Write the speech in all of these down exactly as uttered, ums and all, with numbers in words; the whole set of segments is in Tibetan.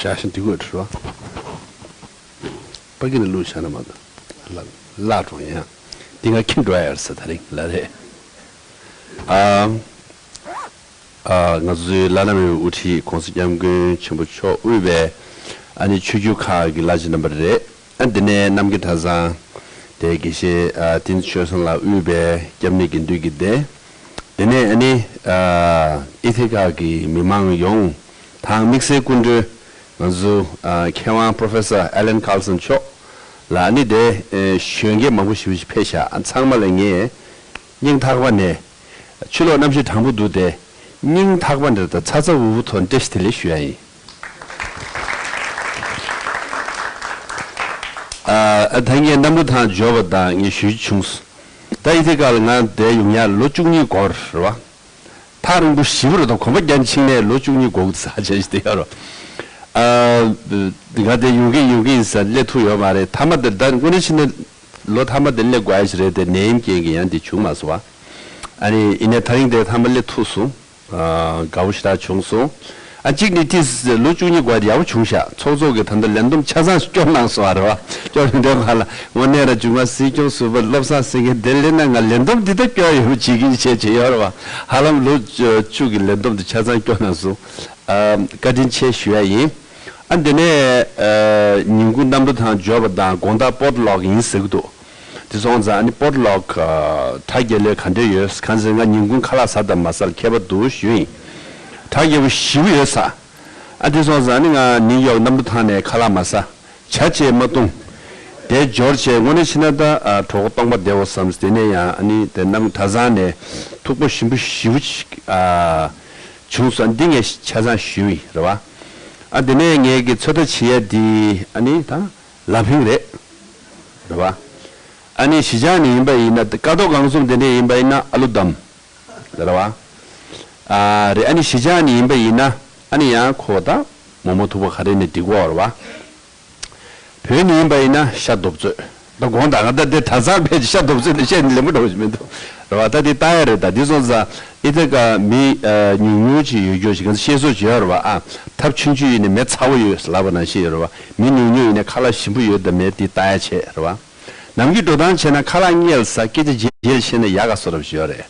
རྒྱག་ཤིང་འདི་དགོས་འདྲ་བ། པ་ཀི་ནས་བླུགས་བཞག་ན་མ་གཏོགས་བརླག་འགྲོ་ཡང་། འདི་ང་ཁྱིམ་འགྲོ་ཡ་ཡོད་ས་ད་རིང་ལ་རེད། ཨ། ཨ། ང་ཚོའི་བླ་ན་མེད་པའི་དབུ་ཁྲིད་༸གོང་ས་༸སྐྱབས་མགོན་ཆེན་པོ་མཆོག་དབུས་པའི་ཨ་ནི་ཆོས་བརྒྱུད་ཁག་གི་བླ་སྤྱི་རྣམ་པ་རེད། ཨ། འདི་ནས་རྣམ་རྒྱལ་གྲྭ་ཚང་དེ་དགེ་བཤེས་ཨ་བསྟན་འཛིན་ཆོས་བཟང་ལགས་དབུས་པའི་སྐྱབས་གནས་དགེ་འདུན་གྱི་སྡེ། དེ་ནས་ཨ་ནི་ཨ་ཨི་ཐི་ཀ་གི་མི་མང་ཡོངས་དང་དམིགས་བསལ་སྐུ་མགྲོན་ང་ཚོ་ཨ་མཁས་དབང་Professor Alan Carlson མཆོག་ལ་ཨ་ནི་དེ་ཨེ་གཞོན་སྐྱེས་མང་པོ་ཞེ་པོ་ཞིག་ཕེབས་ཤག་ཨ་ཚང་མ་ལ་ངས་སྙིང་ཐག་པ་ནས་ཕྱི་ལོགས་གནམ་གཤིས་གྲང་པོ་འདུག་སྟེ་སྙིང་ཐག་པ་ནས་དང་ཚ་ཚ་འུར་འུར་ཐོག་བཀྲ་ཤིས་བདེ་ལེགས་ཞུ་ཡ་ཡིན། ཨ་ཨ་ད་ངས་གནམ་གྲུ་ཐང་འབྱོར་བ་དང་ངས་ཞུ་རྒྱུ་བྱུང་སོང་། ད་ཨི་ཐི་ཀ་ལ་ང་བསྡད་ཡོང་ཡ་ལོ་བཅུ་གཉིས་འགོར་རེད་བ། ཐག་རིང་པོ་ཞེ་པོ་རེད་དོ། གོམ་པ་བརྒྱབ་ཕྱིན་ནས་ལོ་བཅུ་གཉིས་འགོར་གི་ས་ཆ་ཞིག་དེ་ཡོད་རེད། ཨ་ང་དེ་ཡོང་གི་ཡོང་གི་ཡིན་ས་སླེབས་ཐུབ་ཡོད་མ་རེད། མཐའ་མ་དེ་ད་དངོས་གནས་བྱས་ན་ལོ་མཐའ་མ་དེ་སླེབས་དགོས་ཡ་ཞིག་རེད་དེ་ནད་ཡམས་རྐྱེན་གྱིས་ཡང་དེ་བྱུང་མ་སོང་བ། ཨ་ནི་ཡིན་ནའི་ད་རིང་དེ་མཐའ་མ་སླེབས་ཐུབ་སོང་། ཨ་དགའ་པོ་ཞེ་དྲག་བྱུང་སོང་། ཨ་གཅིག་ནི་ཏིས་ལོ་བཅུ་གཉིས་འགོར་ཡག་པོ་བྱུང་ཤག་ཚོགས་གཙོ་གིས་ད་ལྟ་ལས་བསྡོམས་ཆ་ཚང་སྐྱོར་གནང་སོང་བ་རེད་བ། སྐྱོར་ཡོང་དུས་ང་ལ་དངོས་གནས་ར་མཇུག་མ་སྲིད་སྐྱོང་ཟུར་པ་བློ་བཟང་སེང་གེ་འདིར་སླེབས་ན་ང་ལས་བསྡོམས་འདི་ལྟར་སྐྱོར་ཡོང་བྱེད་ཀྱི་བྱས་བྱས་ཡོད་རེད་བ། ཧ་ལམ་ལོ་བཅུ་གི་ལས་བསྡོམས་དེ་ཆ་ཚང་སྐྱོར་གནང་སོང་། ཨ་བཀའ་དྲིན་ཆེ་ཞུ་ཡ་ཡིན། ཨ་འདི་ནས་ཨ་ཉིན་གུང་གནམ་གྲུ་ཐང་འབྱོར་བ་དང་དགོང་དག་པོར་ཊི་ལོག་ཡིན་ཟེར་གི་འདུག་དེ་སོང་ཙང་ཨ་ནི་པོར་ཊི་ལོག་ཨ་གྲ་རྒྱས་ལོས་ག་འདྲས་ཡོད། གང་ཟེར་ང་ཉིན་གུང་ཁ་ལག་ཟ་དང་མ་ཟ་ལ་ཁྱད་པར་འདུག་ཞུ་ཡིན། གྲ་རྒྱས་པོ་ཞེ་པོ་ཡོད་ས། ཨ་དེ་སོང་ཙང་ཨ་ནི་ང་ནིའུ་ཡོག་གནམ་གྲུ་ཐང་ནས་ཁ་ལག་མ་ཟ། ཇ་བཅས་མ་བཏུང་། དེ་འབྱོར་བྱས་དངོས་གནས་བྱས་ན་ད་ཨ་གྲོད་ཁོག་སྟོང་པ་བདེ་བོ་བསམ། དེ་ནས་ཡང་ཨ་ནི་དེ་གནམ་གྲུ་ཐང་ནས་ཐུག་པ་ཞིམ་པོ་ཞེ་པོ་ཅིག་ཨ་བྱུང་སོང་། འདི་ངས་ཆ་ཚང་ཞུས་ཡིན་རེད་བ། ཨ་དེ་ནས་ངས་ཀྱི་ཚོད་ལྟ་བྱེད་ཡ་འདི་ཨ་ནི་ད། ལ་ཕིང་རེད། རེད་བ། ཨ་ནི་གཞིས་ཆགས་ནས་ཡིན་པ་ཡིན་ན་ཀ་རྡོ་རྐང་གསུམ་དེ་འདྲས་ཡིན་པ་ཡིན་ན་ཨ་ལུ་དམ། རེད་བ། ཨ་རེད། ཨ་ནི་གཞིས་ཆགས་ནས་ཡིན་པ་ཡིན་ན་ཨ་ནི་ཡང་ཁོ་ད་མོག་མོག་ཐུག་པ་ག་རེ་ནས་འགྲིག་གོ་རེད་བ། བོད་ནས་ཡིན་པ་ཡིན་ན་ཤ་རྡོབ་ཚོད། ད་དགོངས་དག་ང་ད་དེ་གྲྭ་ཚང་ཕལ་ཆེར་ཤ་རྡོབ་ཚོད་དེ་བཤད་ནས་ལེན་པོ་འགྲོ་བཞིན་མི་འདུག་རེད་བ། ད་དེ་ལྟ་ཡ་རེད། ད་དེ་སོང་ཙང་ཨི་ཐི་ཀ་མི་ཉུང་ཉུང་ཅིག་ཡོད་རྒྱུ་ཞིག་ག་ཤེས་སོ་བྱེད་ཡ་རེད་བ། ཨ་ཐབས་ཆུང་ཆུང་ཡིན་ནས་མེ་ཚ་བོ་ཡོད་ལབ་པ་ནང་བཞིན་ཡོད་རེད་བ། མི་ཉུང་ཉུང་ཡིན་ན་ཁ་ལག་ཞིམ་པོ་ཡོད་དམ་མེད་དེ་ལྟ་ཡ་བྱས་རེད་བ། ནམ་རྒྱུན་འགྲོ་སྟངས་བྱས་ན་ཁ་ལག་བརྔོས་ས་སྐད་ཆ་རྗེས་རྗེས་བཤད་ན་ཡག་ག་བཟོ་འདྲ་ཞིག་ཡོད་རེད།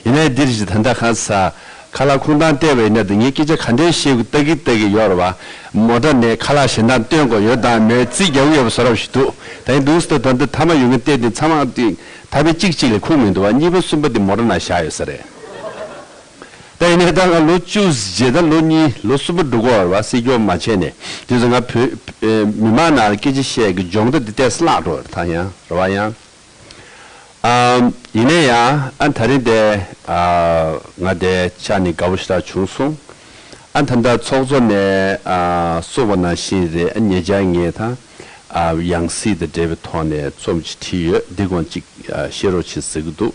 ཡིན་ནའི་འདིར་ཞིག་ད་ལྟ་ཁ་ས་ཁ་ལག་ཁུངས་དང་བལྟས་པ་ཡིན་ན་དེ་ངས་སྐད་ཆ་ག་འདྲའི་བཤད་དགོས་ལྟ་གི་ལྟ་གི་ཡོད་རེད་བ། མོ་ཊ་ནས་ཁ་ལག་གཞན་དག་བཏོན་དགོས་ཡོད་དམ་མེད་རྩིས་རྒྱག་གི་ཡོད་པ་བཟོ་འདྲ་ཞིག་འདུག་ད་ཡིན་འདུག་ཟེར་ད་འདི་མཐའ་མ་ཡོང་གི་བལྟས་དེ་ཚང་མ་དེ་ཐ་བའི་གཅིག་གཅིག་ལས་ཁུངས་མི་འདུག་བ། གཉིས་པ་གསུམ་པ་དེ་མོ་ཊ་ནང་བཞག་ཡོད་ས་རེད། ད་ཡིན་ནའི་ད་ང་ལོ་བཅུ་རྗེས་ད་ལོ་གཉིས་ལོ་གསུམ་པ་འགྲོ་གི་ཡོད་རེད་བ། སྲིད་སྐྱོང་མ་བྱས་ནས། དེ་ཚོ་ང་བོད་ཨེ་མི་མང་ནང་ལ་སྐད་ཆ་བཤད་ཀྱི་སྦྱོང་བརྡར་འདི་ཏོག་ཙམ་བརླག་འགྲོ་རེད་ད་ཡང་རེད་བ་ཡང་། ཨམ་ཡིན་ནའི་ཡང་ཨ་ད་རིང་དེ་ཨ་ང་དེ་ཆ་ནས་དགའ་པོ་ཞེ་དྲག་བྱུང་སོང་། ཨ་ད་ལྟ་ཚོགས་གཙོ་ནས་ཨ་གསུངས་པ་ནང་བཞིན་རེད། ཨ་ཉེ་ཆར་ངས་ད་ཨ་ཡང་སྲིད་དང་འབྲེལ་བའི་ཐོག་ནས་རྩོམ་ཅིག་བྲིས་ཡོད། འདི་དགོངས་ཅིག་ཨ་བཤད་རོགས་བྱེད་ཟེར་གྱི་འདུག་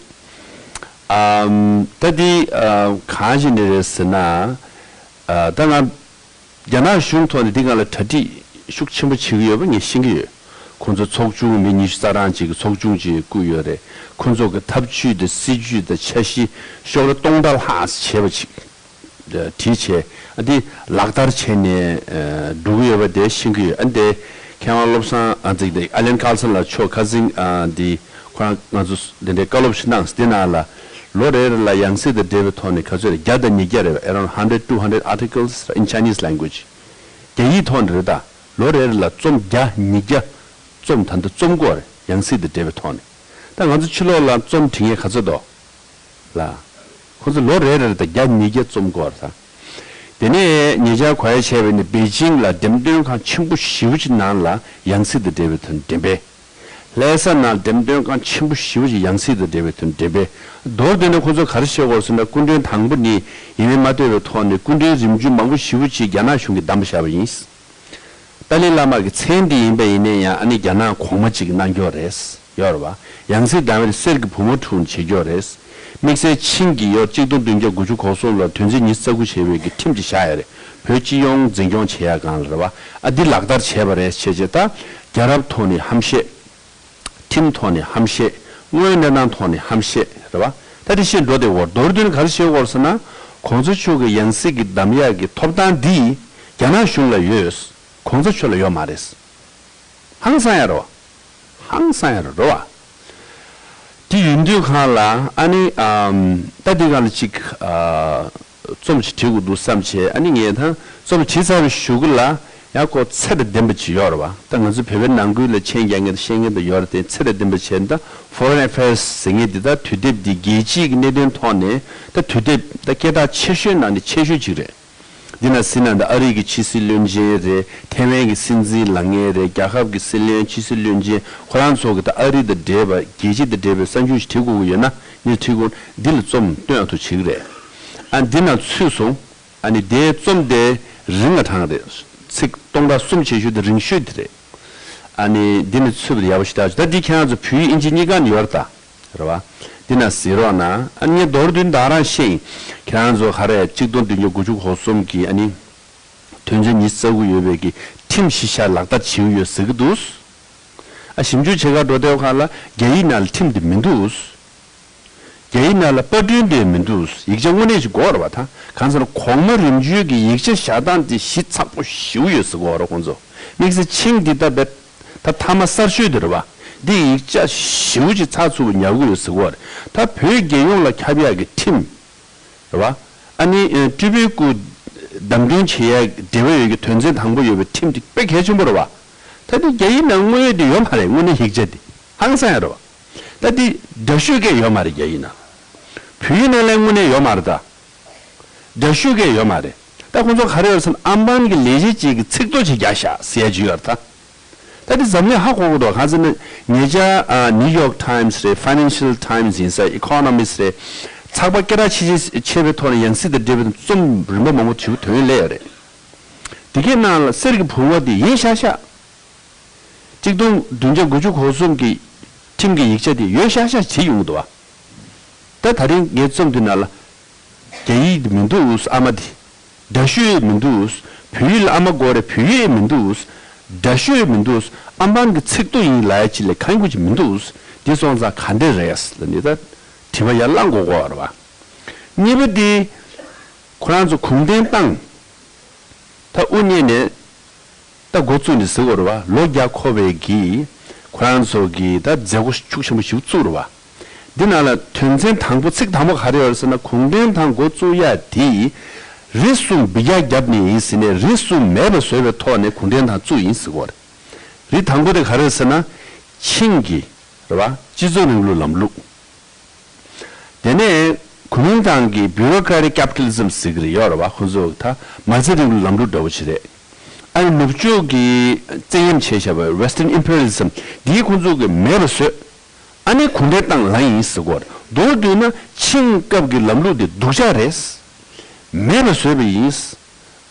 ཨམ་ད་འདི་ཨ་གང་ཞིག་ནས་རེད་ཟེར་ན། ཨ་ད་ང་རྒྱ་ནག་གཞུང་ཐོག་ནས་འདི་སྒང་ལ་གྲ་སྒྲིག་ཤུགས་ཆེན་པོ་བྱེད་ཀྱི་ཡོད་པ་ངས་ཤེས་ཀྱི་ཡོད། ཁོང་ཚོ་ཚོགས་ཆུང་མི་ཉི་ཤུ་རྩ་གྲངས་ཅིག་གི་ཚོགས་ཆུང་ཅིག་བསྐོས་ཡོད་རེད། ཁོང་ཚོ་གི་ཐབས་ཇུས་དང་སྲིད་ཇུས་དང་འཆར་གཞི་ཤོག་ལྷེ་སྟོང་ཕྲག་ལྷག་བྱས་པ་ཅིག་བྲིས་བྱས། ཨ་འདི་ལག་བསྟར་བྱས་ནས་ཨ་འགྲོ་གི་ཡོད་པ་དེ་ཤེས་ཀྱི་ཡོད། ཨ་འདི་མཁས་དབང་བློ་བཟང་ཨ་ཙིག་དེ་ཨ་ལན་ཀར་སན་ལགས་མཆོག་ཁ་སང་ཨ་འདི་ཁོ་རང་ང་ཚོ་འདི་འདྲའི་བཀའ་སློབ་ཞིག་གནང་། འདི་ནང་ལ་ལོ་རེ་རེ་ལ་ཡང་སྲིད་དང་འབྲེལ་བའི་ཐོག་ནས་ག་ཚོད་རེད། བརྒྱ་དང་ཉིས་བརྒྱ་རེད་པ། Around hundred, two hundred articles in Chinese language. རྒྱ་ཡིག་ཐོག་ནས་རེད་ད། ལོ་རེ་རེ་ལ་རྩོམ་བརྒྱ་ཉིས་བརྒྱ་རྩོམ་ད་ལྟ་རྩོམ་དགོས་རེད། ཡང་སྲིད་དང་འབྲེལ་བའི་ཐོག་ནས། ད་ང་ཚོ་ཕྱི་ལོགས་ལ་རྩོམ་འབྲི་མཁན་ག་ཚོད་འདུག་ལ། ཁོ་ཚོ་ལོ་རེ་རེར་ད་བརྒྱ་ཉིས་བརྒྱ་རྩོམ་དགོས་རེད་ད། དེ་ནས་ཉེ་ཆར་གོ་ཡ་བྱས་པ་ཡིན་ན་པེ་ཅིང་ལ་འགྲེམས་སྟོན་ཁང་ཆེན་པོ་ཞེ་པོ་ཅིག་ནང་ལ་ཡང་སྲིད་དང་འབྲེལ་བའི་ཐོག་ནས་འགྲེམས་སྤེལ། ལྷ་ས་ནང་འགྲེམས་སྟོན་ཁང་ཆེན་པོ་ཞེ་པོ་ཅིག་ཡང་སྲིད་དང་འབྲེལ་བའི་ཐོག་ནས་འགྲེམས་སྤེལ། མདོར་བསྡུས་ན་ཁོ་ཚོ་ག་རེ་བྱེད་དགོས་ཟེར་ན་སྐུ་མགྲོན་དང་པོ་ནི་ཡིན་མིན་མ་ལྟོས་པའི་ཐོག་ནས་སྐུ་མགྲོན་རིམ་བྱོན་མང་པོ་ཞེ་པོ་ཅིག་རྒྱ་ནག་གཞུང་གིས་བདམས་བཞག་པ་ཡིན། ཏཱ་ལའི་བླ་མ་གི་མཚན་འདི་ཡིན་པ་ཡིན་ན་ཡང་ཨ་ནི་རྒྱ་ནག་གོང་མ་གཅིག་གིས་གནང་རྒྱུ་རེད། ཡོད་རེད་བ། ཡང་སྲིད་བདམས་པའི་གསེར་གྱི་བུ་མོ་འཁྲུངས་བྱེད་རྒྱུ་རེད། དམིགས་བསལ་ཆིང་གི་ཡོར་གཅིག་སྟོང་བདུན་བརྒྱ་དགུ་བཅུ་གོ་གསུམ་ལོར་དོན་ཚན་ཉི་ཤུ་རྩ་དགུ་བྱས་པའི་གི་ཁྲིམས་ཅིག་བཞག་ཡ་རེད། བོད་སྤྱི་ཡོངས་འཛིན་སྐྱོང་བྱེད་ཡ་སྒང་ལ་རེད་བ། ཨ་འདི་ལག་བསྟར་བྱས་པ་རེད་བྱས་བྱས་ད། རྒྱལ་རབས་ཐོག་ནས་ཧམ་བཤད། ཁྲིམས་ཐོག་ནས་ཧམ་བཤད། དངོས་གནས་སྟངས་ཐོག་ནས་ཧམ་བཤད་རེད་བ། ད་དེ་བཤད་འགྲོ་དེ་བོར་མདོར་བསྡུས་ནས་ག་རེ་བཤད་དགོས་ཟེར་ན། གོང་ས་མཆོག་གི་ཡང་སྲིད་ཀྱི་གདམ་ཡག་གི་ཐོབ་ཐང་འདི་ རྒྱ་ནག་གཞུང་ལ་ཡོད། གོང་ས་མཆོག་ལ་ཡོད་མ་རེད། ཧང་སང་ཡ་རེད་བ། ཧང་སང་ཡ་རེད་བ། དེ་ཡིན་དུས་གང་ལ་ཨ་ནི་ཨམ། ད་དེ་གང་ལ་ཅིག་ཨ། རྩོམ་ཞིག་བྲིས་དགོས་འདུག་བསམ་བྱས། ཨ་ནི་ངས་ད་རྩོམ་བྲིས་ཚར་བའི་གཞུག་གུ་ལ་ཡང་ཁོ་ཚད་དང་ལྡན་པ་ཅིག་ཡོད་རེད་བ། ད་ང་ཚོ་བོད་པའི་ནང་ཁུལ་ལ་མཆན་རྒྱག་མཁན་དང་བཤད་མཁན་དང་ཡོད་རེད་དེ། ཚད་དང་ལྡན་པ་བྱས་ན་ད་Foreign Affairs ཟེར་མཁན་འདི་ད་དུས་དེབ་འདི་རྒྱལ་སྤྱིའི་གི་གནད་དོན་ཐོག་ནས་ད་དུས་དེབ་ད་སྐད་གྲགས་ཆེ་ཤོས་ནང་ནས་ཆེ་ཤོས་ཅིག་རེད། འདི་ན་སྲིད་ན་ད་ཨ་རི་གི་ཕྱི་སྲིད་བློན་ཆེན་རེད། ཐའེ་ཝན་གྱི་སྲིད་འཛིན་ལངས་མཁན་རེད། རྒྱལ་ཁབ་ཀྱི་སྲིད་བློན་ཕྱི་སྲིད་བློན་ཆེན་ཁོ་རང་ཚོ་གི་ད་ཨ་རི་དང་འབྲེལ་བ་རྒྱལ་སྤྱི་དང་འབྲེལ་བའི་གསར་འགྱུར་ཞིག་བྲིས་དགོས་ཀྱི་ཡོད་ན་ངས་བྲིས་དགོས། འདི་ལ་རྩོམ་སྟོན་ཨ་ཐུ་བྱེད་ཀྱི་རེད། ཨ་འདི་ན་ཚུད་སོང་། ཨ་ནི་དེའི་རྩོམ་དེ་རིང་ང་གྲངས་རེད། ཚིག་སྟོང་ཕྲག་གསུམ་བྱེད་ཤོས་དེ་རིང་ཤོས་དེ་རེད། ཨ་ནི་འདི་ནི་ཚུད་པ་དེ་ཡག་པོ་ཞིག་ལྟ་ཞིག་ད་འདི་ཁྱེད་རང་ཚོ་བོད་ཡིག་ཨིན་ཇི་གཉིས་ཀ་ནས་ཡོད་རེད་ད། རེད་བ། འདི་ན་གཟིགས་རོགས་གནང་། ཨ་ནི་ངས་མདོར་བསྡུས་ད་རང་ཤེས་ཡིན། ཁྱེད་རང་ཚོ་ག་རེ་གཅིག་སྟོང་བདུན་བརྒྱ་དགུ་བཅུ་གོ་གསུམ་གི་ཨ་ནི་དོན་ཚན་ཉི་ཤུ་རྩ་དགུ་ཡོད་པའི་གི་ཁྲིམས་གཞི་བཞག་ལག་བསྟར་བྱེད་ཀྱི་ཡོད་ཟེར་གི་འདུག་ཨ་ཞིབ་འཇུག་བྱེད་གར་འགྲོ་བསྡད་པ་གང་ལ་རྒྱ་ཡིག་ནང་ལ་ཁྲིམས་དེ་མི་འདུག་རྒྱ་ཡིག་ནང་ལ་པར་སྐྲུན་དེ་མི་འདུག་ཡིག་ཆ་དངོས་གནས་ཤིག་དགོས་རེད་བ། ད་གང་ཟེར་ན་གོང་མ་རིམ་བྱོན་གྱི་ཡིག་ཆ་བཞག་སྟངས་དེ་གཞི་ཚགས་པོ་ཞེ་པོ་ཡོད་ཟེར་གོ་རེད་ཁོང་ཚོ། དམིགས་བསལ་ཆིང་འདི་ད་བེད་ད་མཐའ་མ་གསར་ཤོས་དེ་རེད་བ། འདི་ཡིག་ཆ་ཞེ་པོ་ཅིག་ཚགས་ཚུད་པོ་ཉར་གི་ཡོད་ཟེར་གོ་རེད། ད་བོད་རྒྱལ་ཡོངས་ལ་ཁྱབ་ཡག་གི་ཁྲིམས་རེད་བ། ཨ་ནི་ཨ་སྤྲུལ་པའི་སྐུ་བདམས་ཐོན་བྱེད་ཡག་འབྲེལ་བ་ཡོད་ཀྱི་དོན་ཚན་དང་པོ་ཡོད་པའི་ཁྲིམས་དེ་དཔེ་གལ་ཆེན་པོ་རེད་བ། ད་འདི་རྒྱ་ཡིག་ནང་དངོས་ཡོད་དེ་ཡོད་མ་རེད། དངོས་གནས་ཡིག་ཆ་དེ་ཧང་སང་ཡ་རེད་བ། ད་འདི་འདྲ་བཤུས་སྐད་ཡོད་མ་རེད་རྒྱ་ཡིག་ནང་། བོད་ཡིག་ནང་ལ་དངོས་གནས་ཡོད་མ་རེད་ད། འདྲ་བཤུས་སྐད་ཡོད་མ་རེད། ད་ཁོང་ཚོ་ག་རེ་ཡོད་ཟེར་ན་ཨམ་བན་གྱི་ལས་བྱེད་ཅིག་གི་ཚིག་ཐོ་ཅིག་རྒྱག་ཤག་ཟེར་ཡ་ཅིག་ཡོད་རེད་ད། ད་འདི་འཛམ་གླིང་ཧ་གོ་གི་འདུག་གང་ཟེར་ན་ཉེ་ཆར་ཨ་New York Times རེད། Financial Times ཡིན་ས། Economist རེད། ཚགས་པར་སྐད་གྲགས་ཆེ་ཆེ་ཆེ་བའི་ཐོག་ནས་ཡང་སྲིད་དང་འབྲེལ་བའི་རྩོམ་རིམ་པ་མང་པོ་བྲིས་ཐོན་སླེབས་ཡོད་རེད། འདི་གའི་ནང་ལ་གསེར་གྱི་བུང་བ་འདི་ཡིན་ཤག་ཤག་གཅིག་སྟོང་བདུན་བརྒྱ་དགུ་བཅུ་གོ་གསུམ་གྱི་ཁྲིམས་ཀྱི་ཡིག་ཆ་དེ་ཡོད་ཤག་ཤག་བྲིས་ཡོང་གི་འདུག་བ། ད་ད་རིང་ངའི་རྩོམ་འདི་ནང་ལ་རྒྱ་ཡིག་མི་འདུག་ཨ་མ་དེ། འདྲ་བཤུས་མི་འདུག་བོད་ཡིག་ལ་ཨ་མ་དགོས་རེད། བོད་ཡིག་མི་འདུག་འདྲ་བཤུས་མི་འདུག་ཨམ་བན་གྱི་ཚིག་ཐོ་ཡིན་ལབ་ཡ་ཅིག་ལས་གང་དགོས་ཅིག་མི་འདུག་འདི་སོང་ཙང་ག་འདྲ་རེད་ལབ་ནས་ད་དྲི་བ་ཡར་བསླང་དགོས་དགོས་པ་རེད་བ། གཉིས་པ་དེ་ཁོ་རང་ཚོ་གུང་ཁྲན་ཏང་ད་དབུ་བརྙེས་ནས་ད་འགོ་བཙུགས་ནས་ཟེར་དགོས་རེད་བ། ལོ་བརྒྱ་འཁོར་བའི་གི་ཁོ་རང་ཚོ་གི་ད་མཛད་སྒོ་ཤུགས་ཆེན་པོ་ཞིག་བཙུགས་རེད་བ། འདི་ནང་ལ་དོན་ཚན་དང་པོ་ཚིག་དང་པོ་ག་རེ་ཡོད་ཟེར་ན་གུང་ཁྲན་ཏང་འགོ་བཙུགས་ཡ་དེ་རིགས་གསུམ་འབུད་རྒྱག་བརྒྱབ་ནས་ཡིན་ཟེར་ནས་རིགས་གསུམ་མེད་པ་བཟོས་པའི་ཐོག་ནས་གུང་ཁྲན་ཏང་བཙུགས་ཡིན་ཟེར་གོ་རེད། རིགས་དང་པོ་དེ་ག་རེ་ཟེར་ན་ཆིང་གི་རེད་བ། སྤྱི་ཚོགས་རིང་ལུགས་ལམ་ལུགས། དེ་ནས་གུང་ཁྲན་ཏང་གི་bureaucratic capitalism ཟེར་གི་རེད་ཡོད་རེད་བ། ཁོ་ཚོ་ད་མ་རྩ་རིང་ལུགས་ལམ་ལུགས་འདྲ་བོ་ཞིག་རེད། ཨ་ནི་ནུབ་ཕྱོགས་ཀྱི་བཙན་གཡེམ་བྱས་བཞག་པའི་Western imperialism འདིའི་ཁོང་ཚོ་གི་མེད་པ་བཟོས། ཨ་ནི་གུང་ཁྲན་ཏང་ལངས་ཡིན་ཟེར་གོ་རེད། མདོར་བསྡུས་ན་ཆིང་སྐབས་ཀྱི་ལམ་ལུགས་དེ་སྡུག་ཅག་རེད། མེད་པ་བཟོས་པ་ཡིན།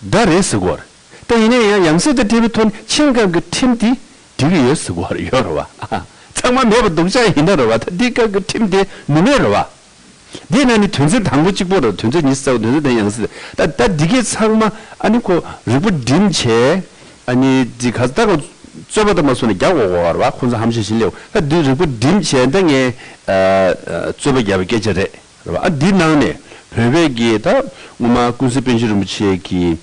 འདྲ་རེད་ཟེར་གོ་རེད། ད་ཡིན་ན་ཡང་ཡང་སྲིད་དང་འབྲེལ་བའི་ཐོག་ནས་ཆིང་སྐབས་ཀྱི་ཁྲིམས་དེ་འགྲིག་གི་ཡོད་ཟེར་གོ་རེད་ཡོད་རེད་བ། ཚང་མ་མེད་པ་སྡུག་ཅག་ཡིན་ན་རེད་བ། ད་འདི་སྐབས་ཀྱི་ཁྲིམས་དེ་ནུས་མེད་རེད་བ། འདི་ནང་ནས་དོན་ཚན་དང་པོ་གཅིག་པོ་རེད། དོན་ཚན་ཉི་ཤུ་རྩ་དགུ། དོན་ཚན་དེ་ཡང་སྲིད་ད་ད་འདི་གའི་ཚང་མ་ཨ་ནི་ཁོ་རིག་པ་སྒྲིམ་བྱས། ཨ་ནི་འདི་ག་ད་ཁོ་རྩོད་པ་ད་མ་སོང་ནས་རྒྱག་དགོས་གོ་བ་རེད་བ། ཁོ་ཚོ་ཧམ་ཤེད་བཞིན་སླེབས། ད་འདི་རིག་པ་སྒྲིམ་བྱས་ད་ངས་ཨ་ཨ་རྩོད་པ་རྒྱག་པའི་སྐད་ཆ་རེད། རེད་བ། ཨ་འདི་ནང་ནས་བོད་པའི་གི་ད་སྔོན་མ་ཀུན་གཟིགས་པཎ་ཆེན་རིན་པོ་ཆེ་གི་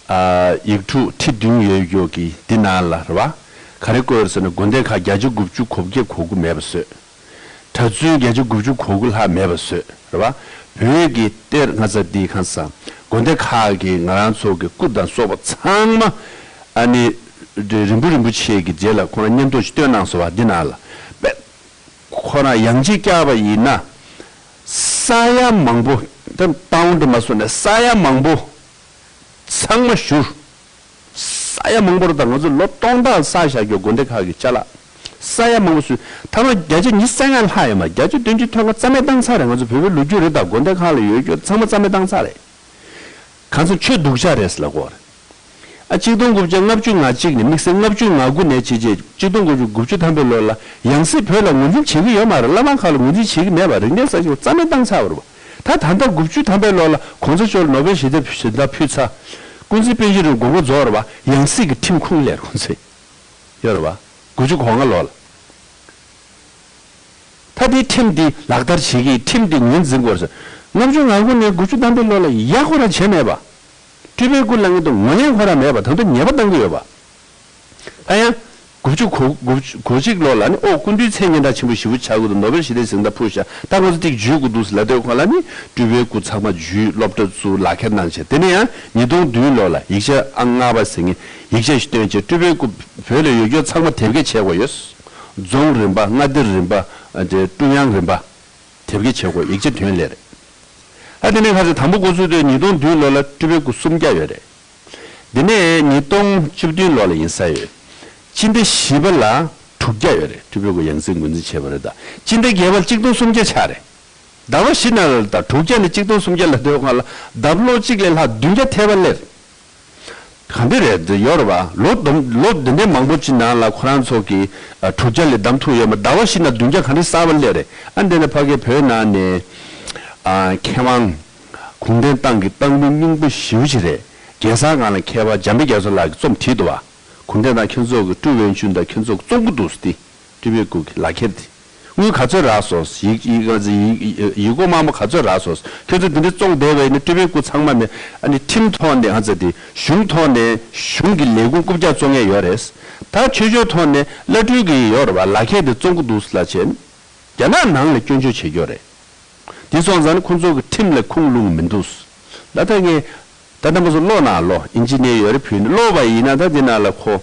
ཨ་ཡིག་དྲུག་ཁྲི་བདུན་ཡོད་ཡོད་གི་འདི་ནང་ལ་རེད་བ། ག་རེ་བཀོད་ཡོད་ཟེར་ན་དགོན་སྡེ་ཁག་བརྒྱ་ཆ་དགུ་བཅུ་གོ་བརྒྱད་གོ་དགུ་མེད་པ་བཟོས། གྲྭ་བཙུན་བརྒྱ་ཆ་དགུ་བཅུ་གོ་དགུ་ལྷག་མེད་པ་བཟོས་རེད་བ། བོད་ཀྱི་གཏེར་ང་ཚ་འདི་ཁ་སང་དགོན་སྡེ་ཁག་གི་ང་རང་ཚོ་གི་སྐུ་དང་སོགས་པ་ཚང་མ་ཨ་ནི་རིན་པོ་རིན་པོ་ཆེ་གི་རྗེས་ལ་ཁོ་རང་མཉམ་དུ་ཞིག་བཏོན་གནང་སོང་བ། འདི་ནང་ལ་དཔེ། ཁོ་རང་ཡང་ཅིག་བསྐྱར་བ་ཡིན་ན། ས་ཡ་མང་པོ། ད་ཏའུན་དུ་མ་སོང་ནས་ས་ཡ་མང་པོ་ཚང་མ་བཞུར། ས་ཡ་མང་པོ་རུ་ད་ང་ཚོ་ལོ་སྟོང་ཕྲག་ས་བཞག་རྒྱུ་དགོན་སྡེ་ཁག་གི་ཅ་ལག་ས་ཡ་མང་པོ་བཞུར། ཐ་མ་བརྒྱ་ཆ་ཉི་ཤུ་རྩ་ལྔ་ལྷག་ཡོད་མ། བརྒྱ་ཆ་བདུན་ཅུ་ཐོན་ཁ་རྩ་མེད་བཏང་ཚར་རེད། ང་ཚོ་བོད་པའི་ལོ་རྒྱུས་རེད། ད་དགོན་སྡེ་ཁག་ལ་ཡོད་རྒྱུ་ཚང་མ་རྩ་མེད་བཏང་ཚར་རེད། གང་ཚོ་ཆོས་སྡུག་ཅག་རེད་ཟེར་ལབ་ཀྱི་ཡོད་རེད། ཨ་གཅིག་སྟོང་དགུ་བརྒྱ་ལྔ་བཅུ་ང་གཅིག་ནས་དམིགས་བསལ་ལྔ་བཅུ་ང་དགུ་ནས་བྱས་རྗེས་གཅིག་སྟོང་དགུ་བརྒྱ་དགུ་བཅུ་ཐམ་པའི་ལོ་ལ་ཡང་སྲིད་བོད་ལ་ངོས་འཛིན་བྱེད་ཀྱི་ཡོད་མ་རེད། བླ་བྲང་ཁག་ལ་ངོས་འཛིན་བྱེད་ཀྱི་མེད་པ། རིག་གནས་གསར་བརྗེ་རྩ་མེད་བཏང་ཚར་བ་རེད་པ། ད་ད་ལྟ་དགུ་བཅུ་ཐམ་པའི་ལོ་ལ་གོང་ས་མཆོག་ལ་ནོ་བེལ་ཞི་བདེ་ཞི་བདེ་ཕུལ་ཚར། ཀུན་གཟིགས་པཎ་ཆེན་རིན་པོ་ཆེ་དགོངས་པ་རྫོགས་རེད་པ། ཡང་སྲིད་ཀྱི་ཁྲིམས་ཁུངས་ལས་ཁུངས་ཚེ་ཡོད་རེད་པ། དགུ་བཅུ་གོ་ལྔ་ལོ་ལ། ད་དེའི་ཁྲིམས་འདི་ལག་བསྟར་བྱེད་ཀྱི། ཁྲིམས་འདི་ངོས་འཛིན་དགོས་ཟེར། ལྔ་བཅུ་ང་དགུ་ནས་དགུ་བཅུ་ཐམ་པའི་ལོ་ལ་ཡག་པོ་རང་བྱས་མེད་པ། སྤྲུལ་པའི་སྐུ་ལབ་མཁན་དེ་ངོས་ལེན་ཁོ་རང་མེད་པ། ད་ལྟ་ཉེས་པ་བཏང་གི་ཡོད་པ། ད་ཡང་དགུ་བཅུ་གོ་དགུ་བཅུ་གོ་གཅིག་ལོ་ལ་ནི་ཨོ་སྐུ་མདུན་མཚན་སྙན་གྲགས་ཆེན་པོ་ཞེ་པོ་ཆགས་ཀྱི་འདུག་ནོ་བེལ་ཞི་བདེའི་གཟེངས་རྟགས་ཕུལ་ཤག་ད་ང་ཚོ་ཏིག་འཇུས་དགོས་འདུག་ལབ་དུས་ཁོ་ལ་ནི་སྤྲུལ་པའི་སྐུ་ཚང་མ་འཇུས་སློབ་གྲྭ་བཙུགས་ལག་ཁྱེར་གནང་བྱས། དེ་ནས་ཡང་ཉིས་སྟོང་བདུན་ལོ་ལ་ཡིག་ཆ་ཨང་ལྔ་པ་ཟེར་མཁན་ཡིག་ཆ་ཞིག་བཏོན་བྱས་སྤྲུལ་པའི་སྐུ་བོད་ལ་ཡོད་རྒྱུ་ཚང་མ་དེབ་སྐྱེལ་བྱེད་དགོས་ཡོད། རྫོང་རིམ་པ། མངའ་སྡེ་རིམ་པ། ཨ་དེ་ཀྲུང་དབྱང་རིམ་པ། དེབ་སྐྱེལ་བྱེད་དགོས། ཡིག་ཆ་ཐོན་ལེ་རེད། ཨ་དེ་ནས་ཁ་ཚ་དང་པོ་འགོ་ཚུགས་དུས་ཉིས་སྟོང་བདུན་ལོ་ལ་སྤྲུལ་པའི་སྐུ་སུམ་བརྒྱ་ཡོད་རེད། དེ་ནས་ཉིས་སྟོང་བཅུ་བདུན་ལོ་ལ་ཡིན་ས་ཡོད། སྤྱི་ཟླ་བཞི་པ་ལ་དྲུག་བརྒྱ་ཡོད་རེད། སྤྲུལ་པའི་སྐུ་ཡང་སྲིད་ངོས་འཛིན་བྱས་པ་རེད། ད་སྤྱི་ཟླ་བརྒྱད་པ་ལ་གཅིག་སྟོང་སུམ་བརྒྱ་ཆགས་རེད། ཟླ་བ་བཞི་ནང་ལ་ད་དྲུག་བརྒྱ་ནས་གཅིག་སྟོང་སུམ་བརྒྱ་ལ་སླེབས་སྒང་ལ་ཟླ་ལོ་གཅིག་ལས་ལྷག་བདུན་བརྒྱ་ཐེ་བ་སླེབས། གང་འདྲ་རེད་དེ་ཡོད་རེད་བ། ལོ་དུམ་ལོ་འདི་འདྲའི་མང་པོ་ཅིག་ནང་ལ་ཁོ་རང་ཚོ་གི་ཨ་དྲུག་བརྒྱ་ལས་བདམས་ཐུབ་ཡོད་མ། ཟླ་བ་བཞི་ནང་བདུན་བརྒྱ་ག་འདྲ་གསར་པ་སླེབས་རེད། ཨ་འདི་ནས་ཕ་གི་བོད་ནང་ནས་ཨ་མཁས་དབང་གུང་ཁྲན་ཏང་གི་ཏང་མི་རྙིང་པ་ཞེ་པོ་ཅིག་རེད། རྒྱལ་ས་སྒང་ལ་མཁས་པ་འཇམ་དཔལ་རྒྱ་མཚོ་ལགས་ཀྱིས་རྩོམ་བྲིས་འདུག་བ། གུང་ཁྲན་ཏང་ཁྱེད་ཚོ་གི་ཀྲུའུ་ཝེ་ཅུན་དང་ཁྱེད་ཚོ་གི་བཙོང་གི་འདུག་ཟེར་ཏེ། སྤྲུལ་པའི་སྐུ་གི་ལག་ཁྱེར་དེ། དངུལ་ག་ཚོད་རག་སོང་། ཡིག་ཡིག་ཡིག་ཡིག་ཡིག་སྐོར་དམའ་མོ་ག་ཚོད་རག་སོང་། ཁྱོད་ཚོ་འདི་འདྲ་བཙོང་བསྡད་པ་ཡིན་ན་སྤྲུལ་པའི་སྐུ་ཚང་མ་མེད། ཨ་ནི་ཁྲིམས་ཐོག་ནས་ང་ཚོ་དེ་གཞུང་ཐོག་ནས་གཞུང་གི་ལས་ཁུངས་རྐུབ་བཀྱག་བཙོང་མཁན་ཡོད་རེད། ད་ཆོས་ཕྱོགས་ཐོག་ནས་བླ་སྤྲུལ་གི་ཡོད་རེད་བ། ལག་ཁྱེར་དེ་བཙོང་གི་འདུག་ལབ་བྱས། རྒྱ་ནག་ནང་ལ་སྐྱོན་བརྗོད་བྱེད་རྒྱུ་རེད། དེ་སོང་ཙང་ནི་ཁོང་ཚོ་གི་ཁྲིམས་ལ་ཁུངས་ལུང་མི་འདུག་ད་ལྟ་ངས་ད་ལྟ་མ་སོང་ཀློག་ན་ཀློག་ཨིན་ཇི་ནས་ཡོད་རེད། བོད་ནས་ཀློག་པ་ཡིན་ན་ད་འདི་ནང་ལ་ཁོ་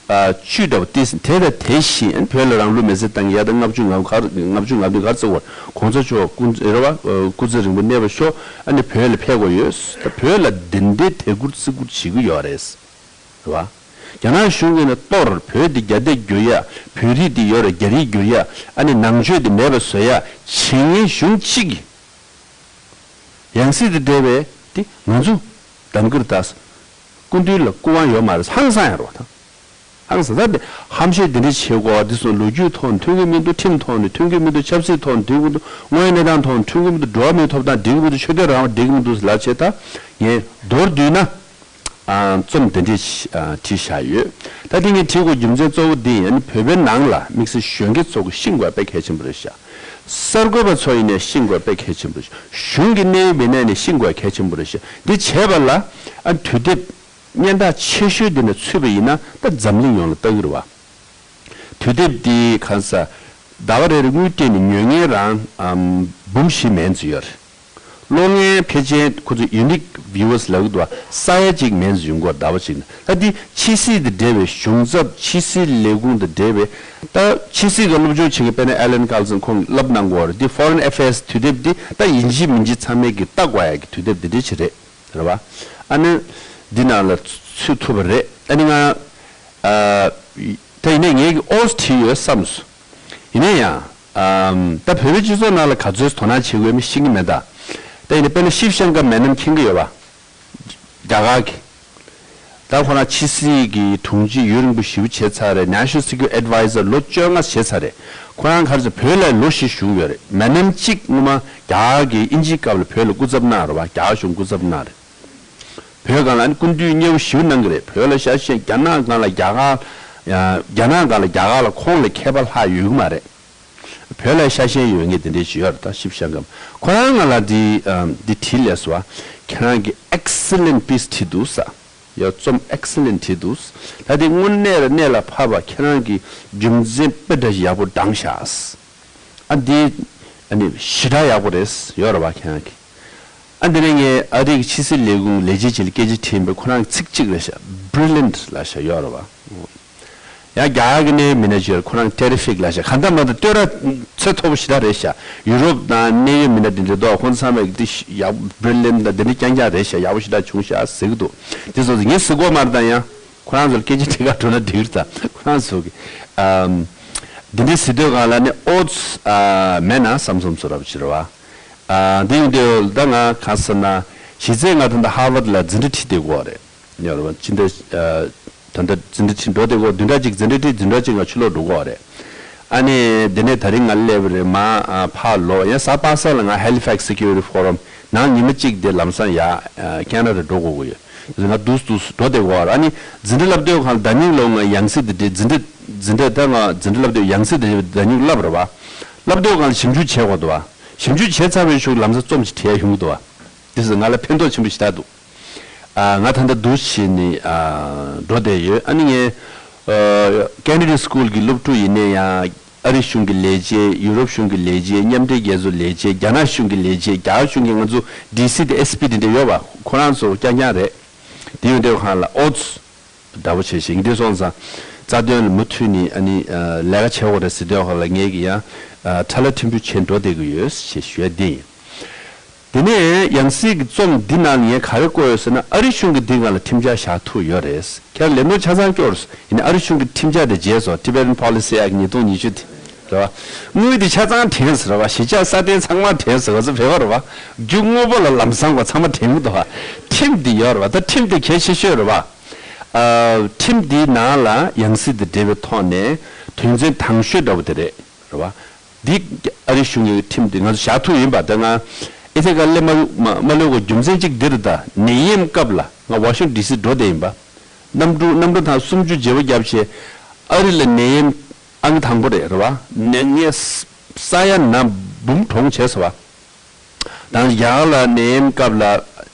ཨ་བཅུད་འདྲ་བོ་ཏིས་དེ་དང་དེ་བཞིན་བོད་ལ་རང་ལུགས་མི་སེར་བཏང་ཡ་ད་ལྔ་བཅུ་ང་དགུ་གར་ལྔ་བཅུ་ང་བདུན་གར་བརྩི་བར་གོང་ས་མཆོག་སྐུ་རེད་བ། སྐུ་ཚེ་རིང་པོ་གནས་པ་ཤོག་ཨ་ནི་བོད་ལ་ཕེབས་དགོས་ཡོད། ད་བོད་ལ་འདི་འདྲའི་དད་བཀུར་བརྩི་བཀུར་བྱེད་ཀྱི་ཡོད་རེད། རེད་བ། རྒྱ་ནག་གཞུང་གིས་ནི་གཏོར་བོད་འདི་རྒྱ་སྡེ་བསྒྱུར་ཡ། བོད་རིགས་འདི་ཡོད་ར་རྒྱ་རིགས་བསྒྱུར་ཡ། ཨ་ནི་ནང་ཆོས་འདི་མེད་པ་བཟོ་ཡ་བྱེད་མཁན་གཞུང་གཅིག་གིས། ཡང་སྲིད་དུ་འབྲེལ་བའི་འདི་ང་ཚོ་གདམ་གྱི་རེད་ད། སྐུ་མདུན་ལ་སྐུ་དབང་ཡོད་མ་རེད། ཧང་སང་ཡ་རོ་ད། ཧང་སང་ད་འདི་ཧམ་བཤད་འདི་འདྲ་བྱེད་དགོས་པ་འདི་སོང་ལོ་རྒྱུས་ཐོག་ནས་མཐུན་གྱི་མི་འདུག་ཁྲིམས་ཐོག་ནས་མཐུན་གྱི་མི་འདུག་ཆབ་སྲིད་ཐོག་ནས་མཐུན་གྱི་མི་འདུག་དངོས་ཡོད་གནས་སྟངས་ཐོག་ནས་མཐུན་གྱི་མི་འདུག་འགྲོ་བ་མིའི་ཐོབ་ཐང་འགྲིག་གི་མི་འདུག་ཆོས་དད་རང་དབང་འགྲིག་གི་མི་འདུག་ལབ་བྱས། ད་ངས་མདོར་བསྡུས་ན། ཨ་རྩོམ་དེ་འདྲས་ཤིག་ཨ་བྲིས་བཞག་ཡོད། ད་དེ་ངས་བྲིས་དགོས་རྒྱུ་མཚན་གཙོ་བོ་འདི་ཡིན། ཨ་ནི་བོད་པའི་ནང་ལ་དམིགས་བསལ་གཞོན་སྐྱེས་ཚོ་གི་ཤེས་དགོས་དཔེ་གལ་ཆེན་པོ་རེད་ཤག་གསར་འགོད་པ་ཚོ་ཡིན་ནའི་ཤེས་དགོས་དཔེ་གལ་ཆེན་པོ་རེད་ཤག་གཞུང་གི་གནད་ཡོད་མི་སྣ་ཡིན་ནའི་ཤེས་དགོས་གལ་ཆེན་པོ་རེད་ཤག་འདི་བྱས་པ་ལ་ཨ་དུས་དེབ་སྙན་གྲགས་ཆེ་ཤོས་འདི་ནས་ཚུད་པ་ཡིན་ན་ད་འཛམ་གླིང་ཡོངས་ལ་ལྟ་གི་རེད་བ། དུས་དེབ་འདི་གང་ས་ཟླ་བ་རེ་རེ་དངུལ་སྤྲད་ནས་ཉོ་མཁན་རང་ཨམ་འབུམ་བཞི་མན་ཙམ་ཡོད་རེད། ཀློག་མཁན་ཕལ་ཆེར་ཁོ་ཚོ་unique viewers་ལབ་ཀྱི་འདུག་བ། ས་ཡ་གཅིག་མན་ཙམ་ཡོང་གི་རེད་ཟླ་བ་གཅིག་ནང་། ད་འདི་ཕྱི་སྲིད་དང་འབྲེལ་བའི་གཞུང་ཚབ་ཕྱི་སྲིད་ལས་ཁུངས་དང་འབྲེལ་བའི་ད་ཕྱི་སྲིད་ཀྱི་སློབ་སྦྱོང་བྱེད་མཁན་དཔེར་ན་Allan Carlson་ཁོང་བསླབ་གནང་གི་ཡོད་རེད། འདི་Foreign Affairs་དུས་དེབ་འདི་ད་ཡིན་གཅིག་མིན་གཅིག་ཚང་མས་ཀྱི་ལྟ་དགོས་ཡ་གི་དུས་དེབ་འདི་འདྲ་ཅིག་རེད། རེད་བ། ཨ་ནི་འདི་ནང་ལ་ཚུད་ཐུབ་པ་རེད། ཨ་ནི་ང་ཨ་ད་ཡིན་ནའི་ངས་ཀྱི་ཨོ་བྲིས་ཡོད་བསམས་སོང་། ཡིན་ན་ཡང་ཨམ་ད་བོད་པའི་སྤྱི་ཚོགས་ནང་ལ་ག་ཚོད་དོ་སྣང་བྱེད་དགོས་མིན་ཤེས་ཀྱི་མེད་ད། ད་ཡིན་ནའི་དཔེར་ན་ཤིབ་ཤང་ཀ་མེ་ནམ་མཁྱེན་གྱི་ཡོད་པ། རྒྱ་གར་གྱི། ད་ཁོ་རང་ཕྱི་སྲིད་ཀྱི་དྲུང་ཆེ་ཡུན་རིང་པོ་ཞེ་པོ་བྱས་ཚར་རེད། National Security Adviser་ལོ་བཅོ་ལྔ་བྱས་ཚར་རེད། ཁོ་རང་ག་རེ་ཟེར་བོད་ལ་ལོ་བཞི་བཞུགས་ཡོད་རེད། མེ་ནམ་གཅིག་སྔོན་མ་རྒྱ་གར་གྱི་དབྱིན་ཇིའི་སྐབས་ལ་བོད་ལ་སྐུ་ཚབ་གནང་རེད་བ། རྒྱ་གར་གཞུང་སྐུ་ཚབ་གནང་རེད། བོད་སྒང་ལ་ཨ་ནི་སྐུ་མདུན་མཉེས་པོ་ཞེ་པོ་གནང་གི་རེད། བོད་ལ་ཤ་ཞེན་རྒྱ་ནག་སྒང་ལ་རྒྱ་གར། རྒྱ་ནག་སྒང་ལ་རྒྱ་གར་ལ་ཁོང་ལས་མཁས་པ་ལྷག་ཡོད་གི་མ་རེད། བོད་ལ་ཤ་ཞེན་ཡོད་མཁན་དེ་འདྲས་ཞིག་ཡོད་རེད། ད་ཤིབ་ཤང་ཀ་ཁོ་རང་ང་ལ་འདི་འདི་བྲིས་ལས་སོ། ཁྱེད་རང་གི་excellent piece་བྲིས་འདུག་ས། ཡ་རྩོམ་excellent་བྲིས་འདུག་ད་དེ་དངོས་གནས་ལ་གནད་ལ་ཕབ་པ་ཁྱེད་རང་གི་རྒྱུ་མཚན་དཔེ་འདྲ་ཞིག་ཡག་པོ་བགྲངས་ཤག་ཨ་འདི་ཨ་ནི་ཞེ་དྲག་ཡག་པོ་རེད་ཡོད་རེད་བ་ཁྱེད་རང་གི། ཨ་འདི་ནས་ངས་ཨ་རིའི་ཕྱི་སྲིད་ལས་ཁུངས་ལས་བྱེད་ཅིག་ལ་སྐད་ཆ་དྲིས་པས་ཁོ་རང་ཚིག་གཅིག་རེད་ཤག brilliant་ལབ་ཤག་ཡོད་རེད་བ། ཡང་རྒྱ་གར་གྱི་གནད་ཡོད་མི་སྣ་ཅིག་ཡོད་རེད། ཁོ་རང་terrific་ལབ་ཤག་གང་ལྟར་མ་ལྟར་བསྟོད་ར་ཚད་མཐོ་པོ་ཞེ་དྲག་རེད་ཤག་ཡུ་རོབ་དང་གནད་ཡོད་མི་སྣ་འདི་འདྲ་འདུག་ཁོང་ཚང་མས་འདི་ཡག་brilliant་དང་འདི་འདྲ་རྐྱང་རྐྱང་རེད་ཤག་ཡག་པོ་ཞེ་དྲག་བྱུང་ཤག་ཟེར་གྱི་འདུག་འདི་སོགས་ངས་ཟེར་གོ་མ་རེད། ད་ཡང་ཁོ་རང་ཚོར་སྐད་ཆ་དྲི་ག་འགྲོ་ན་འགྲིག་རེད། ད་ཁོ་རང་ཚོ་གི་ཨམ་འདི་འདྲ་ཟེར་དུས་སྒང་ལ་ནི་ཨོ་ཙི་ཨ་མེད་ན་བསམ་བསམ་ཚོར་རབ་ཅིག་རེད་བ། ཨ་འདི་ཡིན་དུས་ད་ང་གང་ཟེར་ན་གཞི་རྩའི་ང་ད་ལྟ་Harvard་ལ་འཛིན་གྲྭ་ཁྲིད་བསྡད་ཀྱི་ཡོད་རེད། ཡོད་རེད་བ། ཕྱི་ཟླ་ཨ་ད་ལྟ་འཛིན་གྲྭ་ཁྲིད་འགྲོ་བསྡད་ཀྱི་ཡོད། བདུན་ཕྲག་གཅིག་འཛིན་གྲྭ་ཁྲིད། བདུན་ཕྲག་གཅིག་ང་ཕྱི་ལོགས་འགྲོ་གི་ཡོད་རེད། ཨ་ནི་དེ་ནས་ད་རིང་ང་སླེབས་པ་རེད། མ་ཨ་ཕར་ལོག་ཡང་གཟའ་པ་སངས་ལ་ང་Halifax Security Forum་ནང་ཉི་མ་གཅིག་དེ་ལམ་སང་ཡར་ཨ་ཁེ་ན་ཌ་འགྲོ་དགོས་ཀྱི་ཡོད། ང་འདུག་འདུག་འགྲོ་བསྡད་ཀྱི་ཡོད་རེད། ཨ་ནི་འཛིན་གྲྭ་བསླབ་དུས་སྒང་ཟླ་ཉིན་ལོ་ང་ཡང་སྲིད་དེ་འདྲའི་འཛིན་གྲྭ་འཛིན་གྲྭ་ད་ང་འཛིན་གྲྭ་བསླབ་དུས་ཡང་སྲིད་དེ་འདྲའི་ཟླ་ཉིན་བསླབ་རེད་བ། བསླབ་དུས་སྒང་ཞིབ་འཇུག་བྱེད་དགོས་འདུག་བ། ཞིབ་འཇུག་བྱས་ཚར་བའི་གཞུག་ལམ་སང་རྩོམ་ཞིག་བྲིས་ཡ་ཡོང་གི་འདུག་བ། དེ་སོ་ང་ལ་ཕན་ཐོགས་ཆེན་པོ་ཞེ་དྲག་འདུག་ཨ། ང་ད་ལྟ་འདུག་བྱས་ནས་ཨ་འགྲོ་བསྡད་ཡོད། ཨ་ནི་ངས་ཨ་ཀེ་ན་ཌ་སི་ཀུལ་གྱི་སློབ་ཕྲུག་ཡིན་ནའི་ཡང་། ཨ་རི་གཞུང་གི་ལས་བྱེད། ཡུ་རོབ་གཞུང་གི་ལས་བྱེད། མཉམ་འབྲེལ་རྒྱལ་ཚོགས་ལས་བྱེད། རྒྱ་ནག་གཞུང་གི་ལས་བྱེད། རྒྱ་གར་གཞུང་གི། ང་ཚོ་ཌི་སི་དེ་ཨེས་པི་དེ་འདྲ་ཡོད་པ། ཁོ་རང་ཚོ་རྐྱང་རྐྱང་རེད། དེ་ཡོད་དུས་ཁོ་རང་ལ་ཨོ་ཙི་འདྲ་པོ་བྱས་ཤིང་། འདི་སོང་ཙང་རྩ་དོན་ལ་མུ་མཐུད་ནས་ཨ་ནི་ཨ་ལས་ཀ་བྱེད་དགོས་རེད་ཟེར་དུས་ཁོ་ལ་ངས་ཀྱི་ཡང་ཨ་ཁྲ་ལ་ཕྲན་བུ་བྱས་འགྲོ་བསྡད་ཀྱི་ཡོད་ཞེས་ཞུ་ཡ་འདི་ཡིན། དེ་ནས་ཡང་སྲིད་ཀྱི་རྩོམ་འདི་ནང་ལ་ངས་ག་རེ་བཀོད་ཡོད་ཟེར་ན། ཨ་རི་གཞུང་གིས་འདི་སྒང་ལ་ཁྲིམས་འཆར་བཞག་ཐུབ་ཡོད་རེད། ཁྱེད་རང་ལན་དུ་ཆ་ཚང་སྐྱོར། ཡིན་ནའི་ཨ་རི་གཞུང་གི་ཁྲིམས་འཆར་དེ་བརྗེད་སོང་། Tibetan Policy Act ཉིས་སྟོང་ཉི་ཤུ་དེ་རེད་བ། དངུལ་དེ་ཆ་ཚང་དྲན་ཟེར་བ། གཞིས་ཆགས་སྲ་བརྟན་ཚང་མ་དྲན་ཟེར་བ་ཚོ་བོད་པ་རེད་བ། རྒྱུ་དངོས་པོ་ལ་ལམ་སང་བ་ཚང་མ་དྲན་གི་འདུག་བ། ཁྲིམས་འདི་ཡོད་རེད་བ། ད་ཁྲིམས་འདི་གལ་ཆེ་ཤོས་རེད་བ། ཨ། ཁྲིམས་འདིའི་ནང་ལ་ཡང་སྲིད་དེ་འབྲེལ་བའི་ཐོག་ནས་དོན་ཚན་དང་ཤོས་འདྲ་བོ་དེ་རེད། རེད་བ། འདི་ཨ་རི་གཞུང་གི་ཁྲིམས་འདི་ང་ཚོ་བཞག་ཐུབ་ཡིན་པ། ད་ང་ཨི་ཐི་ཀ་སླེབས་མ་མ་མ་ལོས་གོ་རྒྱུ་མཚན་གཅིག་འདི་རེད། ད་ནད་ཡམས་སྐབས་ལ་ང་ཝ་ཤིང་ཊོན་ཌི་སི་འགྲོ་བསྡད་ཡིན་པ། གནམ་གྲུ་གནམ་གྲུ་ཐེངས་སུམ་ཅུ་བརྗེ་པོ་བརྒྱབ་བྱས། ཨ་རི་ལ་ནད་ཡམས་ཨང་དང་པོ་རེད། རེད་བ། ནད་ངས་ས་ཡ་ན་འབུམ་གྲོངས་བྱས་སོང་བ། དང་རྒྱ་གར་ལ་ནད་ཡམས་སྐབས་ལ་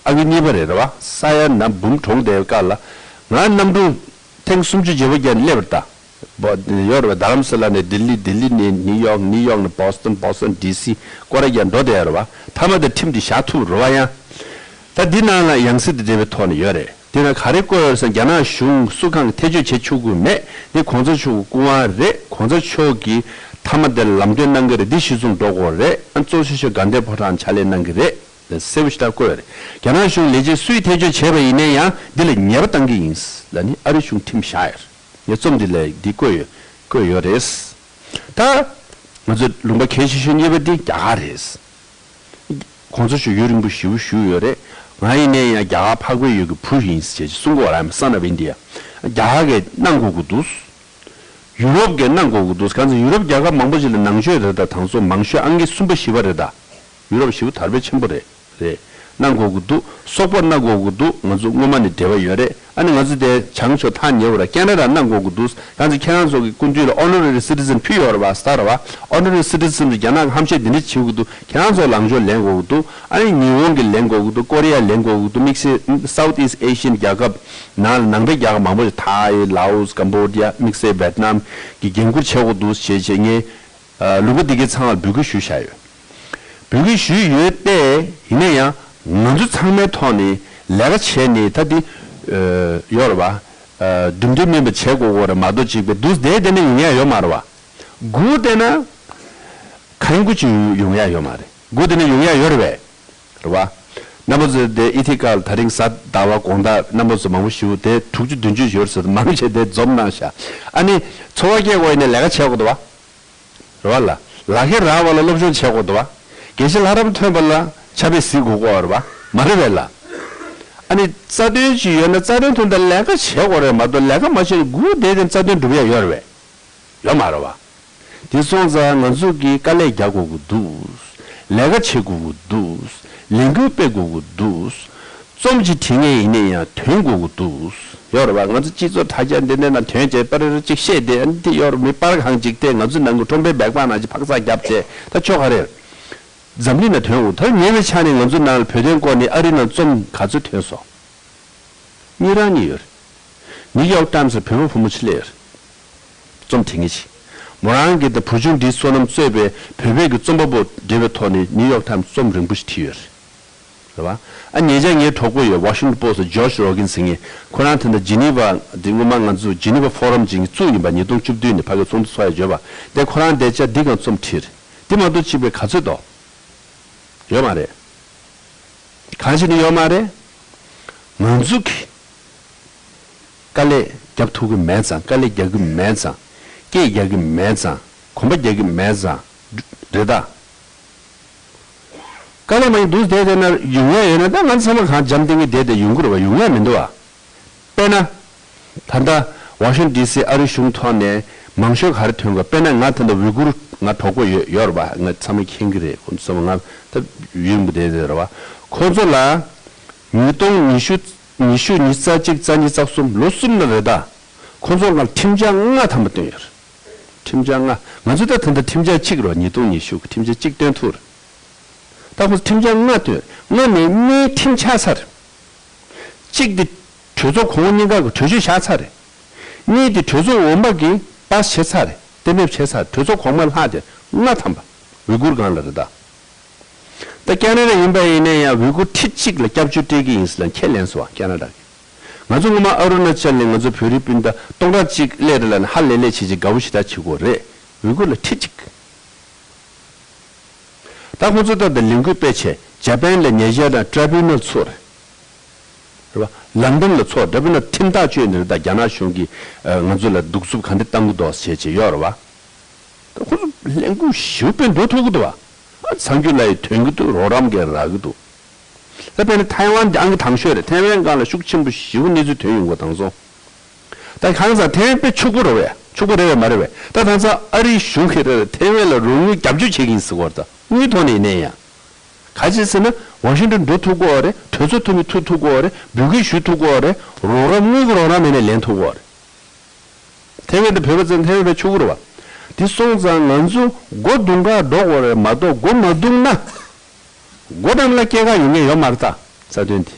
ཨང་ཀི་གཉིས་པ་རེད། རེད་བ། ས་ཡ་ན་འབུམ་གྲོངས་བསྡད་པའི་སྐབས་ལ་ང་གནམ་གྲུ་ཐེངས་སུམ་ཅུ་བརྗེ་པོ་བརྒྱབ་ནས་སླེབས་པ་རེད་ད། བོ་ཡོད་རེད་བ། རྡ་རམ་ས་ལ་ནས་ལྡི་ལི། ལྡི་ལི་ནས་ནིའུ་ཡོག། ནིའུ་ཡོག་ནས་བྷོ་སི་ཊོན། བྷོ་སི་ཊོན་ཌི་སི། སྐོར་ར་རྒྱག་འགྲོ་བསྡད་ཡོད་རེད་བ། མཐའ་མ་དེ་ཁྲིམས་དེ་བཞག་ཐུབ་རེད་བ། ཡང་ད་འདི་ནང་ལ་ཡང་སྲིད་དེ་འབྲེལ་བའི་ཐོག་ནས་ཡོད་རེད། དེ་ནས་ག་རེ་བཀོད་ཡོད་ཟེར་ན། རྒྱ་ནག་གཞུང་སུ་གང་གིས་ཐེ་བྱུས་བྱེད་ཆོག་གི་མེད། འདི་གོང་ས་མཆོག་གི་སྐུ་དབང་རེད། གོང་ས་མཆོག་གིས་མཐའ་མ་དེར་ལམ་སྟོན་གནང་གི་རེད། འདི་གཞི་བཟུང་འགྲོ་དགོས་རེད། ཨ། གཙོ་ཆེ་ཤོས་དགའ་ལྡན་ཕོ་བྲང་ཕྱག་ལས་གནང་གི་རེད། གསལ་པོ་ཞེ་དྲག་བཀོད་ཡོད་རེད། རྒྱ་ནག་གཞུང་ལས་བྱེད་སུས་ཐེ་བྱུས་བྱས་པ་ཡིན་ན་ཡང་འདི་ལ་ཉེས་པ་གཏང་གི་ཡིན་ལབ་ནི་ཨ་རི་གཞུང་ཁྲིམས་བཞག་ཡོད་རེད། ངས་རྩོམ་འདི་ལ་འདི་བཀོད་ཡོད། བཀོད་ཡོད་རེད། ད་ང་ཚོ་ལུང་པ་གལ་ཆེ་ཤོས་གཉིས་པ་འདི་རྒྱ་གར་རེད། གོང་ས་མཆོག་ཡུན་རིང་པོ་ཞེ་པོ་བཞུགས་ཡོད་རེད། ང་ཡིན་ནའི་ཡང་རྒྱ་གར་འཕགས་པའི་ཡུལ་གྱི་བུ་ཡིན་ཞེས་གསུང་གི་ཡོད་རེད། I'm a son of India། རྒྱ་གར་གྱིས་གནང་དགོས་ཀྱི་འདུག་ཡུ་རོབ་ཀྱིས་གནང་དགོས་ཀྱི་འདུག་གང་ཟེར་ཡུ་རོབ་རྒྱལ་ཁབ་མང་པོ་ཞིག་ལ་ནང་ཆོས་རེད་ད། དེང་སང་མང་ཤོས་ཨང་ཀི་གསུམ་པ་བཞི་པ་རེད་ད། ཡུ་རོབ་ཞེ་པོ་དར་སྤེལ་ཆེན་པོ་རེད། རེད། གནང་དགོས་ཀྱི་འདུག་སོག་པོར་གནང་དགོས་ཀྱི་འདུག་ང་ཚོ་སྔོན་མ་ནས་འབྲེལ་བ་ཡོད་རེད། ཨ་ནི་ང་ཚོ་དེ་བྱང་ཕྱོགས་ཐག་ཉེ་བོ་ར་ཁེ་ན་ཌ་གནང་དགོས་ཀྱི་འདུག་གང་ཚེ་ཁྱེད་རང་ཚོ་གི་སྐུ་མདུན་ལ་ཨོ་ནོ་རེ་རི་སི་ཊི་ཛན་ཕུལ་ཡོད་རེད་བ། ས་རེད་བ། ཨོ་ནོ་རེ་རི་སི་ཊི་ཛན་རྒྱ་ནག་གི་ཧམ་བཤད་འདི་འདྲ་བྱེད་ཀྱི་འདུག་ཁྱེད་རང་ཚོ་ལངས་ཕྱོགས་ལེན་དགོས་ཀྱི་འདུག་ཨ་ནི་ཉི་ཧོང་གི་ལེན་དགོས་ཀྱི་འདུག་ཀོ་རི་ཡ་ལེན་དགོས་ཀྱི་འདུག་དམིགས་བསལ་South East Asian རྒྱལ་ཁབ་ནང་ལ་ནང་པའི་རྒྱལ་ཁབ་མང་པོ་ཞིག་ཐའི། ལའོ་སི། ཀམ་བོ་ཌི་ཡ། དམིགས་བསལ་ཝེད་ནམ་གྱིས་འགན་འཁུར་བྱེད་དགོས་འདུག་ཞེས་བྱས་ངས་ཨ་ལུང་པ་འདི་གའི་ཚང་མར་འབོད་སྐུལ་ཞུས་བཞག་ཡོད། འབོད་སྐུལ་ཞུས་ཡོད་པས། ཡིན་ན་ཡང་ང་ཚོ་ཚང་མའི་ཐོག་ནས་ལས་ཀ་བྱས་ནས་ད་འདི་ཨ་ཡོད་རེད་བ། ཨ་འགྲིམ་འགྲུལ་མིན་པ་བྱེད་དགོས་དགོས་རེད་མ་གཏོགས། གཅིག་པའི་འདུག་བསྡད་བསྡད་ན་ཡོང་ཡ་ཡོད་མ་རེད་བ། སྒུག་བསྡད་ན་གང་དགོས་ཅིག་ཡོང་ཡ་ཡོད་མ་རེད། སྒུག་བསྡད་ན་ཡོང་ཡ་ཡོད་རེད་བས། རེད་བ། རྣམ་པ་ཚོས་དེ་ཨི་ཐི་ཀ་ལ་ད་རིང་གཟའ་ཟླ་བ་དགོང་དག་རྣམ་པ་ཚོ་མང་པོ་ཞིག་དེ་དྲུག་ཅུ་བདུན་ཅུ་ཡོད་ཟེར། མང་ཆེ་དེ་འཛོམས་གནང་ཤག་ཨ་ནི་འཚོ་བ་སྐྱེལ་དགོས་ཡིན་ན་ལས་ཀ་བྱེད་དགོས་འདུག་བ། རེད་བ་ལ། ལག་ཁྱེར་རག་པ་ལ་སློབ་སྦྱོང་བྱེད་དགོས་འདུག་བ། དགེ་བཤེས་ལྷ་རམས་ཐོན་པ་ལ་ཕྱག་དཔེ་གཟིགས་དགོས་ཀྱི་ཡོད་རེད་བ། མ་རེད་བས་ལ། ཨ་ནི་རྩ་དོན་ཅིག་ཡོད་ན་རྩ་དོན་དོན་དག་ལས་ཀ་བྱེད་དགོས་རེད་མ་གཏོགས། ལས་ཀ་མ་བྱས་ན་སྒུག་བསྡད་དེ་རྩ་དོན་འགྲུབ་ཡ་ཡོད་རེད་བས། ཡོད་མ་རེད་བ། དེ་སོང་ཙང་ང་ཚོ་གིས་དཀའ་ལས་རྒྱག་དགོས་ཀྱི་འདུག་ལས་ཀ་བྱེད་དགོས་ཀྱི་འདུག་ལས་འགུལ་སྤེལ་དགོས་ཀྱི་འདུག་རྩོམ་ཅིག་བྲིས་མཁན་ཡིན་ན་ཡང་དོན་དགོས་ཀྱི་འདུག་ཡོད་རེད་བ། ང་ཚོ་སྤྱི་ཚོགས་དྲ་རྒྱ་འདི་འདྲའི་ནང་དོན་བྱས་པ་རེ་རེ་ཅིག་བཤད་དེ། ཨ་ནི་དེ་ཡོད་རེད། མི་པར་གང་ཅིག་དེ་ང་ཚོ་ནང་གི་ཁྲོམ་པའི་སྦེག་པ་ནང་ཅིག་འཕག་འཚག་བརྒྱབ་བྱས། ད་ཆོ་ག་རེད། འཛམ་གླིང་ལ་ཐོན་འོང་། ད་ཉེ་བའི་ཆར་ནས་ང་ཚོ་ནང་ལ་བོད་དོན་སྐོར་ནས་ཨ་རི་ནང་རྩོམ་ག་ཚོད་ཐོན་སོང་། གཉིས་རང་གཉིས་ཡོད་རེད། ནིའུ་ཡོག་ཊའིམ་སི་ལ་བོད་པ་བུ་མོ་ཅིག་སླེབས་ཡོད་རེད། རྩོམ་བྲིས་མཁན་ཅིག་མོ་རང་གིས་ད་བུ་ཆུང་འདིའི་བསོད་ནམས་གཙོས་པའི་བོད་པའི་གི་རྩོམ་པ་པོ་འབྲེལ་བའི་ཐོག་ནས་ནིའུ་ཡོག་ཊའིམ་སི་རྩོམ་རིང་པོ་ཞིག་བྲིས་ཡོད་རེད། རེད་བ། ཨ་ཉེ་ཆར་ངའི་གྲོགས་པོ་ཡོད། ཝ་ཤིང་ཊོན་པོ་སི་ཊི་ཇོརྗ་རོ་གིན་ཟེར་མཁན། ཁོ་རང་ད་ལྟ་ཇི་ནི་ཝ། འདི་སྔོན་མ་ང་ཚོ་ཇི་ནི་ཝ་ཕོ་རམ་ཅིག་བཙུགས་ཡིན་པ། ཉིས་སྟོང་བཅུ་བདུན་ནས་ཕ་གིར་ཚོགས་འདུ་ཚོགས་ཡ་བརྗོད་པ། དེ་ཁོ་རང་དེ་ཆ་འདི་གང་རྩོམ་བྲིས་རེད། དེ་མ་གཏོགས་གཅིག་པའི་ག་ཚོད་འདུག་ཡོད་མ་རེད། གང་ཞིག་ནི་ཡོད་མ་རེད། ང་ཚོ་གིས་དཀའ་ལས་རྒྱབ་ཐུབ་ཀྱི་མེད་ཙང་། དཀའ་ལས་རྒྱག་གི་མེད་ཙང་། སྐད་རྒྱག་གི་མེད་ཙང་། གོམ་པ་རྒྱག་གི་མེད་ཙང་། རེད་ད། དཀའ་ལས་མ་ཡིན་འདུག་བསྡད་བསྡད་ན་ཡོང་ཡ་ཡོད་ན། ད་ང་ཚང་མ་གང་འཇམ་ཐིང་གི་བསྡད་བསྡད་ཡོང་གི་རེད་བ། ཡོང་ཡ་མི་འདུག་བ། དཔེར་ན། ད་ལྟ་ཝ་ཤིང་ཊོན་ཌི་སི་ཨ་རི་གཞུང་ཐོག་ནས་མང་ཤོས་ག་རེ་ཐོན་དགོས། དཔེར་ན་ང་ད་ལྟ་ཝི་གུར། ང་གྲོགས་པོ་ཡོད་ཡོད་རེད་པ། ང་ཚང་མས་མཁྱེན་གྱི་རེད། ཁོང་ཚོ་ཚང་མ་ང་ད་ཡུན་རིང་པོ་བསྡད་བསྡད་རེད་པ། ཁོང་ཚོ་ལ་ཉིས་སྟོང་ཉི་ཤུ། ཉི་ཤུ་ཉི་རྩ་གཅིག་རྩ་གཉིས་རྩ་གསུམ་ལོ་གསུམ་ལ་རེད་ད། ཁོང་ཚོ་ལ་ཁྲིམས་འཆར་ལྔ་ཐམ་པ་བཏོན་ཡོད་རེད། ཁྲིམས་འཆར་ལྔ། ང་ཚོ་ད་ད་ལྟ་ཁྲིམས་འཆར་གཅིག་རེད་པ། ཉིས་སྟོང་ཉི་ཤུ་གི་ཁྲིམས་འཆར་གཅིག་བཏོན་ཐུབ་རེད། ད་ཁོང་ཚོ་ཁྲིམས་འཆར་ལྔ་བཏོན། ལྔ་ནས་གཉིས་ཁྲིམས་ཆག་ཚར། གཅིག་དེ་གྲོས་ཚོགས་གོང་མ་གཉིས་ཀ་གི་གྲོས་ཆོད་བཞག་ཚར་རེད། གཉིས་དེ་གྲོས་ཚོགས་འོག་མ་གིས་པཱ་སི་བྱས་ཚར་རེད། གཏན་འབེབས་བྱས་ཚར་རེད། གྲོས་ཚོགས་གོང་མ་ལྷག་དེ་ལྔ་ཐམ་པ་ཝི་གུར་སྒང་ལ་རེད་ད། ད་ཀ་ན་ཌ་ཡིན་པ་ཡིན་ན་ཡང་ཝི་གུར་ཁྲི་གཅིག་ལ་སྐྱབས་བཅོལ་སྤྲད་ཀྱི་ཡིན་ཟེར་ལ་ཁས་ལེན་སོང་བ་ཀ་ན་ཌ་གིས། ང་ཚོ་སྔོན་མ་ཨ་རུ་ན་ཅལ་ནས་ང་ཚོ་བོད་རིགས་སྤུན་ཟླ་སྟོང་ཕྲག་གཅིག་སླེབས་རེད་ལབ་ནས་ཧ་ལས་ལས་བྱེད་བྱེད་དགའ་བོ་ཞེ་དྲག་བྱེད་དགོས་རེད། ཝི་གུར་ལ་ཁྲི་གཅིག་ད་ཁོང་ཚོ་ད་ལྟ་ལས་འགུལ་སྤེལ་བྱས་ཇ་པན་ལ་ཉེ་ཆར་དང་ཊི་རི་བྷིའུ་ནལ་ཚུགས་རེད། རེད་བ། ལན་ཌོན་ལ་ཚུགས་ཊི་རི་བྷིའུ་ནལ་ཁྲིམས་ཐག་གཅོད་ནས་རེད་ད། རྒྱ་ནག་གཞུང་གིས་ང་ཚོ་ལ་གདུག་རྩུབ་ག་འདྲ་བཏང་གི་འདུག་ཟེར་བྱས་བྱས་ཡོད་རེད་བ། ད་ཁོང་ཚོ་ལས་འགུལ་ཞེ་པོ་སྤེལ་འགྲོ་ཐུབ་ཀྱི་འདུག་བ། ཨ་ཚ་རྒྱུད་ལ་ཡི་ཐོན་གྱི་འདུག་རོགས་རམ་གྱི་རག་གི་འདུག་ད་དཔེར་ན་ཐའེ་ཝན་དེ་ཨང་ཀི་དང་ཤོས་རེད། ཐའེ་ཝན་སྒང་ལ་ཤུགས་ཆེན་པོ་ཞེ་པོ་གནས་ཚུལ་ཐོན་ཡོང་གི་དང་སོང་། ད་གང་ཟག་ཐའེ་ཝན་དཔེ་ཕྱུག་པོ་རེད་བས། ཕྱུག་པོ་རེད་བས་མ་རེད་བས། ད་དང་ས་ཨ་རིའི་གཞུང་གིས་རེད་ཐའེ་ཝན་ལ་རོགས་དངུལ་རྒྱབ་སྐྱོར་བྱེད་ཀྱི་ཡིན་ཟེར་གོ་རེད། ད་དངུལ་ཐོག་ནས་ཡིན་ནའི་ཡང་། ག་ཅི་ཟེར་ན་ཝ་ཤིང་ཏོན་འགྲོ་ཐུབ་ཀྱི་ཡོད་རེད། གྲོས་ཚོགས་འཐུས་མི་ཐུག་ཐུབ་ཀྱི་ཡོད་རེད། འབོད་སྐུལ་ཞུ་ཐུབ་ཀྱི་ཡོད་རེད། རོགས་རམ་དངུལ་གྱི་རོགས་རམ་མེད་ནས་ལེན་ཐུབ་ཀྱི་ཡོད་རེད། ཐའེ་ཝན་དེ་བོད་པ་ཚོ་ཐའེ་ཝན་དཔེ་ཕྱུག་པོ་རེད་བ། དེ་སོང་ཙང་ང་ཚོ་སྒོ་རྡུང་ག་འགྲོ་དགོས་རེད་མ་གཏོགས་སྒོ་མ་རྡུང་ན། སྒོ་འགྲམ་ལ་སྐྱེལ་ག་ཡོང་མཁན་ཡོད་མ་རེད་ད། རྩ་དོན་དེ།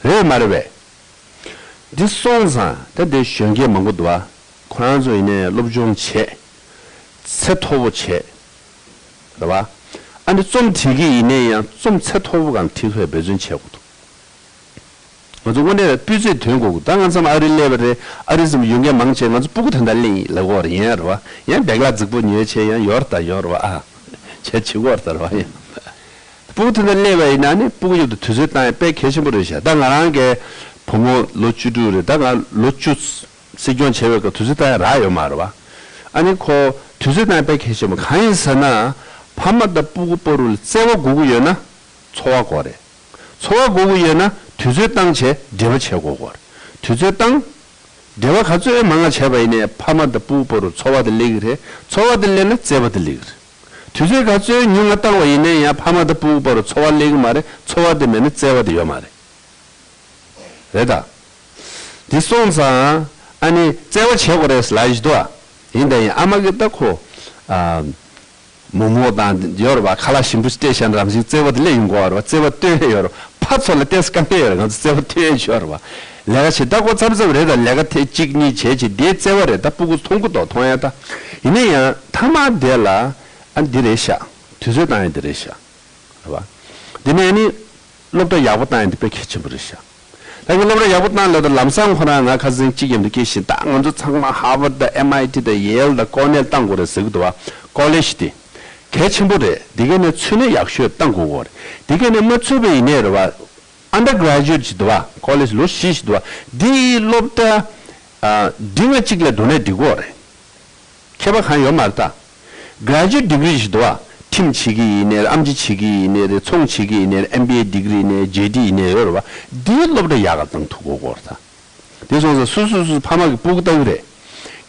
རེད་མ་རེད་བས། འདི་སོང་ཙང་ད་འདི་གཞོན་སྐྱེས་མང་པོ་འདུག་བ། ཁོ་རང་ཚོ་ཡིན་ནའི་སློབ་སྦྱོང་བྱས། ཚད་མཐོ་པོ་བྱས། རེད་བ། ཨ་ནི་རྩོམ་བྲིས་ཀྱི་ཡིན་ནའི་ཡང་རྩོམ་ཚད་མཐོ་པོ་སྒང་བྲིས་ཐུབ་པའི་འབད་བརྩོན་བྱེད་དགོས་འདུག་ང་ཚོ་དངོས་གནས་ལ་སྤུས་ཚད་ཐོན་དགོས་ཀྱི། ད་ང་ཚོ་ཨ་རི་སླེབས་པ་རེད། ཨ་རི་ཙམ་ཡོད་མཁན་མང་ཆེ་ང་ཚོ་སྤུ་གུ་དོན་དག་གླེང་ཡིན་ལབ་ཀྱི་ཡོད་རེད། ཡིན་རེད་བ། ཡང་བེག་ལག་རྫིག་པོ་ཉོས་བྱས་ཡང་ཡོད་རེད་ད་ཡོད་རེད་བ། ཨ། བྱས་བྱེད་ཀྱི་ཡོད་རེད་ད་རེད་བ་ཡང་། སྤུ་གུ་དོན་དག་གླེང་བ་ཡིན་ན་ནི་སྤུ་གུ་མཉམ་དུ་དུས་ཚོད་བཏང་ཡ་དཔེ་གལ་ཆེན་པོ་རེད་ཤག་ད་ང་རང་གི་བུ་མོ་ལོ་བཅུ་དྲུག་རེད། ད་ང་ལོ་བཅུ་སྲིད་སྐྱོང་བྱེད་པའི་སྐབས་དུས་ཚོད་བཏང་ཡ་རག་ཡོད་མ་རེད་བ། ཨ་ནི་ཁོ་དུས་ཚོད་བཏང་ཡ་དཔེ་གལ་ཆེན་པོ་གང་ཡིན་ཟེར་ན། ཕ་མ་དང་སྤུ་གུ་བར་དུ་བརྩེ་བ་དགོས་ཀྱི་ཡོད་ན་འཚོ་བ་དགོས་རེད། འཚོ་བ་དགོས་ཀྱི་ཡོད་ན་དུས་ཚོད་བཏང་བྱས་འབྲེལ་བ་བྱེད་དགོས་ཀྱི་རེད། དུས་ཚོད་བཏང་། འབྲེལ་བ་ག་ཚོད་མང་ང་བྱས་པ་ཡིན་ནའི་ཕ་མ་དང་སྤུ་གུ་བར་དུ་འཚོ་བ་དེ་སླེབས་ཀྱི་རེད། འཚོ་བ་དེ་སླེབས་ན་བརྩེ་བ་དེ་སླེབས་ཀྱི་རེད། དུས་ཚོད་ག་ཚོད་ཉུང་ང་བཏང་བ་ཡིན་ནའི་ཡང་ཕ་མ་དང་སྤུ་གུ་བར་དུ་འཚོ་བ་སླེབས་ཀྱི་མ་རེད། འཚོ་བ་དེ་མེད་ན་བརྩེ་བ་དེ་ཡོད་མ་རེད། རེད་ད། དེ་སོང་ཙང་ཨ་ནི་བརྩེ་བ་བྱེད་དགོས་རེད་ལབ་ཀྱི་འདུག་ཨ། ཡིན་ད་ཡིན་ཨ་མ་གི་ད་ཁོ། ཨ། མོག་མོག་དང་ཡོད་རེད་བ། ཁ་ལག་ཞིམ་པོ་སྤྲད་བཞག་ན་རང་བཞིན་བརྩེ་བ་དེ་སླེབས་ཡོང་གི་ཡོད་རེད་བ། བརྩེ་བ་སྟོན་ཡས་ཡོད་རེད། ཕ་ཚོ་ལ་ཏོག་ཙམ་དཀའ་ངལ་ཡོད་རེད། ང་ཚོ་བརྩེ་བ་སྟོན་ཡས་ཡོད་རེད་བ། ལས་ཀ་བྱེད་ད་ཁོ་མཚམས་མཚམས་རེད་ད། ལས་ཀ་ཐེངས་གཅིག་གཉིས་བྱས་བྱས་དེའི་བརྩེ་བ་རེད་ད། སྤུ་གུ་མཐོང་གི་འདུག་མཐོང་ཡ་ད། ཡིན་ན་ཡང་མཐའ་མ་དེ་ལ་ཨ་འདི་རེད་ཤག་དུས་ཚོད་བཏང་ཡ་འདི་རེད་ཤག་རེད་བ། འདི་ནས་ནི་སློབ་གྲྭ་ཡག་པོ་བཏང་ཡ་འདི་དཔེ་གལ་ཆེན་པོ་རེད་ཤག་ད་གི་སློབ་གྲྭ་ཡག་པོ་བཏང་ལབ་དུས་ལམ་སང་ཁོ་རང་ང་ཁ་སང་གཅིག་མཉམ་དུ་སྐད་བཤད། ད་ང་ཚོ་ཚང་མ་ཧར་ཝརཌ་དང་ཨེམ་ཨའི་ཊི་དང་ཡེལ་དང་ཀོར་ནེལ་བཏང་དགོས་རེད་ཟེར་གི་འདུག་བ། ཀོ་ལེཇ་དེ་གལ་ཆེན་པོ་རེད། དེ་ག་ནས་ཚུད་ན་ཡག་ཤོས་བཏང་དགོས་གོ་རེད། དེ་ག་ནས་མ་ཚུད་པ་ཡིན་ནའི་རེད་བ། ཨན་ཌར་གྷ་རེ་ཇུ་ཨེཊ་ཞིག་འདུག་བ། ཀོ་ལེཇ་ལོ་བཞི་ཞིག་འདུག་བ། འདི་ཡི་སློབ་གྲྭ་ཨ་འབྲིང་བ་གཅིག་ལ་འགྲོ་ནས་འགྲིག་གོ་རེད། ཁྱད་པར་གང་ཡོད་མ་རེད་ད། གྷ་རེ་ཇུ་ཨེཊ་ཌིག་རི་ཞིག་འདུག་བ། ཁྲིམས་བྱེད་ཀྱི་ཡིན་ནའི་རེད། ཨེམ་ཆི་བྱེད་ཀྱི་ཡིན་ནའི་རེད། ཚོང་བྱེད་ཀྱི་ཡིན་ནའི་རེད། ཨེམ་བི་ཨེ་ཌིག་རི་ཡིན་ནའི་ཇེ་ཌི་ཡིན་ནའི་ཡོད་རེད་བ། འདིའི་སློབ་གྲྭ་ཡག་ག་བཏང་ཐུབ་དགོས་གོ་རེད་ད། དེ་སོང་ཙང་སོ་སོ་སོ་སོ་ཕ་མ་གི་སྤུ་གུ་ལྟ་གི་རེད།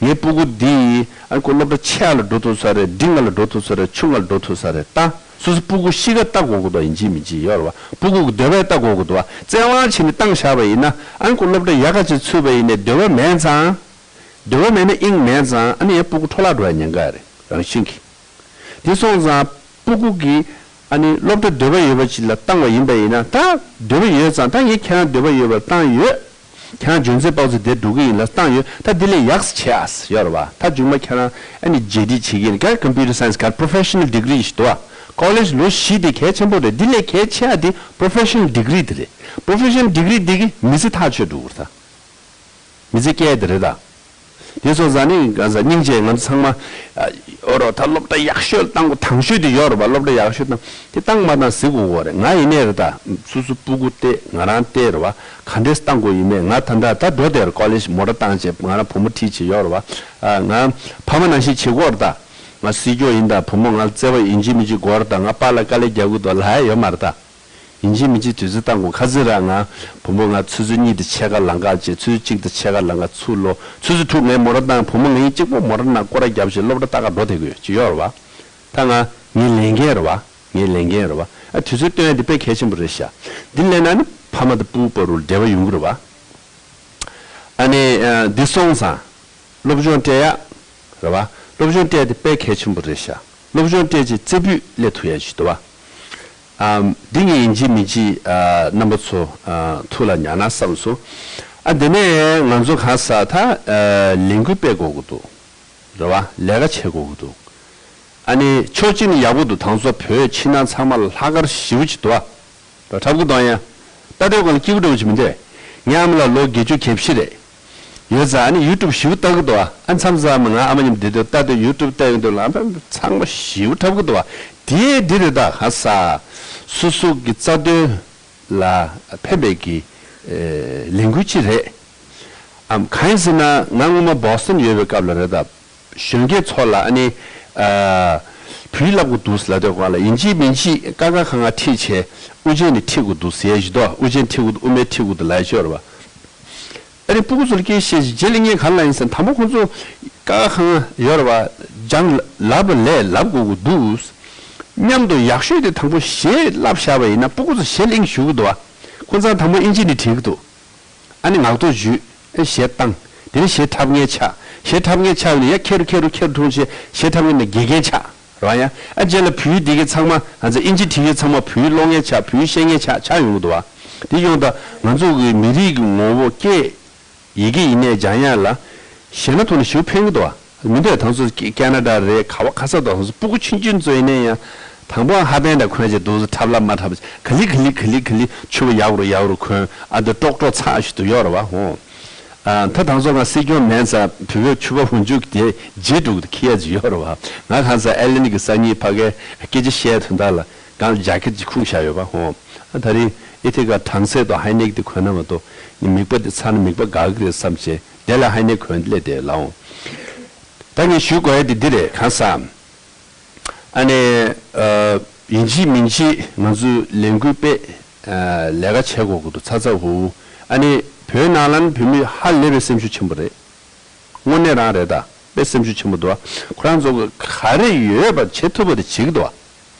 ངའི་སྤུ་གུ་འདི་ཨ་ཁོ་སློབ་གྲྭ་ཆེ་བ་ལ་འགྲོ་ཐུབ་ས་རེད། འབྲིང་བ་ལ་འགྲོ་ཐུབ་ས་རེད། ཆུང་བ་ལ་འགྲོ་ཐུབ་ས་རེད་ད། སོ་སོ་སྤུ་གུ་གཤིས་ཀ་ལྟ་དགོས་གི་འདུག་ཡིན་གཅིག་མིན་གཅིག་ཡོད་རེད་བ། སྤུ་གུ་གི་འདོད་པ་ལྟ་དགོས་གི་འདུག་བ། བཙན་དབང་བྱས་ནས་བཏང་བཞག་པ་ཡིན་ན་ཨ་ཁོ་སློབ་གྲྭ་ཡག་ག་ཅིག་ཚུད་པ་ཡིན་ནའི་འདོད་པ་མེད་ཙང་། འདོད་པ་མེད་ན་དབྱིངས་མེད་ཙང་ཨ་ནི་ཡང་སྤུ་གུ་འཕྲོ་བརླག་འགྲོ་ཡ་ཉེན་ཁ་རེད་རང་བཞིན་གྱིས། དེ་སོང་ཙང་སྤུ་གུ་གིས་ཨ་ནི་སློབ་གྲྭ་འདོད་པ་ཡོད་པ་ཅིག་ལ་བཏང་བ་ཡིན་པ་ཡིན་ན། ད་འདོད་པ་ཡོད་ཙང་ད་ངས་ཁྱེད་རང་འདོད་པ་ཡོད་པར་བཏང་ཡོད། ཁྱེད་རང་འཇོན་ཚད་དཔག་ཚད་དེ་འགྲོ་གི་ཡིན་ལ་བཏང་ཡོད། ད་འདི་ལས་ཡག་ས་བྱེད་ཨ་ཡོད་རེད་བ། ད་མཇུག་མ་ཁྱེད་རང་ཨ་ནི་ཇེ་ཌི་བྱེད་ཀྱི་ཡིན་ག་ཀམ་པུ་ཊར་སའེན་སི་ག་པོ་རོ་ཕེ་ཤ་ནལ་ཌིག་རི་ཞིག་འདུག་བ། ཀོ་ལེཇ་ལོ་བཞི་དེ་གལ་ཆེན་པོ་རེད། འདི་ལས་གལ་ཆེ་བ་དེ་པོ་རོ་ཕེ་ཤ་ནལ་ཌིག་རི་དེ་རེད། པོ་རོ་ཕེ་ཤ་ནལ་ཌིག་རི་དེ་གིས་མི་ཚེ་ཐག་ཆོད་འགྲོ་གི་རེད་ད། མི་ཚེ་སྐྱེལ་དེ་རེད་ད། དེ་སོང་ཙང་ནི་གང་ཟག་སྙིང་རྗེ་ང་ཚོ་ཚང་མ། ཨོ་རོ་ད་སློབ་གྲྭ་ཡག་ཤོས་བཏང་དགོས། དང་ཤོས་དེ་ཡོད་རེད་པ། སློབ་གྲྭ་ཡག་ཤོས་བཏང་དེ་བཏང་མ་བཏང་ཟེར་དགོས་གོ་རེད། ང་ཡིན་ནའི་རེད་ད། སོ་སོ་སྤུ་གུ་བལྟས་ང་རང་བལྟས་རེད་པ། ག་འདྲས་བཏང་དགོས་ཡིན་མེད་ང་ད་ལྟ་ད་འགྲོ་བསྡད་རེད། ཀོ་ལེཇ་མོ་ཊ་བཏང་བྱས་ང་རང་བུ་མོ་ཁྲིད་བྱས་ཡོད་རེད་པ། ང་ཕ་མ་ནང་བཞིན་བྱེད་དགོས་རེད་ད། ང་སྲིད་སྐྱོང་ཡིན་ད། བུ་མོ་ང་ལ་བརྩེ་བ་ཡིན་གཅིག་མིན་གཅིག་དགོས་རེད་ད། ང་པཱ་ལགས་དཀའ་ལས་རྒྱག་གི་འདུག་ལབ་ཡ་ཡོད་མ་རེད་ད། ཡིན་གཅིག་མིན་གཅིག་དུས་ཚོད་བཏང་དགོས། ཁ་སང་ར་ང་བུ་མོ་ང་ཆུ་ཚོད་གཉིས་དང་ཕྱེད་ཀ་ལམ་ཁ་བྱས། ཆུ་ཚོད་གཅིག་དང་ཕྱེད་ཀ་ལམ་ཁ་ཚུར་ལོག་ཆུ་ཚོད་དྲུག་ངས་མོ་ཊ་བཏང་། བུ་མོ་ངའི་གཅིག་པོ་མོ་ཊ་ནང་སྐོར་ར་བརྒྱབ་བྱས་སློབ་གྲྭ་ལྟ་ག་འགྲོ་བསྡད་ཀྱི་ཡོད་ཅིག་ཡོད་རེད་བ། ད་ང་ངའི་ལས་འགན་རེད་བ། ངའི་ལས་འགན་རེད་བ། ཨ་དུས་ཚོད་སྟོན་ཡ་འདི་དཔེ་གལ་ཆེན་པོ་རེད་ཤག་འདི་ལས་ན་ནི་ཕ་མ་དང་སྤུ་གུ་བར་དུ་འབྲེལ་བ་ཡོང་གི་རེད་བ། ཨ་ནི་ཨ་འདི་སོང་ཙང་སློབ་སྦྱོང་སྤྲད་ཡ་རེད་བ། སློབ་སྦྱོང་སྤྲད་དེ་དཔེ་གལ་ཆེན་པོ་རེད་ཤག་སློབ་སྦྱོང་སྤྲད་ཅིག་རྩེ་ཕུད་སླེབས་ཐུབ་ཡ་ཞིག་འདུག་བ། ཨ། འདི་ངས་ཡིན་གཅིག་མིན་གཅིག་ཨ། རྣམ་པ་ཚོ་ཨ། ཐུགས་ལ་ཉར་ན་བསམ་སོང་། ཨ། དེ་ནས་ང་ཚོ་གང་ཟག་ད་ཨ། ལས་འགུལ་སྤེལ་དགོས་ཀྱི་འདུག། རེད་བ། ལས་ཀ་བྱེད་དགོས་ཀྱི་འདུག། ཨ་ནི་ཕྱོགས་གཅིག་ནས་ཡག་པོ་འདུག། དང་ཚོ་བོད་ཕྱི་ནང་ཚང་མ་ལ་ལྷག་དཀར་ཞེ་པོ་ཅིག་འདུག་ཨ། འགྲོ་འཁྲབ་ཀྱི་འདུག་ཡ། ལྟ་དུས་གང་ལ་སྐྱིད་པོ་འདྲ་པོ་ཅིག་མི་འདུག། ངའི་ཨ་མ་ལགས་ལོ་བརྒྱད་ཅུ་གྱ་བཞི་རེད། ཡོད་ཙང་ཨ་ནི་ཡུ་ཊུབ་ཞེ་པོ་ལྟ་གི་འདུག་ཨ། ཨ་མཚམས་མཚམས་ང་ཨ་མ་མཉམ་བསྡད་དུས་ལྟ་དུས་ཡུ་ཊུབ་ལྟ་ཡོང་དུས་ལ་ཨ་ཕ་ཚང་མ་ཞེ་པོ་འཁྲབ་གི་འདུག་ཨ། དེ་འདི་རེད་ད། གང་ཟག་སོ་སོ་གི་རྩ་དོན་ལ་ཕན་པའི་གི་ཨེ། ལས་འགུལ་ཅིག་རེད། ཨམ། གང་ཡིན་ཟེར་ན་ང་སྔོན་མ་བོ་སི་ཊོན་ཡོད་པའི་སྐབས་ལ་རེད་ད། གཞོན་སྐྱེས་ཚོ་ལ་ཨ་ནི་ཨ། བོད་ཡིག་བསླབ་དགོས་འདུག་ཟེར་ལབ་དུས་སྒང་ལ་ཡིན་གཅིག་མིན་གཅིག་ཀ་ཁ་ག་ང་ཁྲིད་བྱས་དབུ་ཅན་ནས་ཁྲིད་དགོས་འདུག་ཟེར་ཡ་ཞིག་འདུག། དབུ་ཅན་ཁྲིད་དགོས་འདུག། དབུ་མེད་ཁྲིད་དགོས་འདུག་ལབ་ཡ་ཞིག་ཡོད་རེད་བ། ཨ་ནི་སྤུ་གུ་ཚོར་སྐད་བཤད་ཅིག་རྗེས་ལ་ངས་ག་རེ་ལབ་ཡིན་ཟེར་ན། དང་པོ་ཁོང་ཚོ་ཀ་ཁ་གང་ཡོད་རེད་བ། སྦྱང་ལབ་པ་ལས་ལབ་དགོས་ཀྱི་འདུག། མཉམ་དུ་ཡག་ཤོས་དེ་དང་པོ་གཞས་བསླབ་བཞག་པ་ཡིན་ན་སྤུ་གུ་ཚོ་གཞས་གླེང་ཞུ་གི་འདུག་བ། ཁོང་ཚོ་དང་པོ་ཨིན་ཇི་ནས་བྲིས་ཀྱི་འདུག། ཨ་ནི་ངག་ཐོག་འཇུས། ཨ། གཞས་བཏང་། དེ་ནས་གཞས་འཁྲབ་མཁན་ཆགས། གཞས་འཁྲབ་མཁན་ཆགས་ནས་ཡ་ཁེ་རུ་ཁེ་རུ་ཁེ་རུ་འཁྲུངས་བྱས་གཞས་འཁྲབ་མཁན་ནས་དགེ་རྒན་ཆགས། རེད་བ། ཡ། ཨ། རྗེས་ལ་བོད་ཡིག་འདི་གའི་ཚང་མ་ང་ཚོ་ཨིན་ཇི་བྲིས་མཁན་ཚང་མ་བོད་ཡིག་ཀློག་མཁན་ཆགས། བོད་ཡིག་ཤེས་མཁན་ཆགས་ཆགས་ཡོང་གི་འདུག་བ། དེ་ཡོང་ད་ང་ཚོ་གི་མི་རིགས་ཀྱི་ངོ་བོ་སྐད་ཡི་གེ་ཡིན་ནའི་སྦྱང་ཡག་ལ་གཞས་སྣ་ཐོག་ནས་ཞེ་པོ་ཕན་གི་འདུག་བ། མི་འདོད་དང་ཚོ་ཀེ་ན་ཌ་རེད། ག་བ་ག་ས་དང་སྤུ་གུ་ཆུང་ཆུང་ཚོ་ཡིན་ནའི་ཡང་དང་པོ་ཧ་པན་འདྲ་གོན་བྱས་འདུག་ཟེར། འཁྲབ་ལ་མ་འཁྲབ་ག་ལེ་ག་ལེ་ག་ལེ་ག་ལེ་ཕྱུ་པ་ཡག་རུ་ཡག་རུ་གོན། ཨ། འདི་ཀྲོག་ཀྲོག་ཚ་ཞིག་ཏུ་ཡོད་རེད་བ། ཧོ། ཨ། ད་དང་ཚོ་ང་སྲིད་སྐྱོང་མེད་ཙང་བོད་པའི་ཕྱུ་པ་འོག་འཇུག་དེ་རྗེས་འགྲོ་གི་ཁྱི་ཡ་ཅིག་ཡོད་རེད་བ། ང་གང་ཟག་ཨེ་ལེ་ནི་གི་སང་ཉིན་ཕ་གའི་སྐད་ཆ་བཤད་དོན་དག་ལ་གང་ལ་ཇ་ཀེ་ཊི་ཅིག་ཁུག་བཞག་ཡོད་པ། ཧོ། ཨ། ད་རིང་ཨེ་ཐི་ཀ་གྲང་གསེག་དང་ཧའི་ནེག་དེ་གོན་ན་མ་གཏོགས་ངའི་མིད་པ་དེ་ཚ་ན་མིད་པ་འགག་གི་རེད་བསམ་བྱས་དེ་ལ་ཧའི་ནེག་གོན་སླེབས་བསྡད་ལགས། ད་ངས་ཞུ་དགོས་ཡ་དེ་འདི་རེད། གང་ཟག་ཨ་ནི་ཨ། ཡིན་གཅིག་མིན་གཅིག་ང་ཚོས་ལས་འགུལ་སྤེལ། ཨ། ལས་ཀ་བྱེད་དགོས་ཀྱི་འདུག། ཚ་ཚ་འུར་འུར། ཨ་ནི་བོད་ནང་ལ་ནི་བོད་མི་ཧ་ལས་པའི་སེམས་ཤུགས་ཆེན་པོ་རེད། དངོས་གནས་རང་རེད་ད། དཔེ་སེམས་ཤུགས་ཆེན་པོ་འདུག། ཁོ་རང་ཚོ་ག་རེ་ཡོད་པ་བྱེད་ཐུབ་པ་དེ་བྱེད་ཀྱི་འདུག།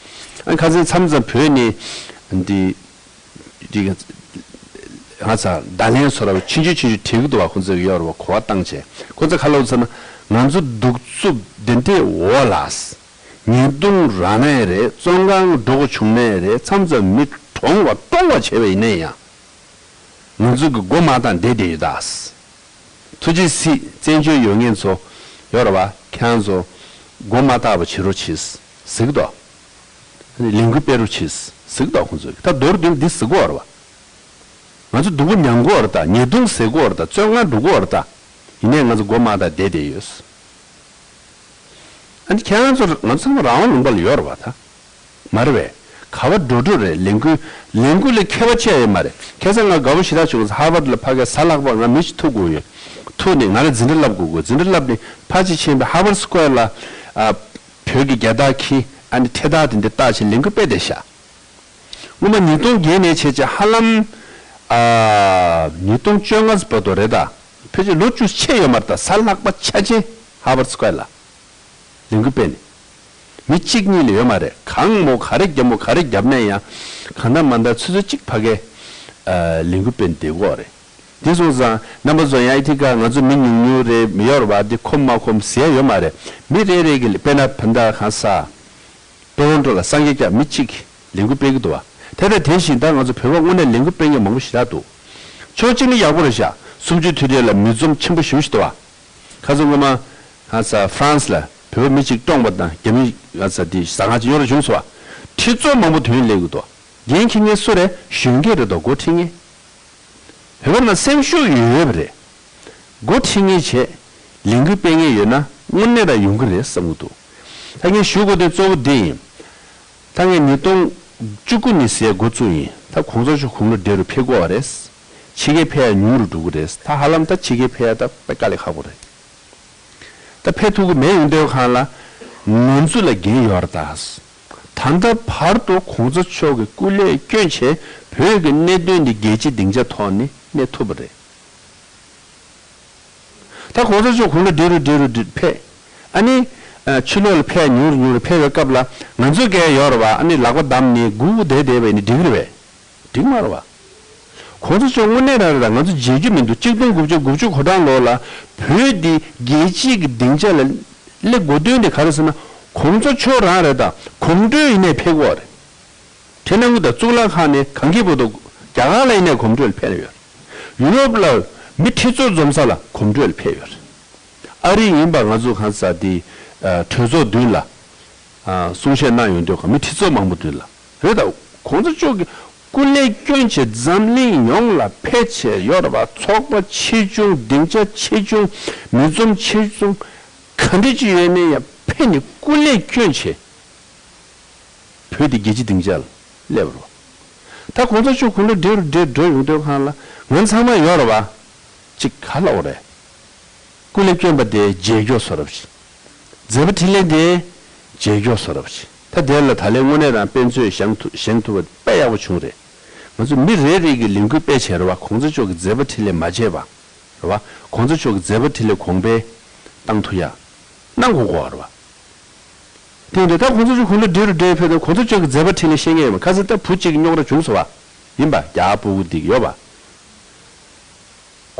ཨ། ཁ་སང་མཚམས་མཚམས་བོད་ནས་འདི་འདི་ང་ཚོ་བརྡ་ལན་བཟོ་འདྲ་བོ་ཆུང་ཆུང་ཆུང་ཆུང་བྲིས་ཀྱི་འདུག་བ། ཁོ་ཚོས་ཡོད་རེད་བ། གོ་བ་བཏང་བྱས་ཁོ་ཚོས་ག་རེ་ལབ་ཟེར་ན། ང་ཚོ་གདུག་རྩུབ་འདི་འདྲའི་འོག་ལ། ཉེས་རྡུང་རག་ནའི་རེད། བཙོན་ཁང་འགྲོ་དགོས་བྱུང་ནའི་རེད། མཚམས་མཚམས་མི་གྲོངས་པ་བཀྲོངས་པ་བྱས་པ་ཡིན་ན་ཡང་། ང་ཚོ་གི་མགོ་མ་བཏགས་བསྡད་བསྡད་ཡོད་ད། ཐུགས་རྗེ་གཟིགས། བཙན་བྱོལ་ཡོད་མཁན་ཚོ་ཡོད་རེད་བ། ཁྱེད་རང་ཚོ་མགོ་མ་བཏགས་པ་བྱེད་རོགས་བྱེད་ཟེར་གི་འདུག། ལས་འགུལ་སྤེལ་རོགས་བྱེད་ཟེར་གི་འདུག་ཁོང་ཚོས། ད་མདོར་བསྡུས་ན་འདི་ཟེར་གི་ཡོད་རེད་བ། ང་ཚོ་སྡུག་པོ་མྱང་གི་ཡོད་རེད་ད། ཉེས་རྡུང་ཟ་གི་ཡོད་རེད་ད། བཙོན་ཁང་འགྲོ་གི་ཡོད་རེད་ད། ཡིན་ནའི་ང་ཚོ་མགོ་མ་བཏགས་བསྡད་བསྡད་ཡོད། ཨ་ནི་ཁྱེད་རང་ཚོ་ང་ཚོ་ཚང་མ་རང་དབང་ལུང་པ་ལ་ཡོད་རེད་བ་ད། མ་རེད་པས། ག་བ་འགྲོ་འགྲོ་རེད། ལས་འགུལ་ལས་འགུལ་ལ་ཁྱད་པར་ཅི་ཡང་ཡོད་མ་རེད། ཁ་སང་ང་དགའ་པོ་ཞེ་དྲག་བྱུང་། ཧར་ཝརཌ་ལ་ཕ་གིར་གཟའ་ལྷག་པ་ང་མི་ཞིག་ཐུག་དགོས་ཡོད། ཐུག་ནས་ང་ལ་འཛིན་གྲྭ་བསླབ་དགོས་དགོས། འཛིན་གྲྭ་བསླབ་ནས་ཕར་ཅིག་ཕྱིན་པས་ཧར་ཝརཌ་སི་ཀོ་ཝེར་ལ། ཨ། བོད་ཀྱི་རྒྱལ་དར་འཁྱེར། ཨ་ནི་འཕྲེད་དར་དེ་འདྲ་བཏགས་བྱས་ལས་འགུལ་སྤེལ་བསྡད་ཤག། སྔོན་མ་ཉིས་སྟོང་བརྒྱད་ནས་བྱས་བྱས་ཧ་ལམ། ཨ། ཉིས་སྟོང་བཅོ་ལྔ་བར་དུ་རེད་ད། ཕལ་ཆེར་ལོ་བཅུ་ཕྱིན་ཡོད་མ་རེད་ད། གཟའ་ལྷག་པ་ཆ་ཆེན་ཧར་ཝརཌ་སི་ཀོ་ཝེར་ལ་ལས་འགུལ་སྤེལ་ནས། མི་གཅིག་གཉིས་ལས་ཡོད་མ་རེད། གང་མོ་ག་རེ་བརྒྱབ་མོ་ག་རེ་བརྒྱབ་ནས་ཡང་གང་ལྟར་མ་ལྟར་ཆུ་ཚོད་གཅིག་ཕ་གིར། ཨ། ལས་འགུལ་སྤེལ་ནས་བསྡད་ཀྱི་ཡོད་རེད། དེ་སོང་ཙང་རྣམ་པ་ཚོ་ཡང་ཨེ་ཐི་ཀ་ང་ཚོ་མི་ཉུང་ཉུང་རེད། མི་ཡོད་རེད་བ། འདི་ཁོམ་མ་ཁོམ་ཟེར་ཡོད་མ་རེད། མི་རེ་རེ་གིས་དཔེར་ན་བོད་ཟླ་གང་ས། ཊོ་རོན་ཊོ་ལ་སངས་རྒྱས་སྐྱབས་མི་གཅིག་གིས་ལས་འགུལ་སྤེལ་གྱི་འདུག་བ། དེ་དང་དེ་བཞིན་ད་ང་ཚོ་བོད་པ་དངོས་གནས་ལས་འགུལ་སྤེལ་མཁན་མང་པོ་ཞེ་དྲག་འདུག། ཕྱོགས་གཅིག་ནས་ཡག་པོ་རེད་ཤག། གསུམ་བཅུའི་དུས་དེབ་ལ་མི་འཛོམས་ཆེན་པོ་ཞེ་པོ་ཞིག་འདུག་བ། ཁ་སང་སྔོན་མ་ཧ་ས་ཧྥ་རན་སི་ལ་བོད་པ་མི་གཅིག་བཀྲོངས་པ་དང་རྒྱ་མི་ཧ་ས་དེ་ཟ་ཁང་ཅིག་གཡོག་ར་བྱུང་སོང་བ། ཁྲི་ཚོ་མང་པོ་དོན་སླེབས་ཀྱི་འདུག། འགན་འཁྱེར་མཁན་སུ་རེད། གཞོན་སྐྱེས་རེད་དོ། འགོ་ཁྲིད་མཁན། བོད་པ་ནང་སེམས་ཤུགས་ཡོད་ཡོད་པ་རེད། འགོ་ཁྲིད་མཁན་བྱས། ལས་འགུལ་སྤེལ་མཁན་ཡོད་ན་དངོས་གནས་རང་ཡོང་གི་རེད་བསམ་གྱི་འདུག། ད་ངས་ཞུ་དགོས་དོན་གཙོ་བོ་འདི་ཡིན། ད་ངས་ཉིས་སྟོང་བཅུ་དགུ་ནས་ཟེར་འགོ་བཙུགས་ཡིན། ད་གོང་ས་མཆོག་དགུང་ལོ་བགྲེས་རུ་ཕེབས་ཀྱི་ཡོད་རེད། ཕྱི་རྒྱལ་ཕེབས་ཡ་ཉུང་རུ་འགྲོ་གི་རེད། ད་ཧ་ལམ་ད་ཕྱི་རྒྱལ་ཕེབས་ཡ་ད་དཔེ་དཀའ་ལས་ཁག་པོ་རེད། ད་ཕེབས་ཐུབ་ཀྱི་མེད་ཡོང་དུས་གང་ལ། ང་ཚོ་ལ་འགན་ཡོད་རེད་ད། ད་ལྟ་བར་དུ་གོང་ས་མཆོག་གི་སྐུ་ལས་བསྐྱོན་བྱས་བོད་ཀྱི་གནད་དོན་འདི་རྒྱལ་སྤྱིའི་སྡིངས་ཆ་ཐོག་ནས་གནས་ཐུབ་པ་རེད། ད་གོང་ས་མཆོག་དགུང་ལོ་བགྲེས་རུ་བགྲེས་རུ་བགྲེས་ཕེབས། ཨ་ནི། ཨ། ཕྱི་ལོགས་ལ་ཕེབས་ཉུང་རུ་ཉུང་རུ་ཕེབས་པའི་སྐབས་ལ་ང་ཚོ་གས་ཡོད་རེད་བ། ཨ་ནི་ལག་པ་བསྡམས་ནས་སྒུག་བསྡད་བསྡད་པ་ཡིན་ན་འགྲིག་གི་རེད་པས། འགྲིག་མ་རེད་བ། གོང་ས་མཆོག་དངོས་གནས་རང་རེད་ད། ང་ཚོ་བརྗེད་རྒྱུ་མི་འདུག། གཅིག་སྟོང་དགུ་བརྒྱ་དགུ་བཅུ་གོ་གྲངས་ལོ་ལ་བོད་འདི་རྒྱལ་སྤྱིའི་གི་སྡིངས་ཆ་ལ་སླེབས་དགོས་དོན་དེ་ག་རེ་ཟེར་ན། གོང་ས་མཆོག་རང་རེད་ད། གོང་བགྲོད་ཡིན་ནའི་ཕེབས་དགོས་རེད། ཁྲེ་ནང་ཁུལ་དང་གཙུག་ལག་ཁང་ནས་གངས་སྐྱིད་པོ་དང་རྒྱ་གར་ལ་ཡིན་ནའི་གོམ་བགྲོད་ལ་ཕེབས་ཡོད་རེད། ཡུ་རོབ་ལ་མི་ཁྲི་ཚོ་འཛོམས་ས་ལ་གོམ་བགྲོད་ལ་ཕེབས་ཡོད་རེད། ཨ་རི་ཡིན་པ་ང་ཚོ་གང་ཟག་དེ་གྲོས་ཚོགས་མདུན་ལ་གསུང་བཤད་གནང་ཡོང་དུས་ག་མི་ཁྲི་ཚོ་མང་པོ་མདུན་ལ་རེད། ད་གོང་ས་མཆོག་གི་སྐུ་ལས་བསྐྱོན་བྱས་འཛམ་གླིང་ཡོངས་ལ་ཕེབས་བྱས་ཡོད་རེད་པ། ཚོགས་པ་ཆེ་ཆུང་སྡིངས་ཆ་ཆེ་ཆུང་མི་འཛོམས་ཆེ་ཆུང་ག་འདྲ་ཅིག་ཡོད་ནའི་ཡང་ཕེབས་ནས་སྐུ་ལས་བསྐྱོན་བྱས། བོད་དེ་རྒྱལ་སྤྱི་སྡིངས་ཆ་ལ་སླེབས་རོགས། ད་གོང་ས་མཆོག་དགུང་ལོ་བགྲེས་རུ་བགྲེས་འགྲོ་ཡོང་དུས་སྒང་ལ་ང་ཚང་མ་ཡོད་རེད་བ། གཅིག་ག་ལབ་དགོས་རེད། སྐུ་ལས་བསྐྱོན་པ་དེ་རྗེས་སྐྱོང་བཟོ་འདྲ་ཅིག་མཛད་པ་འཕྲིན་ལས་དེ་རྗེས་སྐྱོང་བཟོ་འདྲ་ཅིག་ད་དེ་ལ་ད་ལན་དངོས་གནས་རང་དཔེ་མཛོད་བཞེངས་ཐུབ་བཞེངས་ཐུབ་པ་དཔེ་ཡག་པོ་བྱུང་རེད། ང་ཚོ་མི་རེ་རེ་གི་ལས་འགུལ་སྤེལ་བྱས་རེད་བ། གོང་ས་མཆོག་གི་མཛད་པ་འཕྲིན་ལས་མ་བརྗེད་པ། རེད་བ། གོང་ས་མཆོག་གི་མཛད་པ་འཕྲིན་ལས་གོང་འཕེལ་བཏང་ཐུབ་ཡ་གནང་དགོས་གོ་རེད་བ། དེ་འདྲ་ད་གོང་ས་མཆོག་དགུང་ལོ་བགྲེས་རུ་བགྲེས་ཕེབས་དུས་གོང་ས་མཆོག་གི་མཛད་པ་འཕྲིན་ལས་ཤེས་མཁན་ཡོད་མ། ཁ་སང་ད་བུ་གཅིག་རྙོག་དྲ་བྱུང་སོང་བ། ཡིན་པ་རྒྱ་ཕྲུ་གུ་འདི་ཡོད་པ།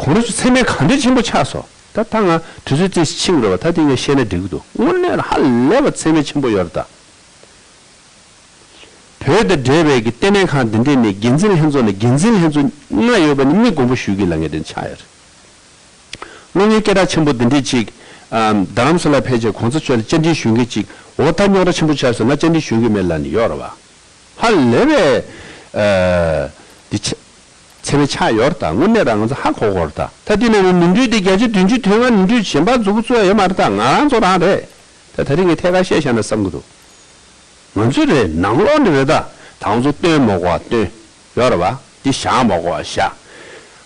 གོང་ས་མཆོག་མཚན་སྨད་ག་འདྲ་ཆེན་པོ་ཆགས་སོང་། ད་ད་ང་དུས་ཚོད་ཙིག་ཕྱིན་རེད་བ། ད་དེ་ངས་བཤད་ན་འགྲིག་གི་འདུག་དངོས་གནས་ཧ་ལས་པ་མཚན་སྨད་ཆེན་པོ་ཡོད་རེད་ད། བོད་དང་འབྲེལ་བའི་གི་ལྟེ་གནས་ཁང་འདི་འདྲས་ནས་འགན་འཛིན་ལྷན་ཚོགས་ནས་འགན་འཛིན་ལྷན་ཚོགས་ལྔ་ཡོད་པ་ནི་མི་མགོན་པོ་ཞུ་གི་ལ་ངས་དེ་ཆགས་ཡོད་རེད། གློག་བརྙན་སྐད་གྲགས་ཆེན་པོ་འདི་འདྲས་ཅིག་ཨམ། རྡ་རམ་ས་ལ་ཕེབས་བྱས་གོང་ས་མཆོག་ལ་བཅར་འདྲི་ཞུ་མཁན་ཅིག་འོ་ད་རྙོག་དྲ་ཆེན་པོ་ཆགས་སོང་། ང་བཅར་འདྲི་ཞུ་གི་མེད་ལབ་ནས་ཡོད་རེད་བ། ཧ་ལས་པའི་ཨ། འདི་ཆ་མཚན་སྨད་ཆགས་ཡོད་རེད་ད། དངོས་གནས་རང་ང་ཚོ་ཧ་གོ་གོ་རེད་ད། ད་འདི་ནང་ནས་ནོར་འཁྲུལ་དེ་བརྒྱ་ཆ་བདུན་ཅུ་དོན་ལྔ་ནོར་འཁྲུལ་གཞན་པ་འཛུགས་འགོ་བཙུགས་ཡ་ཡོད་མ་རེད་ད། ང་རང་ཚོ་རང་རེད། ད་ད་རིང་ངས་ཐད་ཀར་བཤད་བཞག་ན་བསམ་གི་འདུག་ང་ཚོ་རེད་ནང་ལོགས་ནས་རེད་ད། ད་ང་ཚོ་སྟོན་མ་དགོས་པ་སྟོན། ཡོད་རེད་བ། འདི་བཞག་མ་དགོས་པ་བཞག་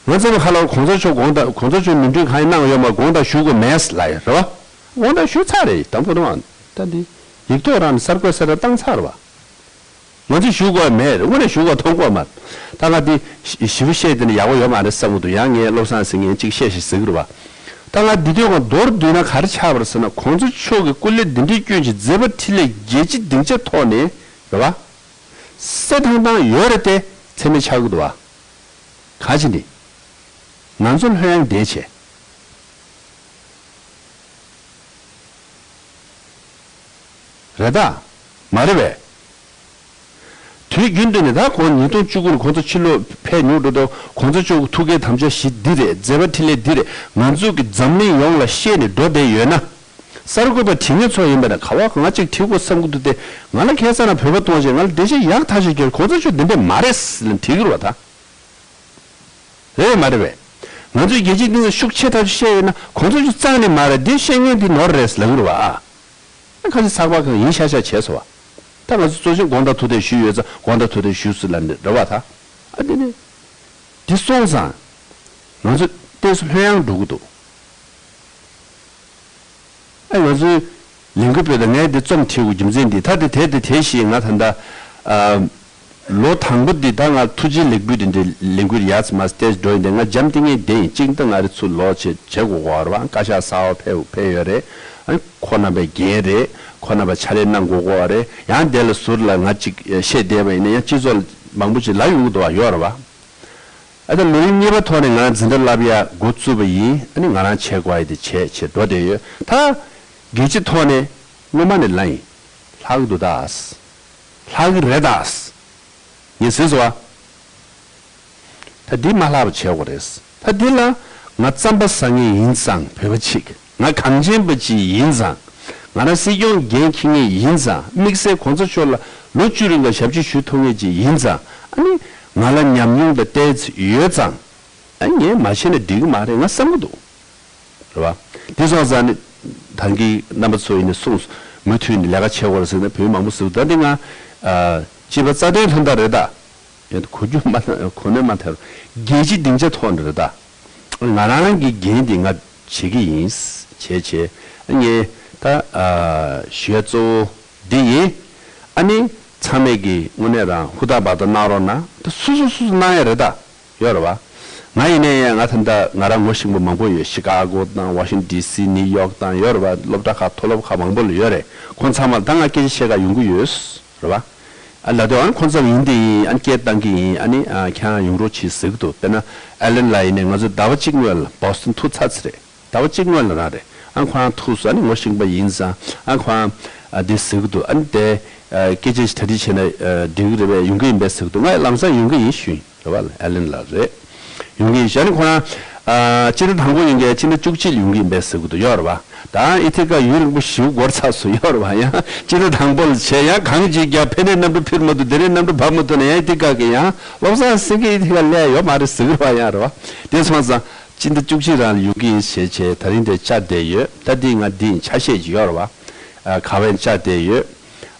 ང་ཚོ་ནི་ཁ་ལོ་གོང་ས་མཆོག་དགོངས་དག་གོང་ས་མཆོག་ནོར་འཁྲུལ་གང་ཡིན་གནང་ཡོད་མ་དགོངས་དག་ཞུ་དགོས་མེད་ལབ་ཡོད་རེད་བ། དགོངས་དག་ཞུ་ཚར་རེད། དང་པོ་རང་ད་འདི་ཡིག་ཐོག་རང་ནས་གསར་འགོད་གསལ་བསྒྲགས་བཏང་ཚར་རེད་བ། ང་ཚོས་ཞུ་དགོས་མེད་རེད། དངོས་གནས་ཞུ་དགོས་མཐོང་དགོས་མ་རེད། ད་ང་འདི་ཞི་ཞི་བོ་བཤད་དེ་ནི་ཡག་པོ་ཡོད་མ་རེད་བསམ་གི་འདུག་ཡང་ངས་བློ་བཟང་ཟེར་མཁན་གཅིག་བཤད་ཤིག་ཟེར་གི་རེད་བ། ད་ང་འདི་དུས་ང་མདོར་བསྡུས་ན་ག་རེ་ཆགས་པ་རེད་ཟེར་ན་གོང་ས་མཆོག་གི་སྐུ་ལས་འདི་འདྲའི་བསྐྱོན་ཅིག་མཛད་པ་འཕྲིན་ལས་རྒྱལ་སྤྱི་སྡིངས་ཆ་ཐོག་ནས་རེད་བ། གསལ་ཐང་ཐང་ཡོད་རེད་དེ་མཚན་སྨད་ཆགས་ཀྱི་འདུག་བ། ག་ཅི་འདི། ང་ཚོ་ལྷོད་ཡངས་བསྡད་བྱས། རེད་ད། མ་རེད་པས། དུས་རྒྱུན་དུ་ནས་ད་གོང་ཉིས་སྟོང་བཅུ་དགུ་ནས་གོང་ས་ཕྱི་ལོགས་ཕེབས་མྱོང་འགྲོ་དུས་གོང་ས་མཆོག་གི་ཐུགས་འགན་དམ་བཅའ་བཞི་འདི་རེད། མཛད་པ་འཕྲིན་ལས་འདི་རེད། ང་ཚོ་གི་འཛམ་གླིང་ཡོངས་ལ་བཤད་ནས་འགྲོ་བསྡད་ཡོད་ན། གསར་འགོད་པ་དྲི་ངན་ཚོ་ཡིན་པ་ན་ག་བ་གང་ཅིག་དྲི་དགོས་བསམ་གི་འདུག་སྟེ། ང་ལ་ཁ་སང་ན་བོད་པ་གཏོང་བྱས་ང་ལ་འགྲེལ་བཤད་ཡག་ཐག་ཆོད་རྒྱབ། གོང་ས་མཆོག་འདི་འདྲས་མ་རེད་ཟེར་ལ་འགྲིག་གི་རེད་བ་ད། རེད་མ་རེད་པས། ང་ཚོས་རྒྱལ་སྤྱིའི་སྟེང་ལ་ཤུགས་ཆེ་ཐག་ཆོད་བཤད་ཡོད་ན་གོང་ས་མཆོག་རྩ་ནས་མ་རེད། འདི་བཤད་མཁན་འདི་ནོར་རེད་ལབ་ཀྱི་རེད་བ། ཨ། ཁ་ཅིག་ཚགས་པར་ཁང་ཡིན་ཤག་ཤག་བྱས་སོང་བ། ད་ང་ཚོ་གཙོ་ཆེན་དགོངས་དག་ཐུགས་གཏད་ཞུས་ཡོད་ཙང་དགོངས་དག་ཐུགས་གཏད་ཞུས་སོང་ལབ་ནས་རེད་བ་ད། ཨ་འདི་ནི། འདི་སོང་ཙང་། ང་ཚོ་ཏོག་ཙམ་ལྷོད་ཡངས་འགྲོ་གི་འདུག་ཨ། ང་ཚོའི་ལས་འགུལ་སྤེལ་དང་ངས་འདི་རྩོམ་བྲིས་དགོས་རྒྱུ་མཚན་འདི་ད་དེ་དེ་དེ་དེ་བཞིན་ང་ད་ལྟ་ཨ། ལོ་དང་པོ་འདི་ད་ང་ཐུགས་རྗེ་ལེགས་འབུལ་འདི་འདྲའི་ལས་འགུལ་ཡར་ཙམ་མར་ཙམ་འགྲོ་ཡིན་ཏེ། ང་འཇམ་ཐིང་ངེ་བསྡད་ཡིན། གཅིག་ད་ང་རེ་ཚུར་ལོག་བྱེད་བྱེད་དགོས་གོ་བ་རེད་བ། བཀའ་ཤག་གསར་པ་ཕེབས་ཕེབས་ཡོད་རེད། ཨ་ནི་ཁོ་རྣམ་པའི་འགན་རེད། ཁོ་རྣམ་པ་ཕྱག་ལས་གནང་དགོས་གོ་བ་རེད། ཡང་དེ་ལ་ཟུར་ལ་ང་གཅིག་བཤད་བསྡད་པ་ཡིན་ན་ཡང་སྤྱི་ཚོགས་ལ་མང་པོ་ཅིག་ལབ་ཡོང་གི་འདུག་བ། ཡོད་རེད་བ། ཨ་ད་ལོ་རིམ་གཉིས་པ་ཐོག་ནས་ང་འཛིན་གྲྭ་བསླབ་ཡ་འགོ་བཙུགས་པ་ཡིན། ཨ་ནི་ང་རང་བྱེད་དགོས་ཡ་དེ་བྱས་བྱས་འགྲོ་བསྡད་ཡོད། ད་རྒྱལ་སྤྱི་ཐོག་ནས་སྔོན་མ་ནས་ལབ་ཡིན། ལྷག་གི་འདུག་ད། ལྷག་གི་རེད་ད། ངས་ཟེར་སོང་བ། ད་འདི་མ་ལྷག་པ་བྱེད་དགོས་རེད། ད་འདི་ལ་ང་རྩམ་པ་ཟ་མཁན་ཡིན་ཙང་བོད་པ་ཅིག་ང་གངས་ཅན་པ་ཅིག་ཡིན་ཙང་། ང་རང་སྲིད་སྐྱོང་འགན་འཁྱེར་མཁན་ཡིན་ཙང་། དམིགས་བསལ་གོང་ས་མཆོག་ལ་ལོ་བཅུ་རིང་ལ་ཞབས་ཕྱི་ཞུ་ཐུབ་མཁན་ཅིག་ཡིན་ཙང་། ཨ་ནི་ང་ལ་ཉམས་མྱོང་དང་ཏོག་ཙམ་ཡོད་ཙང་། ཨ་ངས་མ་བྱས་ན་འགྲིག་གི་མ་རེད་ང་བསམ་གི་འདུག་རེད་བ། འདི་སོང་ཙང་ནི་ད་གིན་རྣམ་པ་ཚོ་ཡིན་ནས་གསུངས། མུ་མཐུད་ནས་ལས་ཀ་བྱེད་དགོས་རེད་ཟེར་ན་བོད་མི་མང་པོ་ཟེར། ད་འདི་ང་ཨ། སྐྱེས་པ་རྩ་དོན་ལྷན་ཐར་རེད་ད། ཡང་གོ་རྒྱུ་མ་གོ་གནས་མ་ཐར། རྒྱལ་སྤྱི་སྡིངས་ཆ་ཐོག་ནས་རེད་ད། ང་རང་གི་འགན་འདི་ང་བྱེད་ཀྱི་ཡིན། བྱས་བྱས་ངས་ད་ཨ། ཞུ་ཡ་གཙོ་བོ་འདི་ཡིན། ཨ་ནི་ཚང་མས་ཀྱི་དངོས་གནས་རང་ཧུར་ཐག་འབད་ཐག་གནང་རོགས་གནང་། ད་སོ་སོ་སོ་སོ་གནང་ཡ་རེད་ད། ཡོད་རེད་བ། ང་ཡིན་ནའི་ཡང་ང་ད་ལྟ་ང་རང་ངོ་ཤེས་པ་མང་པོ་ཡོད། ཤི་ཀ་གོ་དང་ཝ་ཤིང་ཊོན་ཌི་སི་ནིའུ་ཡོག་དང་ཡོད་རེད་བ། སློབ་གྲྭ་ཁག་མཐོ་སློབ་ཁག་མང་པོ་ལ་ཡོད་རེད། ཁོང་ཚང་མ་ལ་ད་ང་སྐད་ཆ་བཤད་ག་ཡོང་གི་ཡོད་རེད་བ། ཨ་ལབ་དུས་ཨ་ནི་ཁོང་ཚང་ཡིན་དེ་ཡིན། ཨ་ནི་སྐད་བཏང་གི་ཡིན། ཨ་ནི་ཨ་ཁྱེད་རང་ཡོང་རོགས་གྱིས་ཟེར་གི་འདུག་དཔེར་ན་ཨེ་ལན་ལ་ཡིན་ནའི་ང་ཚོ་ཟླ་བ་གཅིག་སྔོན་ལ་བོ་སི་ཊོན་ཐུག་ཚར་ཚར་རེད། ཟླ་བ་གཅིག་སྔོན་ལ་རང་རེད། ཨ་ཁོ་རང་ཐུག་སོང་། ཨ་ནི་ངོ་ཤེས་པ་ཡིན་ཙང་ཨ་ཁོ་རང་ཨ་འདི་ཟེར་གི་འདུག་ཨ་ནི་དེ་ ཨ། སྐད་ཆ་ཞིག་གྲ་སྒྲིག་བྱས་ན་ཨ་འགྲིག་གི་རེད་པས། ཡོང་གི་ཡིན་པས་ཟེར་གི་འདུག་ང་ལམ་སང་ཡོང་གི་ཡིན་ཞུས་རེད་པ། ཨ་ལན་ལགས་རེད། ཡོང་གི་ཡིན་ཞུ། ཨ་ནི་ཁོ་རང་ཨ་སྤྱི་ཟླ་དང་པོ་ཡོང་གི། སྤྱི་ཟླ་བཅུ་གཅིག་ལ་ཡོང་གི་ཡིན་པས་ཟེར་གི་འདུག་ཡོད་རེད་པ། ད་ཨི་ཐི་ཀ་ཡུན་རིང་པོ་ཞེ་པོ་འགོར་ཚར་སོང་ཡོད་རེད་པ། ཡང་སྤྱི་ཟླ་དང་པོ་ལ་བྱས། ཡང་གང་ཅིག་ཀྱང་ཕ་ནས་གནམ་གྲུ་འཕུར་མ་ཐུབ། དེ་ནས་གནམ་གྲུ་བབས་མ་ཐུབ་ན། ཡང་ཨི་ཐི་ཀ་གི་ཡང་བློ་བཟང་སེང་གེ་ཨི་ཐི་ཀ་སླེབས་ཡོད་མ་རེད་ཟེར་གི་རེད་པ། ཡང་རེད་པ། དེ་སོང་ཙང་སྤྱི་ཟླ་བཅུ་གཅིག་རང་ལ་ཡོང་གི་ཡིན་ཞེས་བྱས། ད་རིང་དེ་བཅར་བསྡད་ཡོད། ད་འདི་ང་འདི་ཡིན་ཆ་ཤས་ཅིག་ཡོད་རེད་པ། ཨ། ག་བས་བཅར་བསྡད་ཡོད།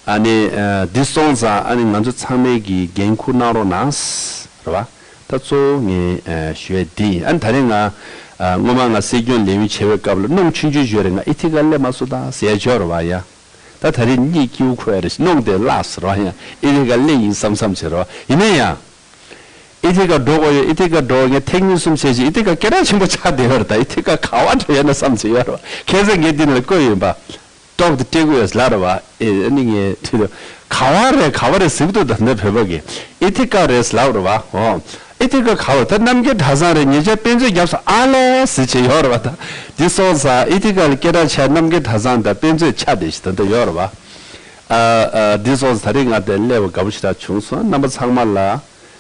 ཨ་ནི་ཨ་འདི་སོང་ཙང་ཨ་ནི་ང་ཚོ་ཚང་མས་ཀྱི་འགན་འཁུར་གནང་རོགས་གནང་། རེད་པ། ད་གཙོ་བོ་ངས་ཨ་ཞུ་ཡས་འདི་ཡིན། ཨ་ནི་ད་རེས་ང་ཨ་སྔོན་མ་ང་སྲིད་སྐྱོང་ལས་ཡུན་ཆེ་བའི་སྐབས་ལ་གནོང་ཆུང་ཆུང་ཞོར་རེ་ང་ཨི་ཐི་ཀ་སླེབས་མ་སོང་ད་ཟེར་ཡ་ཅིག་ཡོད་རེད་པ། ཡ། ད་ད་རེས་གཉིད་སྐྱིད་པོ་ཁུག་ཡ་རེད། གནོང་དེ་བརླགས་སོང་རེད་པ། ཡ། ཨི་ཐི་ཀ་སླེབས་ཡིན་བསམ་བསམ་བྱས་རེད་པ། ཡིན་ན་ཡང་། ཨི་ཐི་ཀ་འགྲོ་དགོས་ཡོད། ཨི་ཐི་ཀ་འགྲོ། ངས་ཐེངས་གཉིས་གསུམ་བྱས་ཤིང་། ཨི་ཐི་ཀ་སྐད་གྲགས་ཆེན་པོ་ཆགས་བསྡད་ཡོད་རེད། ད་ཨི་ཐི་ཀ་ག་པར་འགྲོ་ཡོད་ན་བསམ་བྱས་ཡོད་རེད་པ། ཁ་སང་ངས་འདི་ནང་ལ་བཀོད་ཡིན་པ། ཏོག་ཏུ་སྤྲད་དགོས་ཡོད་ལབ་རེད་པ། ཨེ། ཨ་ནི་ངས་དྲིས་དུས། ག་པར་རེད་ག་པར་རེད་ཟེར་གི་འདུག་ད་ནི་བོད་པ་གིས་ཨི་ཐི་ཀ་རེད་ལབ་རེད་པ། འོ། ཨི་ཐི་ཀ་ག་པར། ད་རྣམ་རྒྱལ་གྲྭ་ཚང་རེད། ཉེ་ཆར་དཔེ་མཛོད་བརྒྱབ་སོང་ཨ་ལས་ཟེར་བྱས་ཡོད་རེད་པ། ད་འདི་སོང་ཙང་ཨི་ཐི་ཀ་ལ་སྐད་གྲགས་ཆེ་རྣམ་རྒྱལ་གྲྭ་ཚང་དང་དཔེ་མཛོད་ཆགས་བསྡད་ཤག་ད་ལྟ་ཡོད་རེད་པ། ཨ། ཨ། འདི་སོང་ཙང་ད་རེས་ང་དེ་སླེབས་པ་དགའ་པོ་ཞེ་དྲག་བྱུང་སོང་། རྣམ་པ་ཚང་མ་ལ་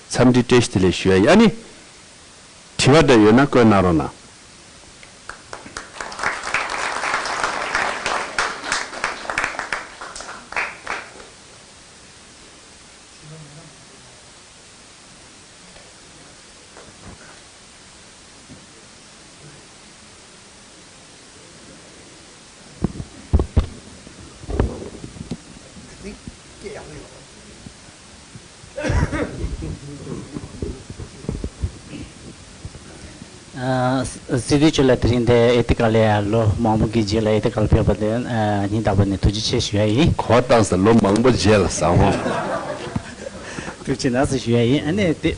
འཚམས་འདྲི་བཀྲ་ཤིས་བདེ་ལེགས་ཞུ་ཡ་ཡིན། ཨ་ནི། དྲི་བ་འདྲ་ཡོད་ན་བཀོད་གནང་རོགས་གནང་། ཨ། སྲིད་སྲིད་ཟུར་མཆོག་ལ་དེ་རིང་འདིར་ཨི་ཐི་ཀ་ལ་ཡ་ལོ་མང་པོ་གི་རྗེས་ལ་ཨི་ཐི་ཀ་ལ་ཕེབས་པ་དེ་ཨ་སྙིང་ཐག་པ་ནས་ཐུགས་རྗེ་ཆེ་ཞུ་ཡ་ཡིན། གོ་བ་བཏང་ས་ལོ་མང་པོ་རྗེས་ལ་ཟེར་བ། ཐུགས་རྗེ་གནང་ཞུ་ཡ་ཡིན། ཨ་ནི་དེ།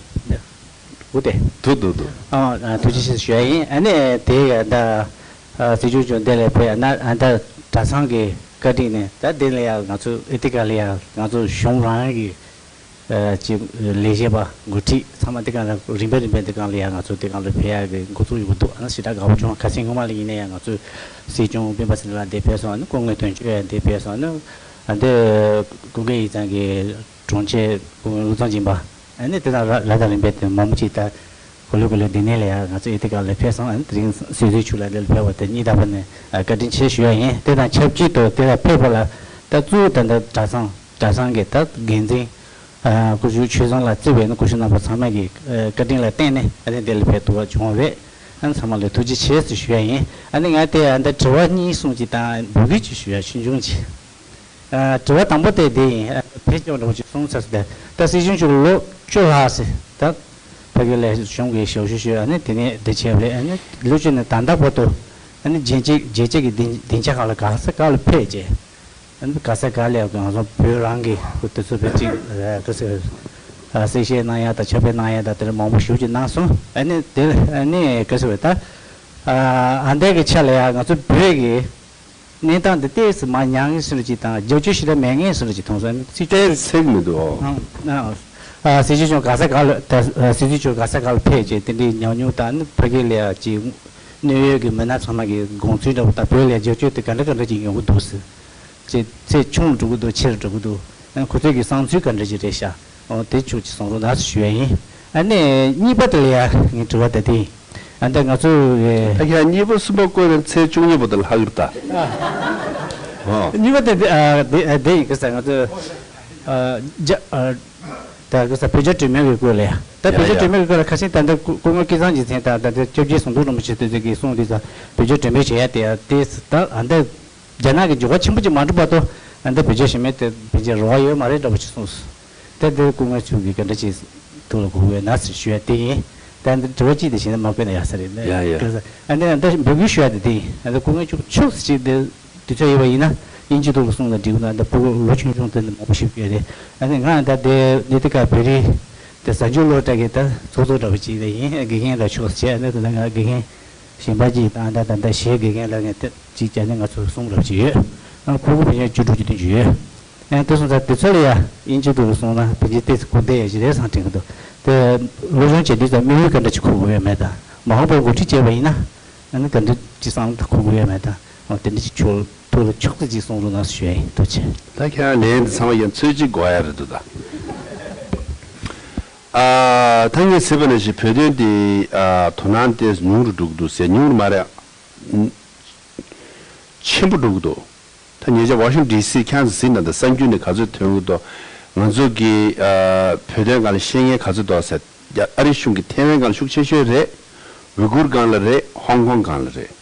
འོ་དེ། འདུག་འདུག་འདུག་ཨ། ཨ། ཐུགས་རྗེ་ཆེ་ཞུ་ཡ་ཡིན། ཨ་ནི་དེ་ཡ་ད། ཨ། སྲིད་སྐྱོང་མཆོག་འདི་ལ་ཕེབས་ཡ་ན། ཨ། ད་གྲྭ་ཚང་གི་བཀའ་དྲིན་ནས། ད་འདི་ལ་ཡ་ང་ཚོ་ཨི་ཐི་ཀ་ལ་ཡ་ང་ཚོ་གཞུང་རང་གི་ཨ་ཅིག་ལས་བྱེད་པ་འགོ་ཁྲིད་ཚང་མ་དེ་ག་ལ་རིམ་པས་རིམ་པས་དེ་ག་ལ་ཡ་ང་ཚོ་དེ་ག་ལ་ཕེབས་ཡ་གི་འགོ་ཚུགས་ཡོང་གི་འདུག་ཨ་ནི་ཞེ་དྲག་དགའ་པོ་བྱུང་། ཁ་སང་སྔོན་མ་ལ་ཡིན་ན་ཡང་ང་ཚོ་སྲིད་སྐྱོང་སྤེན་པ་ཚེ་རིང་ལགས་འདིར་ཕེབས་སོང་། ཨ་ནི་སྐུ་ངོ་དོན་གཅོད་ཡང་འདིར་ཕེབས་སོང་། ཨ་ནི་ཨ་འདིར་སྐུ་སྒེར་ཡིག་ཚང་གི་དྲུང་ཆེ་སྐུ་ངོ་བློ་བཟང་སྦྱིན་པ། ཨ་ནི་དེ་དང་ར་ར་དང་རིམ་པས་དེ་མང་པོ་ཅིག་ད་གོ་ལེ་གོ་ལེ་འདི་ནས་ལ་ཡ་ང་ཚོ་ཨི་ཐི་ཀ་ལ་ཕེབས་སོང་། ཨ་ནི་དེ་རིང་སྲིད་ཟུར་མཆོག་ལ་འདིར་ཕེབས་པ་དེ་སྙིང་ཐག་པ་ནས་ཨ་བཀའ་དྲིན་ཆེ་ཞུ་ཡ་ཡིན། དེ་དང་ཆབས་ཅིག་ཏུ་དེ་ལ་ཕེབས་པ་ལ་ད་གཙོ་བོ་ད་ལྟ་གྲྭ་ཚང་གྲྭ་ཚང་གི་ད་འགན་འཛིན། ཨ། སྐུ་ཞབས་ཆོས་བཟང་ལགས་གཙོས་པའི་ནི་སྐུ་ཞབས་རྣམ་པ་ཚང་མ་གི་ཨ་བཀའ་དྲིན་ལ་བརྟེན་ནས་ཨ་ནི་འདི་ལ་ཕེབས་ཐུབ་པ་བྱུང་བ་རེད། ཨ་ནི་ཚང་མ་ལ་ཐུགས་རྗེ་ཆེ་ཞེས་ཞུ་ཡ་ཡིན། ཨ་ནི་ང་དེ་ཨ་འདི་དྲི་བ་གཉིས་གསུམ་ཅིག་དང་འབོད་སྐུལ་ཅིག་ཞུ་ཡ་ཆུང་ཆུང་ཅིག་ཨ། དྲི་བ་དང་པོ་དེ་འདི་ཡིན། ཨ། བོད་སྐྱོང་འདྲ་པོ་ཅིག་གསུངས་ཚར་སོང་། ད་ད་སྲིད་སྐྱོང་མཆོག་ལོ་བཅུ་ལྷག་ཙམ་ད་ཕ་གི་ལ་གཞུང་གི་ཞབས་ཞུ་ཞུས། ཨ་ནི་དེ་ནས་འདི་བྱས་པ་རེད། ཨ་ནི་ལོ་བཅུ་ནས་ད་ལྟ་བར་དུ་ཨ་ནི་རྒྱལ་སྤྱི་རྒྱལ་སྤྱི་གི་སྡིངས་སྡིངས་ཆ་ཁག་ལ་ག་ས་ག་ལ་ཕེབས་རྗེས། ཨ་ནི་ག་ས་ག་ལ་ང་ཚོ་བོད་རང་གི་དུས་ཚོད་བེད་སྤྱད་ཨ་ག་ས་གསལ་བཤད་གནང་ཡ་དང་ཕྱག་དཔེ་གནང་ཡ་དང་དེ་འདྲ་མང་པོ་ཞེ་པོ་ཅིག་གནང་སོང་། ཨ་ནི་དེ་ཨ་ནི་ག་ས་བས་ད་ཨ་ཨ་འདས་ཀྱི་ཆ་ལ་ཡ་ང་ཚོ་བོད་ཀྱི་གནས་སྟངས་འདི་ཏོག་ཙམ་མར་ཉམས་ངེས་སུ་འགྲོ་ཅིག་དང་རྒྱབ་སྐྱོར་ཞེ་དྲག་མེད་ངེས་སུ་འགྲོ་ཅིག་མཐོང་སོང་། ཨ་ནི་སྲིད་སྐྱོང་ཏོག་ཙམ་ཚེགས་མི་འདུག་ཨ་ཨ་སྲིད་སྐྱོང་ག་ས་ག་ལ་ད་སྲིད་སྐྱོང་ག་ས་ག་ལ་ཕེབས་རྗེས་དེ་འདྲའི་ཉམས་མྱོང་དང་ཨ་ནི་ཕ་གི་ལ་ཡ་ཅིག་གནད་ཡོད་ཀྱི་མི་སྣ་ཚང་མ་གི་དགོངས་ཚུལ་འདྲ་པོ་དང་བོད་ལ་རྒྱབ་སྐྱོར་དེ་ག་འདྲ་ག་འདྲ་ཅིག་ཡོང་གི་འདུག་ཟེར། ཅིག་ཚད་ཆུང་འགྲོ་གི་འདུག་ཆེར་འགྲོ་གི་འདུག་ཨ་ནི་ཁོ་ཚོའི་གི་བསམ་ཚུལ་ག་འདྲ་ཅིག་རེད་ཤག་འོ་དེ་ཕྱོགས་ཅིག་གསུང་རོགས་གནང་ཞུ་ཡ་ཡིན། ཨ་ནི་གཉིས་པ་དེ་ལ་ཡ་ངའི་དྲི་བ་དེ་དེ་ཡིན། ཨ་ནི་ང་ཚོ་གི་ད་ཁྱེད་གཉིས་པ་གསུམ་པ་བཀོད་ན་ཚད་བཅུ་གཉིས་པ་དེ་ལྷག་གི་རེད་ད། ཨ། འོ། གཉིས་པ་དེ་དེ་ཨ་དེ་ཨ་དེ་ཡིན་གི་ས་ང་ཚོ་ཨ་རྒྱ་ཨ། ད་གི་ས་བོད་རྒྱ་འབྲེལ་མོལ་གྱི་སྐོར་ལ་ཡ། ད་ཡ་བོད་རྒྱ་ཡ། འབྲེལ་མོལ་གྱི་སྐོར་ལ་ཁ་སང་ད་ལྟ་སྐུ་སྐུ་ངོ་སྐལ་བཟང་རྒྱལ་མཚན་དང་ད་ལྟ་སྐྱབས་རྗེ་ཟམ་གདོང་རིན་པོ་ཆེ་དེ་ཚོ་གིས་གསུངས་དུས་ཙང་བོད་རྒྱ་འབྲེལ་མོལ་བྱེད་ཡ་དེ་ཡ་དེ་ད་ཨ་འདི་རྒྱ་ནག་གི་འགྱུར་བ་ཆེན་པོ་ཅིག་མ་འགྲོ་བར་དུ་ཨ་འདི་བོད་རྒྱ་ཞུ་མེད་དེ་བོད་རྒྱ་རོགས་ཡོད་མ་རེད་འདྲ་པོ་ཅིག་གསུངས་སོང་། ད་དེ་སྐུ་ངོ་མཆོག་གིས་ག་འདྲ་ཅིག་ཐུགས་ལ་གོ་གི་ཡོད་ན་ཟེར་ཞུ་ཡ་དེ་ཡིན། ད་འདི་དྲི་བ་གཅིག་དེ་བྱས་ན་མ་བཀོད་ན་ཡག་ས་རེད། ཡ་ཡ། ཨ་འདི་ཨ་འདི་འབོད་སྐུལ་ཞུ་ཡ་དེ་དེ་ཡིན། ཨ་འདི་སྐུ་ངོ་མཆོག་མཆོག་ཟེར་ཅིག་འདི། དུས་ཚོད་ཡོད་པ་ཡིན་ན་དབྱིན་ཇི་ཐོག་ལ་གསུངས་ན་འགྲིག་གི་འདུག་ད་ཕྲུ་གུ་ལོ་ཆུང་ཆུང་དེ་འདྲ་མང་པོ་ཞིག་ཡོད་རེད། ཨ་ནི་ང་ད་དེ་ནི་དེ་ག་བོད་རིགས་དེ་གཟའ་མཇུག་སློབ་གྲྭ་གི་ད་ཚོགས་གཙོ་འདྲ་པོ་ཅིག་ལ་ཡིན། དགེ་རྒན་ལ་ཕྱོགས་བྱས། ཨ་ནི་ད་ང་དགེ་རྒན་གཞན་པ་ཅིག་དང་ད་ད་ད་གཞས་དགེ་རྒན་ལ་ངས་ད་ཅིག་བྱས་ནས་ང་ཚོ་གསུམ་འདྲ་པོ་ཅིག་ཡོད། ཨ་ཕྲུ་གུ་ཕལ་ཆེར་བཅུ་དྲུག་བཅུ་བདུན་ཅིག་ཡོད། ཨ་དེ་སོང་ཙང་དུས་ཚོད་ལ་ཡ་དབྱིན་ཇི་ཐོག་ལ་གསུངས་ན་ཕལ་ཆེར་ཏོག་ཙམ་གོ་བདེ་ཡ་ཞིག་རེད་བསམ་དྲན་གི་འདུག་དེ་སློབ་སྦྱོང་བྱེད་དུས་ཙམ་དམིགས་ཡུལ་ག་འདྲ་ཅིག་འཁུར་དགོས་ཡོད་མེད་དང་མ་འོངས་པར་འགོ་ཁྲིད་བྱས་པ་ཡིན་ན། ཨ་ནི་ག་འདྲ་ཅིག་བསམ་བློ་འཁོར་དགོས་ཡོད་མེད་དང་། འོ་དེ་འདྲ་ཅིག་ཁྱོད་ ལ་ཕྱོགས་བསྡུས་ཅིག་གསུང་རོགས་གནང་ཞུ་ཡ་ཡིན། ཐུགས་རྗེ་ཆེ། ད་ཁྱེད་རང་ལན་འདི་ཚང་མ་ཡང་ཚོད་ཅིག་དགོས་ཡ་རེད་འདུག་ད། ཨ། ད་ངས་ཟེར་བ་ནང་བཞིན་བོད་དོན་འདི་ཨ་དོ་སྣང་དེ་ཉུང་རུ་འགྲོ་གི་འདུག་ཟེར། ཉུང་རུ་མ་རེད། ཆེན་པོ་འགྲོ་གི་འདུག་ད་ཉེ་ཆར་ཝ་ཤིང་ཊོན་ཌི་སི་ཁྱེད་རང་ཚོ་གཟིགས་ན་ད་གསར་འགྱུར་ནས་ག་ཚོད་ཐོན་གི་འདུག་ང་ཚོ་གི་ཨ་བོད་དོན་སྒང་ལ་ཤེས་མཁན་ག་ཚོད་འདུག་ཟེར། ཡ། ཨ་རི་གཞུང་གི་ཐེ་ཝན་སྒང་ལ་ཤུགས་ཆེ་ཤོས་རེད། ཝི་གུར་སྒང་ལ་རེད། ཧོང་ཀོང་སྒང་ལ་རེད།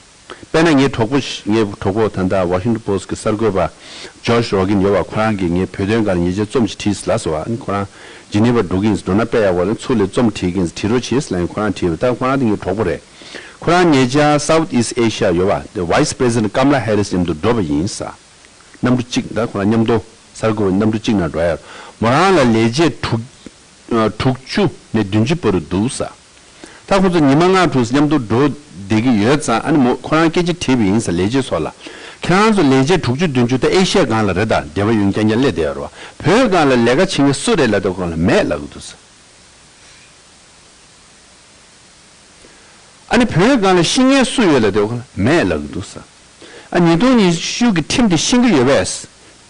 དཔེར་ན་ངའི་གྲོགས་པོ་ཞིག་ངའི་གྲོགས་པོ་ད་ལྟ་ཝ་ཤིང་ཊོན་པོ་སི་ཊི་གི་གསར་འགོད་པ་ཇོརྗ་རོ་གིན་ཡོད་པ། ཁོ་རང་གིས་ངའི་བོད་དོན་སྒང་ལ་ཉེ་ཆར་རྩོམ་ཞིག་བྲིས་ལབ་སོང་བ། ཨ་ནི་ཁོ་རང་ཇི་ནི་ཝ་འགྲོ་གི་ཡིན། འགྲོ་ན་དཔེ་ཡག་པོ་རེད། ཚུར་ལ་རྩོམ་བྲིས་ཀྱི་ཡིན། བྲིས་རོགས་བྱེད་ལབ་ཡིན། ཁོ་རང་བྲིས་པ་ད་ཁོ་རང་དེ་ངའི་གྲོགས་པོ་རེད། ཁོ་རང་ཉེ་ཆར་སའུ་ཐི་ཨི་སི་ཊི་ཨེ་ཤི་ཡ་ཡོད་པ་དེ་ཝའི་སི་པི་རེ་སི་ཌེན་ཊི་ཀམ་ལ་ཧེ་རི་སི་མཉམ་དུ་འགྲོ་བ་ཡིན་ས། གནམ་གྲུ་གཅིག་ད་ཁོ་རང་མཉམ་དུ་གསར་འགོད་པ་གནམ་གྲུ་གཅིག་ནང་འགྲོ་ཡ། མོ་རང་ལ་ལས་བྱེད་དྲུག་དྲུག་ཅུ་ནས་བདུན་ཅུ་བར་དུ་འདུག་ས། ད་ཁོ་ཚོ་ཉི་མ་ལྔ་དྲུག་མཉམ་དུ་འགྲོ་བསྡད་ཀྱི་ཡོད་ཙང་། ཨ་ནི་མོ་ཁོ་རང་སྐད་ཆ་དྲིས་པ་ཡིན་ས། ལས་བྱེད་ཚོ་ལ། ཁྱེད་རང་ཚོ་ལས་བྱེད་དྲུག་ཅུ་བདུན་ཅུ་ད་ཨེ་ཤི་ཡ་སྒང་ལ་རེད། ད་སྡེ་བ་ཡོད་རྐྱང་རྐྱང་སླེབས་བསྡད་ཡོད་རེད་བ། བོད་སྒང་ལ་ལས་ཀ་བྱེད་མཁན་སུ་རེད་ལབ་དུས་ཁོང་ལ་མེད་ལབ་གི་འདུག་ས། ཨ་ནི་བོད་སྒང་ལ་ཤེས་མཁན་སུ་ཡོད་ལབ་དུས་ཁོང་ལ་མེད་ལབ་གི་འདུག་ས། ཨ། ཉིས་སྟོང་ཉི་ཤུ་གི་ཁྲིམས་དེ་ཤེས་ཀྱི་ཡོད་པས།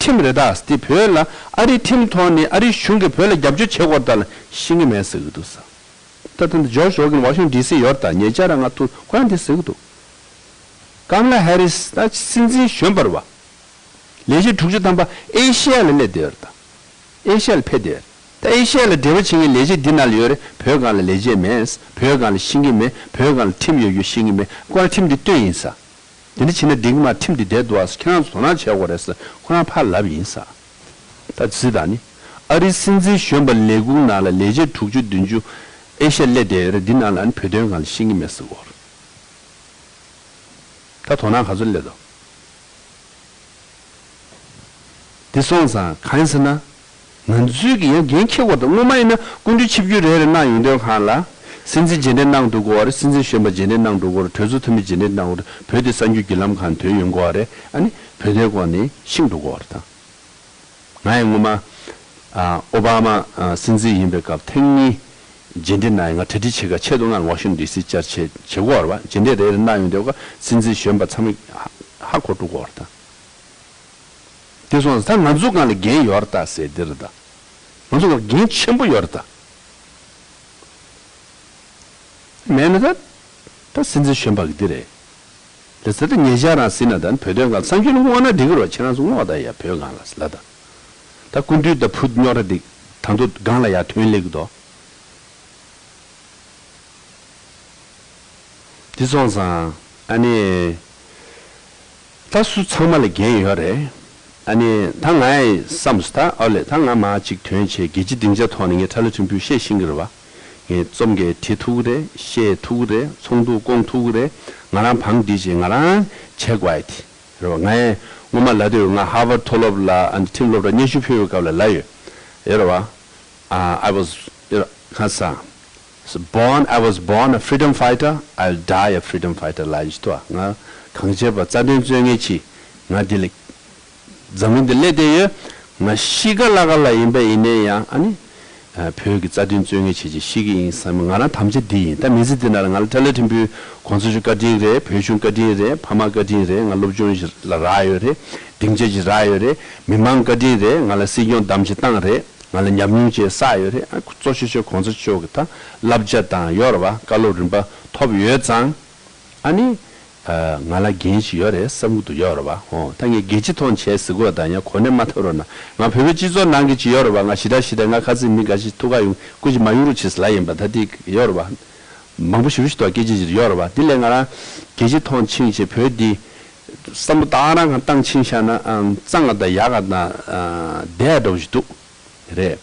ཁྲིམས་རེད་ད། དེ་བོད་ལ་ཨ་རིའི་ཁྲིམས་ཐོག་ནས་ཨ་རིའི་གཞུང་གིས་བོད་ལ་རྒྱབ་སྐྱོར་བྱེད་དགོས་རེད་ད་ལ་ཤེས་ཀྱི་མེད་ཟེར་གྱི་འདུག་ས། ད་ད་ལྟ་ཇོརྗ་རོ་གིན་ཝ་ཤིང་ཊོན་ཌི་སི་ཡོད་རེད་ད། ཉེ་ཆར་རང་ང་ཐུག་ཁོ་རང་དེ་ཟེར་གྱི་འདུག་ཀམ་ལ་ཧེ་རི་སི་ད་སྲིད་འཛིན་གཞོན་པ་རེད་བ། ལས་བྱེད་དྲུག་ཅུ་ཐམ་པ་ཨེ་ཤི་ཡ་ལ་སླེབས་བསྡད་ཡོད་རེད་ད། ཨེ་ཤི་ཡ་ལ་ཕེབས་བསྡད་ཡོད་རེད། ད་ཨེ་ཤི་ཡ་ལ་འབྲེལ་བ་བྱེད་མཁན་ལས་བྱེད་འདི་ནང་ལ་ཡོད་རེད། བོད་སྒང་ལ་ལས་བྱེད་མེད། བོད་སྒང་ལ་ཤེས་ཀྱི་མེད། བོད་སྒང་ལ་ཁྲིམས་ཡོད་རྒྱུ་ཤེས་ཀྱི་མེད། ཁོ་རང་ཁྲིམས་འདི་བཏོན་ཡིན་ས། དེ་འདྲ་བྱས་ན་འགྲིག་གི་མ། ཁྲིམས་འདི་བསྡད་འདུག་ཨ། ཁྱེད་རང་ཚོ་དོ་སྣང་བྱེད་དགོས་རེད་ཟེར་ཁོ་རང་ཕར་ལབ་ཡིན་ས། ད་གཟིགས་དང་ནི། ཨ་རིའི་སྲིད་འཛིན་གཞོན་པ་ལས་ཁུངས་ནང་ལ་ལས་བྱེད་དྲུག་ཅུ་བདུན་ཅུ་ཨེ་ཤི་ཡ་སླེབས་བསྡད་ཡོད་རེད། འདི་ནང་ལ་ཨ་ནི་བོད་དོན་སྒང་ལ་ཤེས་ཀྱི་མེད་ཟེར་གོ། ད་དོ་སྣང་ག་ཚོད་སླེབས་འདུག་འདི་སོང་ཙང་གང་ཡིན་ཟེར་ན། ང་ཚོས་ཀྱི་ཡང་འགན་འཁྱེར་དགོས་དང་། སྔོན་མ་ཡིན་ན་སྐུ་མདུན་ཆིབས་བསྒྱུར་རེ་རེ་གནང་ཡོང་དུས་སྒང་ལ། སྲིད་འཛིན་རྗེས་འདེད་གནང་འདུག་གོ་རེད། སྲིད་འཛིན་གཞོན་པ་རྗེས་འདེད་གནང་འདུག་གོ་རེད། གྲོས་ཚོགས་འཐུས་མི་རྗེས་འདེད་གནང་འདུག་གོ་རེད། བོད་དེ་གསར་འགྱུར་བརྒྱུད་ལམ་ཁག་ཐོན་ཡོང་གོ་རེད། ཨ་ནི་བོད་དོན་སྐོར་ནས་ཤེས་འགྲོ་གོ་རེད་ད། ང་ཡང་སྔོན་མ། ཨ། ཨོ་བྷ་མ། ཨ། སྲིད་འཛིན་ཡིན་པའི་སྐབས་ཐེངས་གཉིས་རྗེས་འདེད་གནང་ཡིན། ང་གྲ་སྒྲིག་བྱེད་ག་ཆེད་དུ་ང་ཝ་ཤིང་ཊོན་ཌི་སི་བཅར་ཆེད་བྱེད་གོ་རེད་བ། རྗེས་འདེད་རེ་རེ་གནང་ཡོང་དུས་སྒང་སྲིད་འཛིན་གཞོན་པ་ཚང་མས་ཧ་ཧ་གོ་འགྲོ་གོ་རེད་ད། དེ་སོང་ཙང་ད་ང་ཚོ་སྒང་ལ་འགན་ཡོད་རེད་ད་ཟེར་འདི་རེད་ད། ང་ཚོ་སྒང་ལ་འགན་ཆེན་པོ་ཡོད་རེད་ད། མེད་ན་ད། ད་སྲིད་འཛིན་གཞོན་པ་གི་འདི་རེད། ལགས་སོ། ད་ཉེ་ཆར་རང་གཟིགས་ན་ད་བོད་དོན་སྒང་གསར་འགྱུར་བསྔོག་ན་འགྲིག་གི་རེད་བ། ཁྱེད་རང་ཚོ་བསྔོག་ད་ཡ། བོད་སྒང་ལ་ལ་ད། ད་སྐུ་མདུན་ད་བུ་རྙོག་དྲ་འདི་ད་དུང་སྒང་ལ་ཡ་ཐོན་སླེབས་ཀྱི་འདུག་འདི་སོང་ཙང་ཨ་ནི། ད་སུ་ཚང་མ་ལ་འགན་ཡོད་རེད། ཨ་ནི་ད་ང་ཡི་བསམ་སོང་ད། ཨོ་ལེ། ད་ང་མར་ཅིག་ཐོན་བྱས་རྒྱལ་སྤྱིའི་སྡིངས་ཆ་ཐོག་ནས་ངས་ཁྲ་ལོ་ཕྲན་བུ་བཤད་ཤེས་ཀྱི་རེད་བ། ངས་རྩོམ་གྱི་བྲིས་ཐུབ་ཀྱི་རེད། བཤད་ཐུབ་ཀྱི་རེད། ཚོགས་འདུ་བསྐོང་ཐུབ་ཀྱི་རེད། ང་རང་བང་སྒྲིག་བྱས་ང་རང་བྱེད་དགོས་ཡ་དེ་རེད་བ། ང་ཡང་སྔོན་མ་ལབ་དུས་ང་ཧར་ཝརཌ་མཐོ་སློབ་ལ་ཨ་ནི་ཁྲིམས་སློབ་གྲྭ་སྙན་ཞུ་ཕུལ་བའི་སྐབས་ལ་ལབ་ཡོད། ཡོད་རེད་བ། ཨ། I was, you know, གང་ཟག So born, I was born a freedom fighter, I'll die a freedom fighter ལབ་ཡོད་དོ། ང་གངས་ཅན་པ་རྩ་དོན་རྩོད་མཁན་ཅིག་ང་འདི་ལ་འཛམ་གླིང་འདི་སླེབས་བསྡད་ཡོད། ང་ཤི་ག་ལ་ག་ལ་ཡིན་པ་ཡིན་ནའི་ཡང་ཨ་ནི། ཨ། བོད་ཀྱི་རྩ་དོན་རྩོད་མཁན་ཅིག་ཅིག་ཤི་གི་ཡིན་བསམ། ང་རང་དམ་བཅའ་འདི་ཡིན། ད་མི་ཚེ་འདི་ནང་ལ་ང་ལ་ཁྲ་ལོ་ཕྲན་བུ་གོང་ས་མཆོག་བཀའ་དྲིན་རེད། བོད་གཞུང་བཀའ་དྲིན་རེད། ཕ་མ་བཀའ་དྲིན་རེད། ང་སློབ་སྦྱོང་ཞིག་ལ་རག་ཡོད་རེད། སྡིངས་ཆ་ཞིག་རག་ཡོད་རེད། མི་མང་བཀའ་དྲིན་རེད། ང་ལ་སྲིད་སྐྱོང་བདམས་བྱས་བཏང་རེད། ང་ལ་ཉམས་མྱོང་ཅིག་བསགས་ཡོད་རེད། ཨ། གཙོ་ཆེ་ཤོས་གོང་ས་མཆོག་གི་ད་བསླབ་བྱ་དང་ཡོད་རེད་བ། བཀའ་སློབ་རིམ་པ་ཐོབ་ཡོད་ཙང་། ཨ་ནི། ཨ། ང་ལ་འགན་ཞིག་ཡོད་རེད་བསམ་གྱི་འདུག་ཡོད་རེད་བ། ཧོ། ད་ངས་རྒྱལ་སྤྱི་ཐོག་བྱས་ཟེར་དགོས་དང་ཡང་གོ་གནས་མ་ཐོབ་རོགས་གནང་། ང་བོད་པའི་སྤྱི་ཚོགས་ནང་གི་ཅིག་ཡོད་རེད་བ། ང་ཞེ་དྲག་ཞེ་དྲག་ང་ཁ་སང་མི་འགའ་ཞིག་ཐུག་ག་ཡོང་སྐུ་ཞིག་མ་ཡོང་རོགས་བྱེད་ཟེར་ལབ་ཡིན་པ། ད་དེ་ཡོད་རེད་བ། མང་པོ་ཞེ་པོ་ཞིག་འདུག་སྐད་ཆ་ཅིག་ཡོད་རེད་བ། དེ་ལས་ང་རང་རྒྱལ་སྤྱི་ཐོག་ཕྱིན་བྱས་བོད་འདི་བསམ་བློ་ད་ག་རང་གང་བཏང་ཕྱིན་བཞག་ན། ཨང་། གཙང་ང་དང་ཡག་ག་དང་། ཨ། བསྡད་འགྲོ་བཞིན་འདུག་རེད།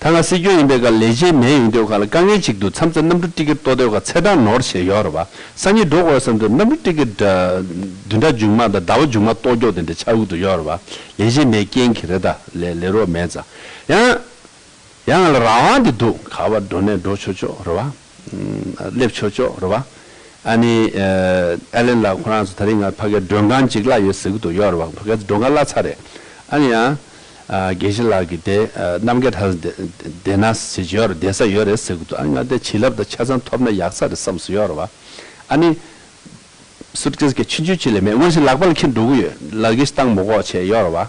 ད་ང་སྲིད་སྐྱོང་ཡིན་པའི་སྐབས་ལས་བྱེད་མེད་ཡོང་དུས་སྒང་ལ་དཀའ་ངལ་ཅིག་འདུག་མཚམས་མཚམས་གནམ་གྲུ་ཊི་ཀེ་ཊི་གཏོར་དུས་སྒང་ཚེས་གྲངས་ནོར་བྱས་ཡོད་རེད་བ། སང་ཉིན་འགྲོ་དགོས་བསམ་དུས་གནམ་གྲུ་ཊི་ཀེ་ཊི་བདུན་ཕྲག་མཇུག་མ་དང་ཟླ་བ་མཇུག་མ་གཏོར་རྒྱུ་དེ་འདྲ་ཆགས་ཀྱི་འདུག་ཡོད་རེད་བ། ལས་བྱེད་མེད་རྐྱེན་གྱིས་རེད། ད་ལས་ལས་རོགས་མེད་ཙང་། ཡང་ཡང་ང་ལ་རང་དབང་དེ་འདུག་ག་པར་འགྲོ་ནས་འགྲོ་ཆོག་ཆོག་རེད་བ། སླེབས་ཆོག་ཆོག་རེད་བ། ཨ་ནི། ཨ། ཨེ་ལན་ལགས་ཁོ་རང་ཚོ་ད་རིང་ང་ཕ་གིར་མགྲོན་ཁང་ཅིག་གླ་ཡོད་ཟེར་གྱི་འདུག་ཡོད་རེད་བ། ཕ་གིར་མགྲོན་ཁང་གླ་ཚར་རེད། ཨ་ནི་ཡང་། ཨ། དགེ་བཤེས་ལགས་ཀྱིས་དེ། ཨ། རྣམ་རྒྱལ་ཐང་བསྡད་ན་ཟེར་གྱི་ཡོད་རེད། བསྡད་ས་ཡོད་རེད་ཟེར་གྱི་འདུག་ཨ་ནི་ང་དེ་བྱིན་རླབས་དང་ཆ་ཚང་ཐོབ་ན་ཡག་ས་རེད་བསམ་སོང་ཡོད་རེད་བ། ཨ་ནི། སུཊ་ཀེས་གི་ཆུང་ཆུང་ཅིག་ལས་མེད། དངོས་སུ་ལག་པ་ལ་འཁྱེར་འགྲོ་གི་ཡོད། ལག་གིས་བཏང་མི་དགོས་བྱས་ཡོད་རེད་བ།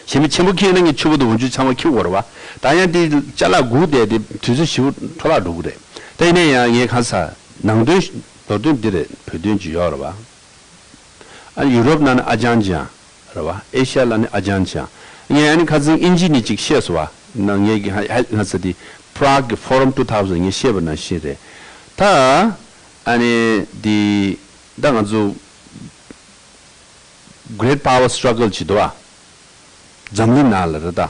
གཞན་མི་ཆེན་པོ་འཁྱེར་ན་ངས་ཕྱུ་པ་དང་འོག་འཇུག་ཚང་མ་འཁྱེར་དགོས་རེད་བ། ད་ཡང་དེ་ཅ་ལག་སྒུག་བསྡད་དེ་དུས་ཚོད་ཞིབ་འཕྲོ་བརླག་འགྲོ་གི་རེད། ད་ཡིན་ན་ཡང་ངས་གང་ཟེར་ནང་དོན་མདོར་དོན་འདི་རེད། བོད་དོན་ཅིག་ཡོད་རེད་བ། ཨ་ནི་ཡུ་རོབ་ནང་ནས་ཨ་ཅང་ཅང་རེད་བ། ཨེ་ཤ་ཡ་ལ་ནི་ཨ་ཅང་ཅང་། ངས་ཨ་ནི་ཁ་སང་དབྱིན་ཇི་ནས་ཅིག་བཤད་སོང་བ། ན་ངས་ཀྱི་ཧ་ཧ་ང་ཚོ་དེ་Prague གི་Forum two thousand ངས་བཤད་པ་ནང་བཞིན་རེད། ད་ཨ་ནི་དེ་ད་ང་ཚོ་Great Power Struggle ཅིག་འདུག་བ། འཛམ་གླིང་ནང་ལ་རེད་ད།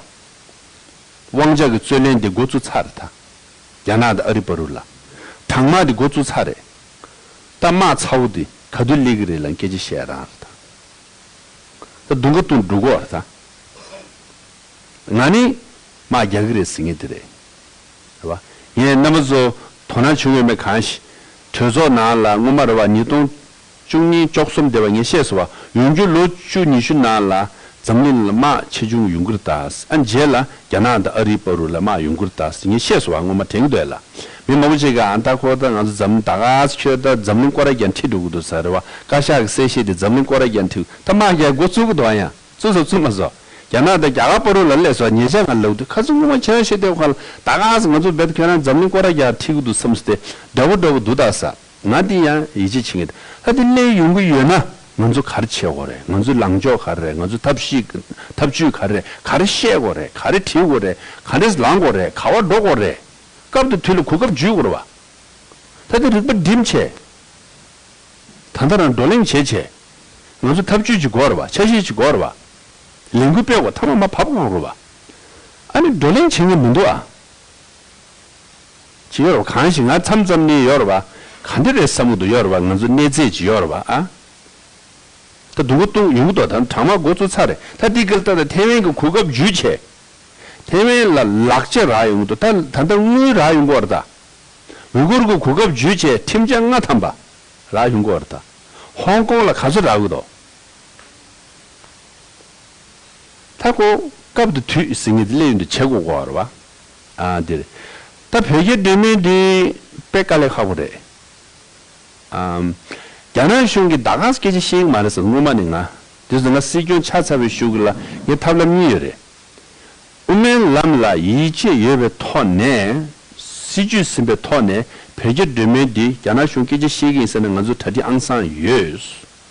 དབང་ཆ་གི་རྩོད་གླེང་དེ་འགོ་བཙུགས་ཚར་རེད་ད། རྒྱ་ནག་དང་ཨ་རི་བར་དུ་ལ། གྲང་དམག་དེ་འགོ་བཙུགས་ཚར་རེད། ད་དམག་ཚ་བོ་དེ་ག་དུས་སླེབས་ཀྱི་རེད་ལབ་སྐད་ཆ་བཤད་རང་རེད་ད། ད་མདུན་ཁ་བསྟན་འགྲོ་གི་ཡོད་རེད་ད། ང་ནི་དམག་རྒྱག་གི་རེད་ཟེར་མཁན་དེ་རེད། རེད་བ། ངས་རྣམ་པ་ཚོ་དོ་སྣང་བྱུང་ཡོད་མེད་གང་ཤེས། གྲོས་ཚོགས་ནང་ལ་སྔོན་མ་རེད་བ། ཉིས་སྟོང་བཅུ་གཉིས་བཅུ་གསུམ་དེ་བ་ངས་བཤད་སོང་བ། ཡོང་རྒྱུ་ལོ་བཅུ་ཉི་ཤུ་ནང་ལ་འཛམ་གླིང་ལ་དམག་ཆེ་ཆུང་ཡོང་གི་རེད་ད། ཨ་རྗེས་ལ་རྒྱ་ནག་དང་ཨ་རིའི་བར་དུ་ལ་དམག་ཡོང་གི་རེད་ད་ངས་བཤད་སོང་བ། སྔོན་མ་དྲན་གྱི་འདུག་ལ། མི་མང་པོ་ཅིག་གིས་ཨ་ད་ཁོ་ད་ང་ཚོ་འཛམ་ད་ག་ཁྱོད་ད་འཛམ་གླིང་སྐོར་ར་རྒྱག་འཁྲིད་འགྲོ་གི་འདུག་ཟེར་རེད་བ། བཀའ་ཤག་གི་གསལ་བཤད་དེ་འཛམ་གླིང་སྐོར་ར་རྒྱག་འཁྲིད་ད་དམག་རྒྱག་འགོ་བཙུགས་གི་འདུག་ཨ། ཡང་བཙུགས་སོང་བཙུགས་མ་སོང་། རྒྱ་ནག་དང་རྒྱ་གར་བར་དུ་ལ་སླེབས་སོང་། ཉེ་ཆར་ང་ལབ་དུས་ཁ་སང་སྔོན་མ་ཁྱེད་རང་ཤོད་དེ་ཁ་ལ་ད་ག་ང་ཚོ་རྦད་ཁྱོད་རང་འཛམ་གླིང་སྐོར་ར་རྒྱག་འཁྲིད་གི་འདུག་བསམ་སོང་སྟེ་འདྲ་པོ་འདྲ་པོ་འདུག་ད་ཟེར། ང་འདི་ཡང་ཡིད་ཆེས་བྱེད་མཁན་ད་འདི་སླེབས་ཡོང་གི་ཡོད་ན་ང་ཚོ་ག་རེ་བྱེད་དགོས་རེད། ང་ཚོའི་ལངས་ཕྱོགས་ག་རེ་རེད། ང་ཚོའི་ཐབས་ཤེས་ཐབས་ཇུས་ག་རེ་རེད། ག་རེ་བཤད་དགོས་རེད། ག་རེ་བྲིས་དགོས་རེད། ག་འདྲས་ལངས་དགོས་རེད། ག་བ་འགྲོ་དགོས་རེད། སྐབས་དང་དུས་ལ་གོ་སྐབས་འཇུས་དགོས་རེད་བ། ད་འདི་རིག་པ་སྒྲིམ་བྱས། ད་ལྟ་རང་བགྲོ་གླེང་བྱས་བྱས། ང་ཚོ་ཐབས་ཇུས་ཅིག་དགོས་རེད་བ། འཆར་གཞི་ཅིག་དགོས་རེད་བ། ལས་འགུལ་སྤེལ་དགོས། མཐའ་མ་མ་བབས་གང་རུང་བ། ཨ་ནི་བགྲོ་གླེང་བྱེད་མཁན་མི་འདུག་ཨ། ཅི་ཡོད་རེད་བ། གང་ཞིག་ང་མཚམས་མཚམས་ནས་ཡོད་རེད་བ། ག་འདྲ་རེད་བསམ་གི་འདུག་ཡོད་རེད་བ། ང་ཚོ་གནས་ཚད་ཅིག་ཡོད་རེད་བ་ཨ། ད་སྡུག་པོ་གཏོང་ཡོང་གི་འདུག་ད་གྲང་དམག་འགོ་བཙུགས་ཚར་རེད། ད་འདི་གལ་ཏེ་ད་ཐེ་ཝན་གྱི་གོ་སྐབས་འཇུས་བྱས། ཐེ་ཝན་ལ་ལག་ཆ་རག་ཡོང་གི་འདུག་ད་ད་ལྟ་དངུལ་རག་ཡོང་གི་ཡོད་རེད་ད། ཝི་གུར་གྱི་གོ་སྐབས་འཇུས་བྱས་ཁྲིམས་འཆར་ལྔ་ཐམ་པ་རག་ཡོང་གི་ཡོད་རེད་ད། ཧོང་ཀོང་ལ་ག་ཚོད་རག་གི་འདུག་ད་ཁོ་སྐབས་དང་དུས་ཟེར་མཁན་དེ་སླེབས་ཡོང་དུས་བྱེད་དགོས་ཀྱི་ཡོད་རེད་བ། ཨ་འདིར། ད་བོད་རྒྱ་སྒྲོལ་མའི་འདི་དཔེ་དཀའ་ལས་ཁག་པོ་རེད། ཨམ། རྒྱ་ནག་གཞུང་གིས་ད་ག་སེ་སྐད་ཆ་བཤད་ཀྱི་མ་རེད་ཟེར། སྔོན་མ་ནས་ང་། དེ་ཚོ་ང་སྲིད་སྐྱོང་ཆགས་ཚར་བའི་གཞུག་གི་ལ་ངས་ཐབས་ལམ་གཉིས་ཡོད་རེད། དབུ་མའི་ལམ་ལ་ཡིད་ཆེས་ཡོད་པའི་ཐོག་ནས། སྲིད་ཇུས་ཟིན་པའི་ཐོག་ནས་བོད་རྒྱ་སྒྲོལ་མའི་འདི་རྒྱ་ནག་གཞུང་སྐད་ཆ་བཤད་ཀྱི་ཡིན་ཟེར་ན་ང་ཚོ་གྲ་སྒྲིག་ཨང་སང་ཡོད།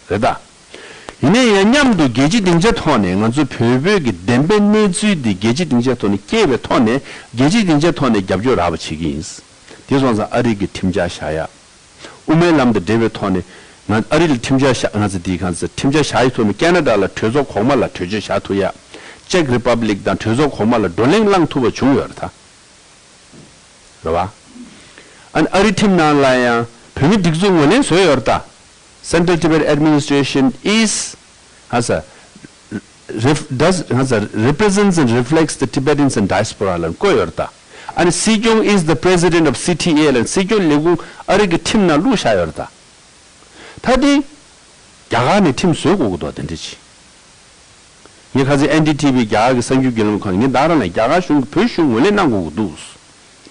རེད་ད། ཡིན་ན་ཡང་མཉམ་དུ་རྒྱལ་སྤྱིའི་སྡིངས་ཆ་ཐོག་ནས་ང་ཚོ་བོད་བོད་ཀྱི་བདེན་པའི་གནས་ཚུལ་འདི་རྒྱལ་སྤྱིའི་སྡིངས་ཆ་ཐོག་ནས་སྐྱེལ་བའི་ཐོག་ནས་རྒྱལ་སྤྱིའི་སྡིངས་ཆ་ཐོག་ནས་རྒྱབ་སྐྱོར་རག་པ་བྱེད་ཀྱི་ཡིན། དེ་སོང་ཙང་ཨ་རི་གི་ཁྲིམས་འཆར་བཞག་ཡ། དབུ་མའི་ལམ་དང་འབྲེལ་བའི་ཐོག་ནས་ང་ཨ་རི་ལ་ཁྲིམས་འཆར་བཞག་ང་ཚོ་དེའི་གང་ཚེ་ཁྲིམས་འཆར་བཞག་ཡི་ཐོག་ནས་ཁེ་ན་ཌ་ལ་གྲོས་ཚོགས་གོང་མ་ལ་གྲོས་ཆོད་བཞག་ཐུབ་ཡ། ཅེག་རི་པབ་ལིག་དང་གྲོས་ཚོགས་གོང་མ་ལ་བགྲོ་གླེང་བསླང་ཐུབ་པ་བྱུང་ཡོད་རེད་ད། རེད་བ། ཨ་ནི་ཨ་རི་ཁྲིམས་ནང་ལ་ཡང་བོད་མི་སྒྲིག་འཛུགས་ངོས་ལེན་བཟོས་ཡོད་རེད་ད། Central Tibet Administration is ཧ་ས་རེ་ཕ་does ཧ་ས་represents and reflects the Tibetans in diaspora ལ་བཀོད་ཡོད་རེད་ད། ཨ་ནི་སྲིད་སྐྱོང་is the president of C T A ལ་སྲིད་སྐྱོང་ལས་ཁུངས་ཨ་རི་གི་ཁྲིམས་ནང་བླུགས་བཞག་ཡོད་རེད་ད། ད་དེ་རྒྱ་གར་ནས་ཁྲིམས་བཟོས་དགོས་ཀྱི་འདུག་དེ་འདྲ་ཅིག་ངས་ཁ་སང་ཨེན་ཌི་ཐི་ཝི་རྒྱ་གར་གྱི་གསར་འགྱུར་བརྒྱུད་ལམ་ཁག་ནས་ངས་ད་རང་ལ་རྒྱ་གར་གཞུང་གིས་བོད་གཞུང་ངོས་ལེན་གནང་དགོས་ཀྱི་འདུག་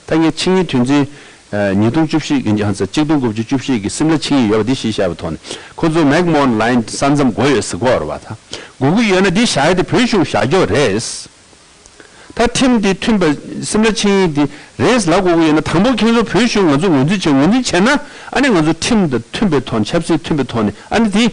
ད་ངས་ཆིངས་ཡིག་དོན་ཚན་ཉིས་སྟོང་བཅུ་བཞི་གི་ཧ་ས་གཅིག་སྟོང་དགུ་བརྒྱ་བཅུ་བཞི་གི་སིམ་ལ་ཆིངས་ཡིག་ཡོད་པ་འདི་གཞི་བཞག་པའི་ཐོག་ནས་ཁོ་ཚོ་མེག་མོན་ལའིན་ས་མཚམས་དགོས་ཡོད་ཟེར་གོ་རེད་བ། ད་དགོས་ཀྱི་ཡོད་ན་འདི་བཞག་ཡ་དེ་བོད་གཞུང་བཞག་རྒྱུ་རེད། ད་ཁྲིམས་འདི་མཐུན་པ་སིམ་ལ་ཆིངས་ཡིག་འདི་རེད་ལབ་དགོས་ཀྱི་ཡོད་ན་དང་པོ་ཁྱེད་ཚོ་བོད་གཞུང་ང་ཚོ་ངོས་འཛིན་བྱེད་ངོས་འཛིན་བྱས་ན་ཨ་ནི་ང་ཚོ་ཁྲིམས་དང་མཐུན་པའི་ཐོག་ནས་ཆབ་སྲིད་མཐུན་པའི་ཐོག་ནས་ཨ་ནི་འདི་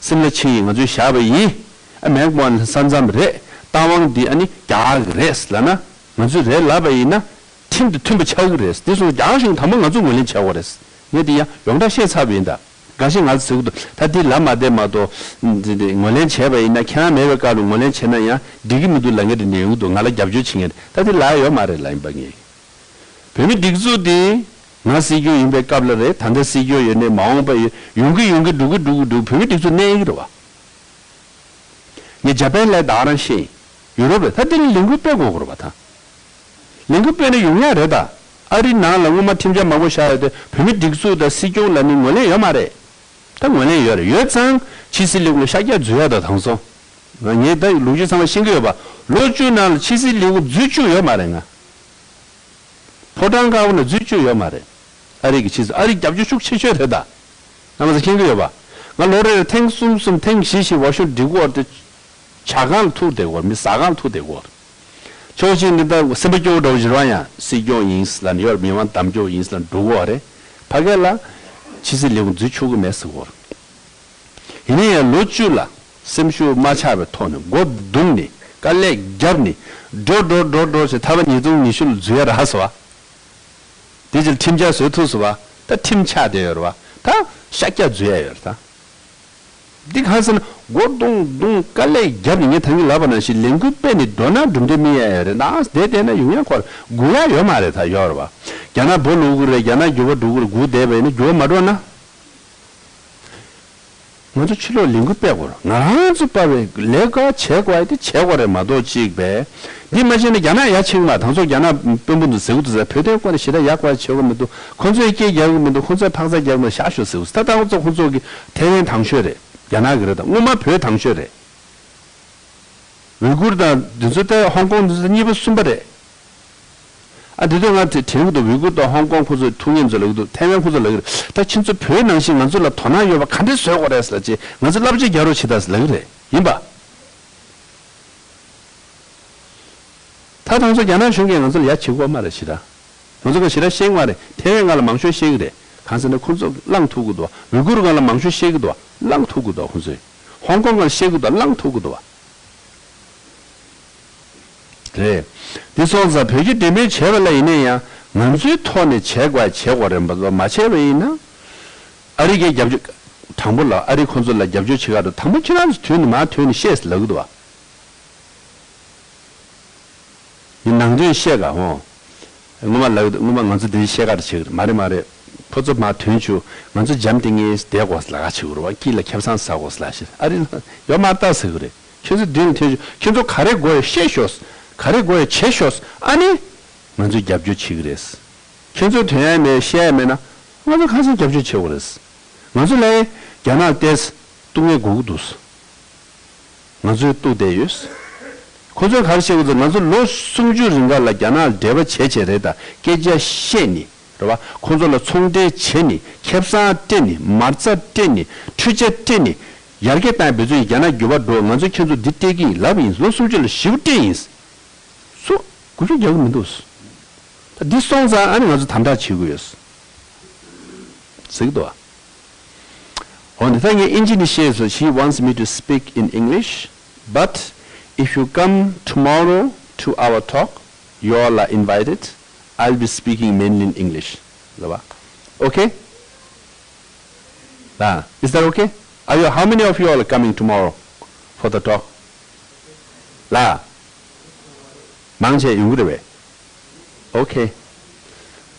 སིམ་ལ་ཆིངས་ཡིག་ང་ཚོས་བཞག་པ་ཡིན། ཨ་མེག་མོན་ས་མཚམས་རེད། རྟ་དབང་འདི་ཨ་ནི་རྒྱ་གར་གྱི་རེད་ལབ་ན་ང་ཚོས་རེད་ལབ་པ་ཡིན་ན་ཁྲིམས་དང་མཐུན་པ་ཆགས་ཀྱི་རེད། དེ་སོང་རྒྱ་གར་གཞུང་དང་པོ་ང་ཚོ་ངོས་ལེན་བྱེད་དགོས་རེད། ངས་དེ་ཡང་ཡོངས་གྲགས་བཤད་ཚར་བ་ཡིན་ད། འགའ་ཤས་ང་ཚོ་ཟེར་གྱི་འདུག་ད་དེ་ལབ་མ་བསྡད་མ་གཏོགས་འདི་འདི་ངོས་ལེན་བྱས་པ་ཡིན་ན་ཁྱེད་རང་མེད་པའི་སྐབས་ལ་ངོས་ལེན་བྱས་ན་ཡང་འགྲིག་གི་མི་འདུག་ལབ་མཁན་དེ་འདྲ་ཡོང་གི་འདུག་ང་ལ་རྒྱབ་སྐྱོར་བྱེད་མཁན་ད་དེ་ལབ་ཡོད་མ་རེད་ལབ་ཡིན་པ་ངས། བོད་མི་སྒྲིག་འཛུགས་དེ་ང་སྲིད་སྐྱོང་ཡིན་པའི་སྐབས་ལ་རེད། ད་ལྟ་སྲིད་སྐྱོང་ཡོད་ནས་མ་འོངས་པ་ཡོད་ཡོང་གི་ཡོང་གི་འགྲོ་གི་འགྲོ་གི་འགྲོ་གི་བོད་མི་སྒྲིག་འཛུགས་གནས་ཡོད་ཀྱི་རེད་བ། ངས་ཇ་པན་ལ་ད་རང་ཤེས་ཡིན། ཡུ་རོབ་ལ་ད་དེ་ནི་ལས་འགུལ་སྤེལ་དགོས་ཀྱི་རེད་པ་ད། ལས་འགུལ་སྤེལ་ན་ཡོང་ཡ་རེད་ད། ཨ་རི་ནང་ལ་སྔོན་མ་ཁྲིམས་འཆར་མང་པོ་བཞག་ཡོད་དེ་བོད་མི་སྒྲིག་འཛུགས་དང་སྲིད་སྐྱོང་ལ་ནི་ངོས་ལེན་ཡོད་མ་རེད། ད་ངོས་ལེན་ཡོད་རེད། ཡོད་ཙང་ཕྱི་སྲིད་ལས་ཁུངས་ལ་ཤར་རྒྱག་འཛུལ་ཡ་ད་དང་སོང་། ང་ངས་ད་ལོ་རྒྱུས་ཚང་མ་ཤེས་ཀྱི་ཡོད་པ། ལོ་བཅུ་ནང་ལ་ཕྱི་སྲིད་ལས་ཁུངས་འཛུལ་བཅུག་ཡོད་མ་རེད་ང་། ཕོ་བྲང་དཀར་པོ་ནས་འཛུལ་བཅུག་ཡོད་མ་རེད། ཨ་རི་གི་ཕྱི་སྲིད་ཨ་རི་རྒྱབ་སྐྱོར་ཤུགས་ཆེ་ཤོས་རེད་ད། རྣམ་པ་ཚོ་མཁྱེན་གྱི་ཡོད་པ། ང་ལོ་རེར་ཐེངས་གསུམ་གསུམ་ཐེངས་བཞི་བཞི་འོག་ཤོར་འགྲིག་གོ་བར་དུ་ཇ་ཁང་ལ་ཐུག་བསྡད་གོ་བར་མི་ཟ་ཁང་ལ་ཐུག་བསྡད་གོ་བར། ཕྱོགས་གཅིག་ནས་ད་སེམས་པ་སྐྱོ་བོ་འདྲ་བོ་ཞིག་རེད་བ། ཡང་སྲིད་སྐྱོང་ཡིན་ལབ་ནས་ཡོད་མི་མང་གདམ་སྐྱོང་ཡིན་ལབ་འགྲོ་གོ་བ་རེད། ཕ་གི་ལ་ཕྱི་སྲིད་ལས་ཁུངས་འཛུལ་ཆོག་གི་མེད་ཟེར་གོ་བར། ཡིན་ན་ཡང་ལོ་བཅུ་ལ་སེམས་ཤུགས་མ་ཆག་པའི་ཐོག་ནས་མགོ་བརྡུངས་ནས་དཀའ་ལས་བརྒྱབ་ནས་འགྲོ་འགྲོ་འགྲོ་འགྲོ་ཞེས་ཐར་པ་ཉིས་སྟོང་ཉི་ཤུ་ལ་འཛུལ་ཡ་རག་སོང་བ། དེ་ཕྱིར་ཁྲིམས་འཆར་བཟོས་ཐུབ་སོང་བ། ད་ཁྲིམས་ཆགས་བསྡད་ཡོད་རེད་བ། ད་ཤཱཀྱ་འཛུལ་ཡ་ཡོད་རེད་ད། འདི་གང་ཟེར་ན་མགོ་རྡུང་རྡུང་དཀའ་ལས་བརྒྱབ་ནས་ངས་ད་གིན་ལབ་པ་ནང་བཞིན་ལས་འགུལ་སྤེལ་ནས་འགྲོ་ན་གྲུབ་འབྲས་སྨིན་ཡ་ཡོད་རེད། ནང་བསྡད་བསྡད་ན་ཡོང་ཡ་ཁོ་ར་སྒུག་ཡ་ཡོད་མ་རེད། ད་ཡོད་རེད་བ། རྒྱ་ནག་སྦོ་ལུག་གི་རེད། རྒྱ་ནག་འགྱུར་བ་འགྲོ་གི་རེད། སྒུག་བསྡད་པ་ཡིན་ན་འགྱུར་བ་མ་འགྲོ་ན། ང་ཚོ་ཕྱི་ལོགས་ལས་འགུལ་སྤེལ་དགོས་རེད། ང་རང་ཚོ་སྤར་བའི་ལས་ཀ་བྱེད་དགོས་ཡ་དེ་བྱེད་དགོས་རེད་མ་གཏོགས་གཅིག་པས། འདི་མ་བྱས་ན་རྒྱ་ནག་ཡ་ཆེ་གི་མ། དང་ཚོ་རྒྱ་ནག་དཔོན་པོ་ཚོ་ཟེར་གི་འདུག་ཟེར། བོད་དོན་སྐོར་ནས་ཞེ་དྲག་ཡག་པ་བྱེད་གི་མི་འདུག་ཁོ་ཚོས་སྐད་རྒྱག་གི་མི་འདུག་ཁོ་ཚོས་འཕག་འཚག་རྒྱག་གི་མི་འདུག་བཞག་ཤོག་ཟེར་གི་འདུག་ད་ལྟ་ཁོ་ཚོ་ཁོ་ཚོ་གི་ཐའེ་ཝན་དང་ཤོས་རེད། རྒྱ་ནག་གི་རེད། ད་སྔོན་མ་བོད་དང་ཤོས་རེད། ཝི་གུར་དང་འདི་ཚོ་ད་ཧོང་ཀོང་འདི་ཚོ་གཉིས་པ་གསུམ་པ་རེད། ཨ་འདི་དུས་ང་དྲན་དྲན་གི་འདུག་ཝི་གུར་དང་ཧོང་ཀོང་ཁོ་ཚོའི་ཐུགས་མཉེས་ཚོ་ལབ་གི་འདུག་ཐའེ་ཝན་ཁོ་ཚོ་ལབ་གི་རེད། ད་ཁྱེད་ཚོ་བོད་ནང་བཞིན་ང་ཚོ་ལ་དོ་སྣང་ཡོད་པ་ག་འདྲས་བཟོ་དགོས་རེད་ཟེར་ལབ་བྱས་ང་ཚོ་བསླབ་བྱ་རྒྱག་རོགས་བྱེད་དང་ཟེར་ལབ་གི་རེད། ཡིན་པ། ད་དང་ཚོ་རྒྱ་ནག་གཞུང་གིས་ང་ཚོ་ལ་ཡ་བྱེད་དགོས་མ་རེད་ཞེ་དྲག་ང་ཚོ་ག་ཞེ་དྲག་ཤེས་ཀྱི་མ་རེད། ཐའེ་ཝན་ང་ལ་མང་ཤོས་ཤེས་ཀྱི་རེད། གང་ཟེར་ན་ཁོ་ཚོ་བླངས་ཐུབ་ཀྱི་འདུག་ཝི་གུར་ང་ལ་མང་ཤོས་ཤེས་ཀྱི་འདུག་བླངས་ཐུབ་ཀྱི་འདུག་ཁོ་ཚོས། ཧོང་ཀོང་ང་ལ་ཤེས་ཀྱི་འདུག་བླངས་ཐུབ་ཀྱི་འདུག་རེད། འདི་སོང་ཙང་བོད་ཀྱི་འབྲེལ་མོལ་བྱས་པ་ལ་ཡིན་ན་ཡང་ང་ཚོའི་ཐོག་ནས་བྱས་དགོས་བྱས་དགོས་རེད་མ་གཏོགས་མ་བྱས་པ་ཡིན་ན། ཨ་རི་གའི་རྒྱབ་སྐྱོར། དང་པོ་ལ་ཨ་རི་ཁོ་ཚོ་ལ་རྒྱབ་སྐྱོར་བྱེད་ག་འགྲོ། དང་པོ་ཁྱེད་རང་ཚོ་དུས་ནས་མར་ཐོན་ནས་བཤད་ཟེར་ལབ་གི་འདུག་བ། ཡིན་ནང་དོན་བཤད་ག་ཧོ། སྔོན་མ་ལབ་གི་འདུག་སྔོན་མ་ང་ཚོ་འདི་བཤད་ག་འདྲ་བྱེད་གི་རེད། མ་རེད་མ་རེད། ཁོ་ཚོ་མར་ཐོན་བཅུག་ང་ཚོ་འཇམ་ཐིང་ངེ་བསྡད་དགོས་ལབ་ག་བྱེད་གི་རེད་བ། དཀྱིལ་ལ་ཁེ་བཟང་ཟ་དགོས་ལབ་ཤེ། ཨ་རི་ལ་ཡོད་མ་རེད་ད་ཟེར་གི་རེད། ཁྱེད་ཚོ་མདུན་ལ་ཐོན་བཅུག་ཁྱེད་ཚོ་ག་རེ་དགོས་ཡོད་བཤད་ཤོག་ག་རེ་དགོས་ཡོད་བྱེད་ཤོག་ཨ་ནི། ང་ཚོས་རྒྱབ་སྐྱོར་བྱེད་གི་རེད། ཁྱེད་ཚོས་ཐོན་ཡ་མེད་བཤད་ཡ་མེད་ན། ང་ཚོ་ཁ་སང་རྒྱབ་སྐྱོར་བྱེད་དགོས་རེད། ང་ཚོ་ལ་རྒྱ་ནག་ཏེས་གཏུག་མཁན་དགོས་ཀྱི་འདུག་ང་ཚོས་གཏུག་བསྡད་ཡོད། ཁོ་ཚོས་ག་རེ་བཤད་ཀྱི་འདུག་ང་ཚོ་ལོ་སུམ་ཅུ་རིང་ག་ལ་རྒྱ་ནག་ལ་འབྲེལ་བ་བྱས་བྱས་རེད། ད་སྐད་ཆ་བཤད་ནི་རེད་བ། ཁོ་ཚོ་ལ་ཚོང་འབྲེལ་བྱས་ནི་ཁེ་བཟང་སྤྲད་ནི་མ་རྩ་སྤྲད་ནི་འཕྲུལ་ཆས་སྤྲད་ནི་ཡར་རྒྱས་བཏང་བའི་བཟོ་ཡིན། རྒྱ་ནག་འགྱུར་བ་འགྲོ། ང་ཚོས་ཁྱེད་ཚོ་འདི་སྤྲད་ཀྱི་ཡིན་ལབ་ཡིན། ལོ་སུམ་ཅུ་ལ་ཞེ་པོ་སྤྲད་ཡིན། སུ་འགུལ་སྐྱོད་རྒྱག་གི་མི་འདུག་ད་འདི་སོང་ཙང་ཨ་ནི་ང་ཚོ་དམ་དྲག་བྱེད་དགོས་ཡོད་ཟེར་གི་འདུག་འོ་ནི་ད་ངས་ཨིན་ཇི་ནས་བཤད་སོང་། She wants me to speak in English, but if you come tomorrow to our talk, you all are invited. I'll be speaking mainly in English. ལབ་པ། Okay? ལ། Is that okay? Are you, how many of you all are coming tomorrow for the talk? ལ། མང་ཆེ་ཡོང་གི་རེད་པས། Okay.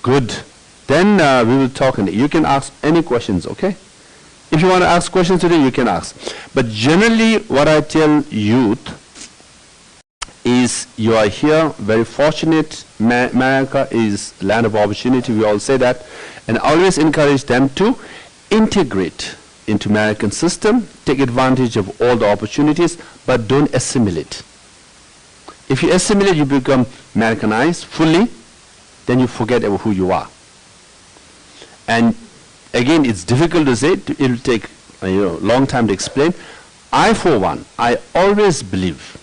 Good. Then uh, we will talk and you can ask any questions, okay? If you want to ask questions today, you can ask. But generally, what I tell youth is you are here, very fortunate. Ma- America is land of opportunity, we all say that, and always encourage them to integrate into American system, take advantage of all the opportunities, but don't assimilate. If you assimilate, you become Americanized fully, then you forget about who you are. And again, it's difficult to say, it will take a you know, long time to explain. I, for one, I always believe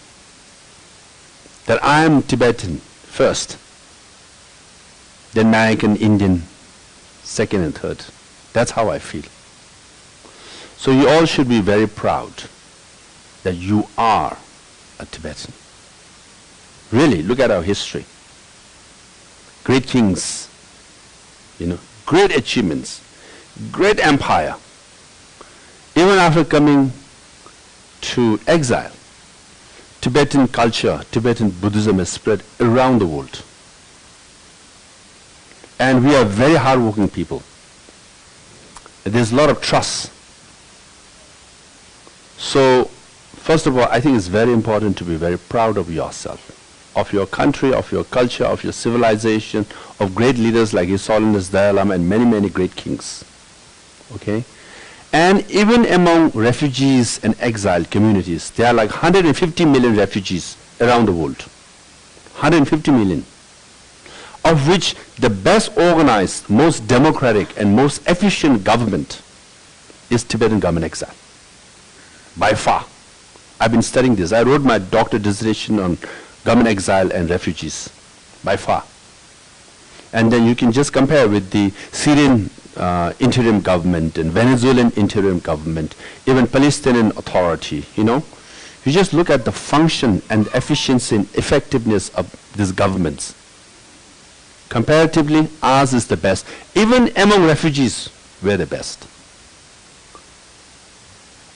that I am Tibetan first, then American, Indian, second and third. That's how I feel. So you all should be very proud that you are a Tibetan. Really, look at our history. Great kings, you know, great achievements, great empire. Even after coming to exile, Tibetan culture, Tibetan Buddhism has spread around the world. And we are very hardworking people. There's a lot of trust. So, first of all, I think it's very important to be very proud of yourself, of your country, of your culture, of your civilization, of great leaders like His Holiness Dalai Lama and many, many great kings. Okay? And even among refugees and exiled communities, there are like one hundred fifty million refugees around the world. one hundred fifty million. Of which the best organized, most democratic, and most efficient government is Tibetan government exile. By far. I've been studying this. I wrote my doctor dissertation on government exile and refugees. By far. And then you can just compare with the Syrian uh, interim government and Venezuelan interim government, even Palestinian Authority, you know. You just look at the function and efficiency and effectiveness of these governments. Comparatively, ours is the best. Even among refugees, we're the best.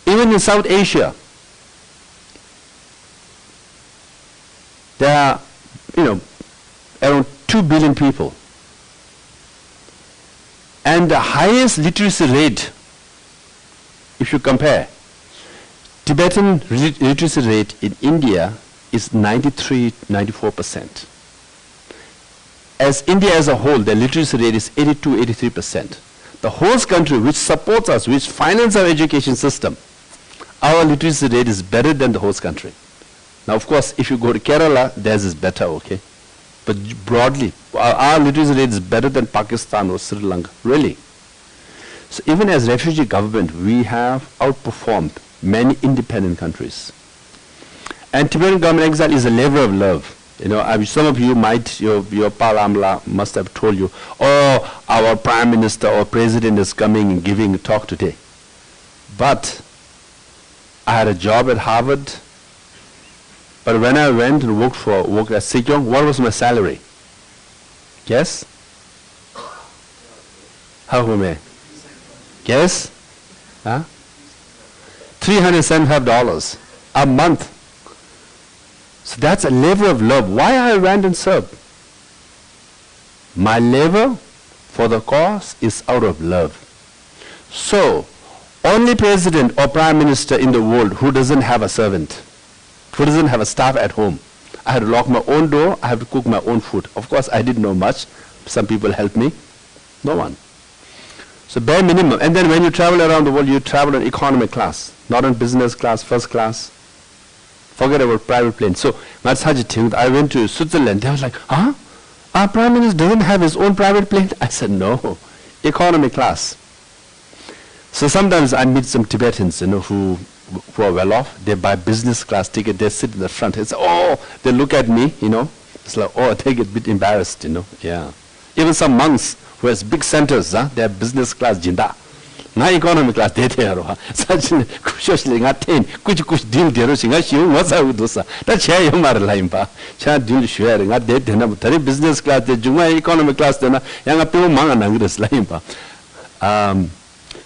Even in South Asia, there are, you know, around two billion people. And the highest literacy rate, if you compare, Tibetan lit- literacy rate in India is ninety-three, ninety-four percent. As India as a whole, the literacy rate is eighty-two, eighty-three percent. The host country which supports us, which finance our education system, our literacy rate is better than the host country. Now, of course, if you go to Kerala, theirs is better, okay? But broadly, our, our literacy rate is better than Pakistan or Sri Lanka, really. So even as refugee government, we have outperformed many independent countries. And Tibetan government exile is a labor of love. You know, I, some of you might, your, your Palamla must have told you, oh, our prime minister or president is coming and giving a talk today. But I had a job at Harvard. But when I went and worked for, worked at Sikyong, what was my salary? Guess? How many? Guess? Huh? Three hundred seventy-five dollars a month. So that's a labor of love. Why I went and served? My labor for the cause is out of love. So, only president or prime minister in the world who doesn't have a servant, who doesn't have a staff at home. I had to lock my own door, I have to cook my own food. Of course, I didn't know much. Some people helped me. No one. So, bare minimum. And then when you travel around the world, you travel in economy class, not in business class, first class. Forget about private plane. So, ང་ཚ་ཅིག་དྲན། I went to Switzerland. They was like, huh? Our prime minister doesn't have his own private plane? I said, no. Economy class. So sometimes I meet some Tibetans, you know, who, who are well off. They buy business class ticket. They sit in the front. It's, oh, they look at me, you know. It's like, oh, they get a bit embarrassed, you know. Yeah. Even some monks who has big centers, huh? They have business class སྦྱིན་བདག་ང་economy class བསྡད་བསྡད་ཡོད་རེད་བ། ས་ཆེན་ནས་ཁུ་ཤོ་ཤི་ལས་ང་འཐེན་ཀུ་ཅི་ཀུ་ཅི་deal བསྡད་རོགས་ཞེས་ང་ཞེ་པོ་ངོ་ཚ་གི་འདུག་ས། ད་བྱས་ཡོད་མ་རེད་ལབ་ཡིན་པ། ཆང་deal ཞུ་ཡ་རེད། ང་བསྡད་བསྡད་ན་ད་རེས་business class བསྡད། མཇུག་མ་economy class བསྡད་ན་ཡང་ང་པུས་མོ་མང་ང་གནང་གི་རེད་ལབ་ཡིན་པ། Um,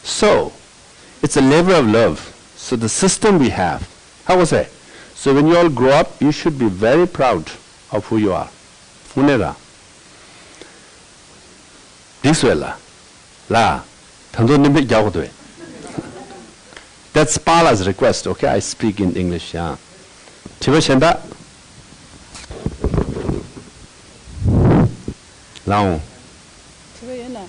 so, it's a labor of love. So the system we have, how was I? So when you all grow up, you should be very proud of who you are. དངོས་གནས་ར། འགྲིག་སོང་ལ། ལ། ད་ཚོ་ནི་མི་རྒྱག་གོ་དོ། That's Pala's request, okay? I speak in English, yeah. དྲི་བ་གཞན་དག་ལའོ། དྲི་བ་ཡོད་ན།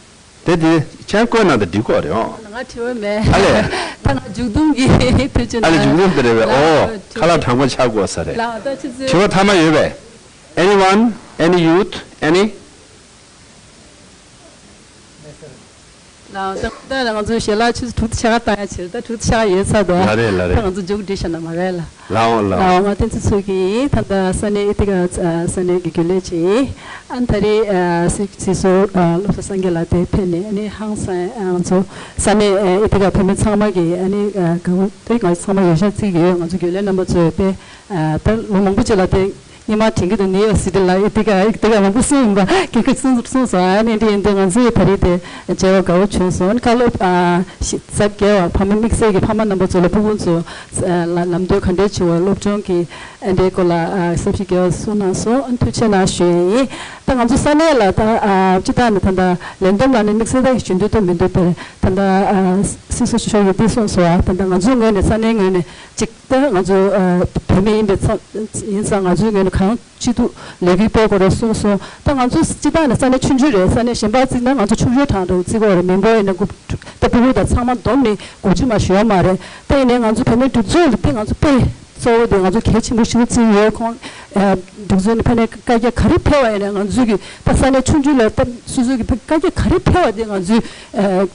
དེ་དེ་ཁྱེད་བཀོད་ན་དེ་འགྲིག་གོ་རེད་ཨོ། ང་དྲི་བ་མེད། ཨ་ལས། ད་ང་མཇུག་སྡོམ་གྱི་དུས་ཆེན་ཨ་ལས་མཇུག་སྡོམ་དེ་རེད་པས་ཨོ། ཁ་ལག་དྲང་པོ་ཆགས་དགོས་ས་རེད། ལའོ་ད་ཆུ་ཚོད། དྲི་བ་ཐ་མ་ཡོད་པས། Anyone? Any youth? Any? ལའོ་ད་ད་ང་ཚོ་ཞལ་ལག་ཆུ་ཚོད་དྲུག་ཏུ་ཆ་ག་བཏང་ཡ་ཕྱིར་ད་དྲུག་ཏུ་ཆ་ག་ཡོད་ཚར་འདུག་ལ་རེད་ལ་རེད། ད་ང་ཚོ་མཇུག་སྒྲིལ་བྱ་ན་མ་རེད་ལ། ལའོ་ལའོ། ལའོ་ང་བསྟན་འཛིན་མཚོ་སྐྱིད་ཡིན། ད་ལྟ་ས་གནས་ཨི་ཐི་ག་ས་གནས་ཀྱི་རྒྱུན་ལས་ཅིག་ཡིན། ཨ་ད་རེས་སྲིད་སྲིད་ཟུར་བློ་བཟང་སངས་རྒྱས་ལགས་དེ་ཕེབས་ནས་ཨ་ནི་ཧང་སང་ང་ཚོ་ས་གནས་ཨི་ཐི་ག་བོད་མི་ཚང་མ་གི་ཨ་ནི་དགའ་བོ་དེ་ང་ཚོ་ཚང་མ་ཡོད་ཤག་བརྩི་གི་ཡོད། ང་ཚོ་རྒྱུན་ལས་རྣམ་པ་ཚོས་དཔེ་ད་ལོ་མང་པོ་ཅིག་ལ་དེ། སྔོན་མ་དྲན་གྱི་འདུག་ནིའུ་ཡོག་སི་ཊི་ལ་ཨི་ཐི་ག་ཨི་ཐི་ག་མང་པོ་གསུངས་ཡིན་པ་སྐད་ཁ་གསུངས་གསུངས་སོང་། ཨ་ནི་འདི་ཡིན་དུས་ང་ཚོས་ད་རེས་དེ་མཇལ་བ་དགའ་བོ་བྱུང་སོང་། ཨ་ནི་ཁ་ལོ་ཨ་ཞི་ཚབ་རྒྱལ་བ་ཕ་མ་དམིགས་བསལ་གྱི་ཕ་མ་རྣམ་པ་ཚོ་ལ་སྤུ་གུ་ཚོ་ལ་ལམ་སྟོན་ག་འདྲས་བྱེད་པ་སློབ་སྦྱོང་གི་ཨ་འདྲའི་སྐོར་ལ་ཨ་ཞབས་ཕྱི་རྒྱལ་བ་གསུངས་གནང་སོང་། ཨ་ནི་ཐུགས་རྗེ་གནང་ཞུ་ཡ་ཡིན། ད་ང་ཚོ་ས་གནས་ལ་ད་ཨ་སྤྱི་བཏང་ནས་ད་ལྟ་ལས་བསྡོམས་ལ་ནི་དམིགས་བསལ་ད་ཞུ་འདོད་ད་མི་འདུག་དེ་ད་ལྟ་ཨ་སྲིད་ཟུར་མཆོག་གིས་འདི་གསུངས་སོང་། ཨ་ད་ལྟ་ང་ཚོའི་ངོས་ནས་ས་གནས་ངོས་ནས་གཅིག་ད་ང་ཚོ་ཨ་བོད་མི་ཡིན་པའི་ཚ་ཡིན་ཙང་ང་ཚོའི་ངོས་ནས་གང་སྐྱིད་སྡུག་ལས་འགུལ་སྤེལ་དགོས་རེད་གསུངས་སོང་། ད་ང་ཚོ་སྤྱི་བཏང་ནས་ས་གནས་ཆུང་ཆུང་རེད། ས་གནས་གཞན་པ་བརྩིས་ན་ང་ཚོ་ཆུང་ཆུང་གྲངས་འདྲ་བོ་བརྩི་དགོས་རེད། མི་འབོར་ཡིན་ན་དགུ་ད་སྤུ་གུ་དང་ཚང་མ་བསྡོམས་ནས་དགུ་བཅུ་མ་ཞུ་ཡ་མ་རེད། ད་ཡིན་ནའི་ང་ཚོ་བོད་མིའི་སྒྲིག་འཛུགས་ལ་དེ་ང་ཚོ་དཔེ་ གཙོ་བོ་དེ་ང་ཚོ་གལ་ཆེན་པོ་ཞིག་བརྩིས་ཡོད། ཁོང་ཨ་སྒྲིག་འཛུགས་ནས་ཕ་ནས་བཀའ་རྒྱ་ག་རེ་ཕེབས་པ་ཡིན་ན་ང་ཚོས་ཀྱི་ད་ས་གནས་ཆུང་ཆུང་ལ་ད་སོ་སོ་གི་བཀའ་རྒྱ་ག་རེ་ཕེབས་པ་དེ་ང་ཚོས་ཨ་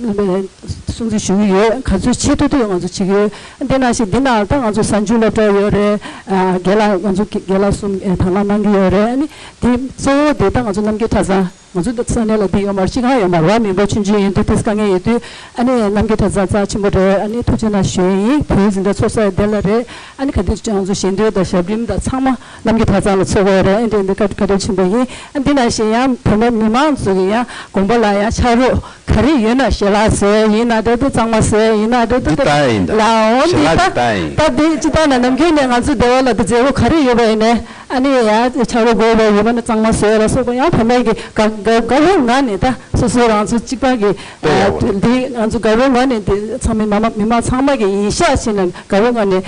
སྲུང་བརྩི་ཞུ་གི་ཡོད། ག་ཚོད་བྱེད་ཐུབ་ཐུབ་ང་ཚོ་བྱེད་ཀྱི་ཡོད། དེ་ནང་བཞིན་འདི་ནང་ད་ང་ཚོ་གཟའ་མཇུག་སློབ་གྲྭ་ཡོད་རེད། ཨ་རྒན་ལགས་ང་ཚོ་རྒན་ལགས་གསུམ་ཨ་དང་བླངས་གནང་གི་ཡོད་རེད། ཨ་ནི་དེ་གཙོ་བོ་དེ་ད་ང་ཚོ་རྣམ་རྒྱལ་གྲྭ་ཚང་། ང་ཚོ་འདི་ས་གནས་ལ་འདི་ཡོད་མ་རེད། སྤྱི་ཁང་ཡོད་མ་རེད་བ། མི་འབོར་ཆུང་ཆུང་ཡིན་དུས་ཏོག་ཙམ་དཀའ་ངལ་ཡོད་དུས། ཨ་ནི་རྣམ་རྒྱལ་གྲྭ་ཚང་རྩ་ཆེན་པོ་རེད། ཨ་ནི་ཐུགས་རྗེ་གནང་ཞུ་ཡས་ཡིན། བོད་འཛིན་གྲྭ་ཚོགས་ས་དེ་ལ་རེད། ཨ་ནི་ག་དུས་ང་ཚོ་ཞལ་འདོན་དང་ཞབས་རིམ་དང་ཚང་མ་རྣམ་རྒྱལ་གྲྭ་ཚང་ལ་ཚོགས་དགོས་རེད། ཨ་འདི་འདི་བཀའ་བཀའ་དྲིན་ཆེན་པོ་ཡིན། ཨ་འདི་ནང་བཞིན་ཡང་བོད་མི་མང་ཚོ་གི་ཡང་དགོན་པ་ལ་ཡང་ཕྱག་རོགས་ག་རེ་ཡོད་ན་ཞལ་ལག་བཟོ་ཡས་ཡིན་ན་འདྲ་འདུག་གཙང་མ་བཟོ་ཡས་ཡིན་ན་འདྲ་འདུག་འདི་ལྟ་ཡིན་ད། ལའོ་འདི་འདི་ལྟ་ལྟ་ཡིན། ད་འདི་སྤྱི་བཏང་ནས་ནམ་རྒྱུན་ནས་ང་ཚོ་སྡེ་བ་ལ་འདི་མཛད་སྒོ་ག་རེ་ཡོད་པ་ཡིན་ནའི། ཨ་ནི་ཡང་ཕྱག་རོགས་དགོས་པ་ཡོད་པ་ན་གཙང་མ་བཟོས་ལ་སོགས་པ་ཡང་བོད་མི་གི་དགའ་དགའ་དགའ་བོའི་ངང་ནས་ད་སོ་སོ་རང་ཚོ་གཅིག་པ་གི་དཔེ་ཡག་པོ་འདི་ང་ཚོ་དགའ་བོའི་ངང་ནས་འདི་ཚང་མའི་མི་མང་མི་མང་ཚང་མ་གི་ཡིད་ཤགས་ཕྱིན་ནས་དགའ་བོའི་ངང་ནས་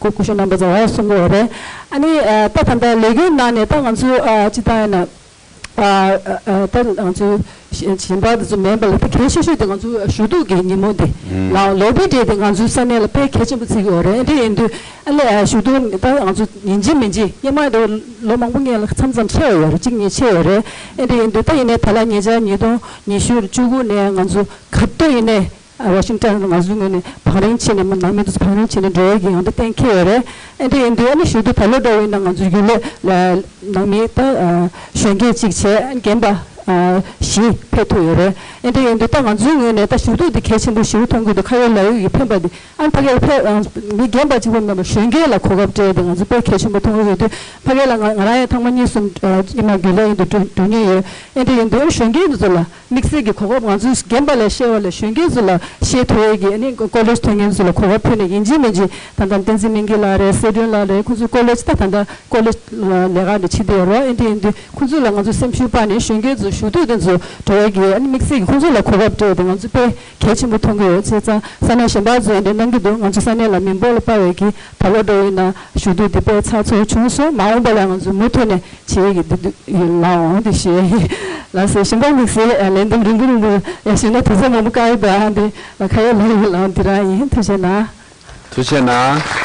སྐུ་སྐུ་ཞབས་རྣམ་པ་ཚོ་ཡར་གསུང་གི་ཡོད་རེད། ཨ་ནི་ད་ད་ལྟ་ལས་འགུལ་ནང་ནས་ད་ང་ཚོ་སྤྱི་བཏང་ཡིན་ན་ད་ང་ཚོ་གཞན་པ་དེ་ཚོ་མིན་པ་ལ་ད་གལ་ཆེ་ཤོས་དེ་ང་ཚོ་ཞུ་གཏུག་གི་ཉིན་མོ་དེ་ལའང་ལོ་པི་ཌེ་དེ་ང་ཚོའི་ས་གནས་ལ་དཔེ་གལ་ཆེན་པོ་བརྩི་གི་ཡོད་རེད། དེ་ཡིན་དུས། ཨ་ལས་ཞུ་གཏུག་ད་ང་ཚོ་ཡིན་གཅིག་མིན་གཅིག་སྔོན་མ་དེ་ལོ་མང་པོ་སྔོན་ལ་མཚམས་མཚམས་ཕྱེ་བ་ཡོད་རེད། གཅིག་གཉིས་ཕྱེ་བ་ཡོད་རེད། ཨེ་འདྲ་ཡིན་དུས་ད་ཡིན་ནའི་ད་ལྟ་ཉེ་ཆར་ཉིས་སྟོང་ཉི་ཤུ་བཅུ་དགུ་ནས་ང་ཚོ་ག་དུས་ཡིན་ནའི་ཝ་ཤིང་ཊོན་ང་ཚོའི་ངོས་ནས་བང་རིམ་ཕྱེ་ནས་ནང་མི་དེ་ཚོ་བང་རིམ་ཕྱེ་ནས་འགྲོ་ཡས་ཀྱི་ཡང་ད་གཏན་འཁེལ་ཡོད་རེད། ཨེ་འདྲ་ཡིན་དུས་ཨ་ནི་ཞུ་གཏུག་ད་ལོ་འདྲ་བོ་ཡིན་ན་ང་ཚོ་ཡུལ་ལས་ནང་མི་ད་གཞོན་སྐྱེས་གཅིག་བྱས་རྒན་པ་བཞི་ཕེབས་ཐུབ་ཡོད་རེད། ཨེ་འདྲ་ཡིན་དུས་ད་ང་ཚོའི་ངོས་ནས་ད་ཞུ་གཏུག་དེ་གལ་ཆེན་པོ་ཞིག་མཐོང་གི་འདུག་ཁ་ཡོད་ལག་ཡོད་ཀྱི་ཕན་པ་དེ། ཨ་ཕ་གི་ལ་ཕེབས་མི་རྒན་པ་གཅིག་པོ་མིན་པར་གཞོན་སྐྱེས་ལ་གོ་སྐབས་སྤྲད་དེ་ང་ཚོ་དཔེ་གལ་ཆེན་པོ་མཐོང་གི་ཡོད་དུས། ཕ་གི་ལ་ང་ང་རང་ཡང་ཐེངས་མ་གཉིས་གསུམ་ཉི་མ་རྒྱུན་ལས་ཡིན་དུ་འགྲོ་མྱོང་ཡོད། ཨེ་འདྲ་ཡིན་དུས་གཞོན་སྐྱེས་དེ་ཚོ་ལ་དམིགས་བསལ་གྱི་གོ་སྐབས་ང་ཚོས་རྒན་པ་ལས་བཤད་པ་ལས་གཞོན་སྐྱེས་ཚོ་ལ་བཤད་ཐུབ་ཡས་ཀྱི་ཨ་ནི་ཀོ་ལེཇ་ཐོན་མཁན་ཚོ་ལ་གོ་སྐབས་ཕུལ་ནས་ཡིན་གཅིག་མིན་གཅིག་ད་ལྟ་བསྟན་འཛིན་སྨན་གྱི་ལགས་རེད། གསལ་སྒྲོན་ལགས་རེད། ཁོང་ཚོ་ཀོ་ལེཇ་ད་ད་ལྟ་ཀོ་ལེཇ་ལས་ཀ་འདི་བྱེད་བསྡད་ཡོད་རེད། ཨེ་འདྲ་ཡིན་དུས་ཁོང་ཚོ་ལ་ང་ཚོ་སེམས་ཤུགས་སྤར་ནས་གཞོན་སྐྱེས་ཚོ་ཞུ་གཏུག་དེ་ཚོ་འགྲོ་ཡས་ཀྱི་ཨ་ནི་དམིགས་བསལ་གྱི་ཁོང་ཚོ་ལ་གོ་སྐབས་སྤྲད་དེ་ང་ཚོ་དཔེ་གལ་ཆེན་པོ་མཐོང་གི་ཡོད། བྱས་ཙང་ས་གནས་གཞན་པ་ཚོ་ཡང་འདི་གནང་གི་འདུག་ང་ཚོ་ས་གནས་ལ་མི་འབོར་ལ་དཔག་པའི་གི་ད་ལོ་འགྲོ་ཡིན་ན་ཞུ་གཏུག་འདི་དཔེ་ཚགས་ཚུད་བྱུང་སོང་། མ་འོངས་པ་ལ་ང་ཚོ་མུ་མཐུད་ནས་བྱེད་ཡས་ཀྱི་འདི་འདུག་ཡོད་ལགས་འོང་འདི་ཞུ་ཡས་ཡིན། ལགས་སོ། གཞན་པ་དམིགས་བསལ་ལན་འདེབས་རིང་པོ་རིང་པོ་ཡང་ཞུས་ན་དུས་ཚོད་མང་པོ་བཀག་ཡོད་པ་འདི་ལ་ཁ་ཡོད་ལག་ཡོད་ལགས་འདི་རང་ཡིན། ཐུགས་རྗེ་གནང་། ཐུགས་རྗེ་གནང་།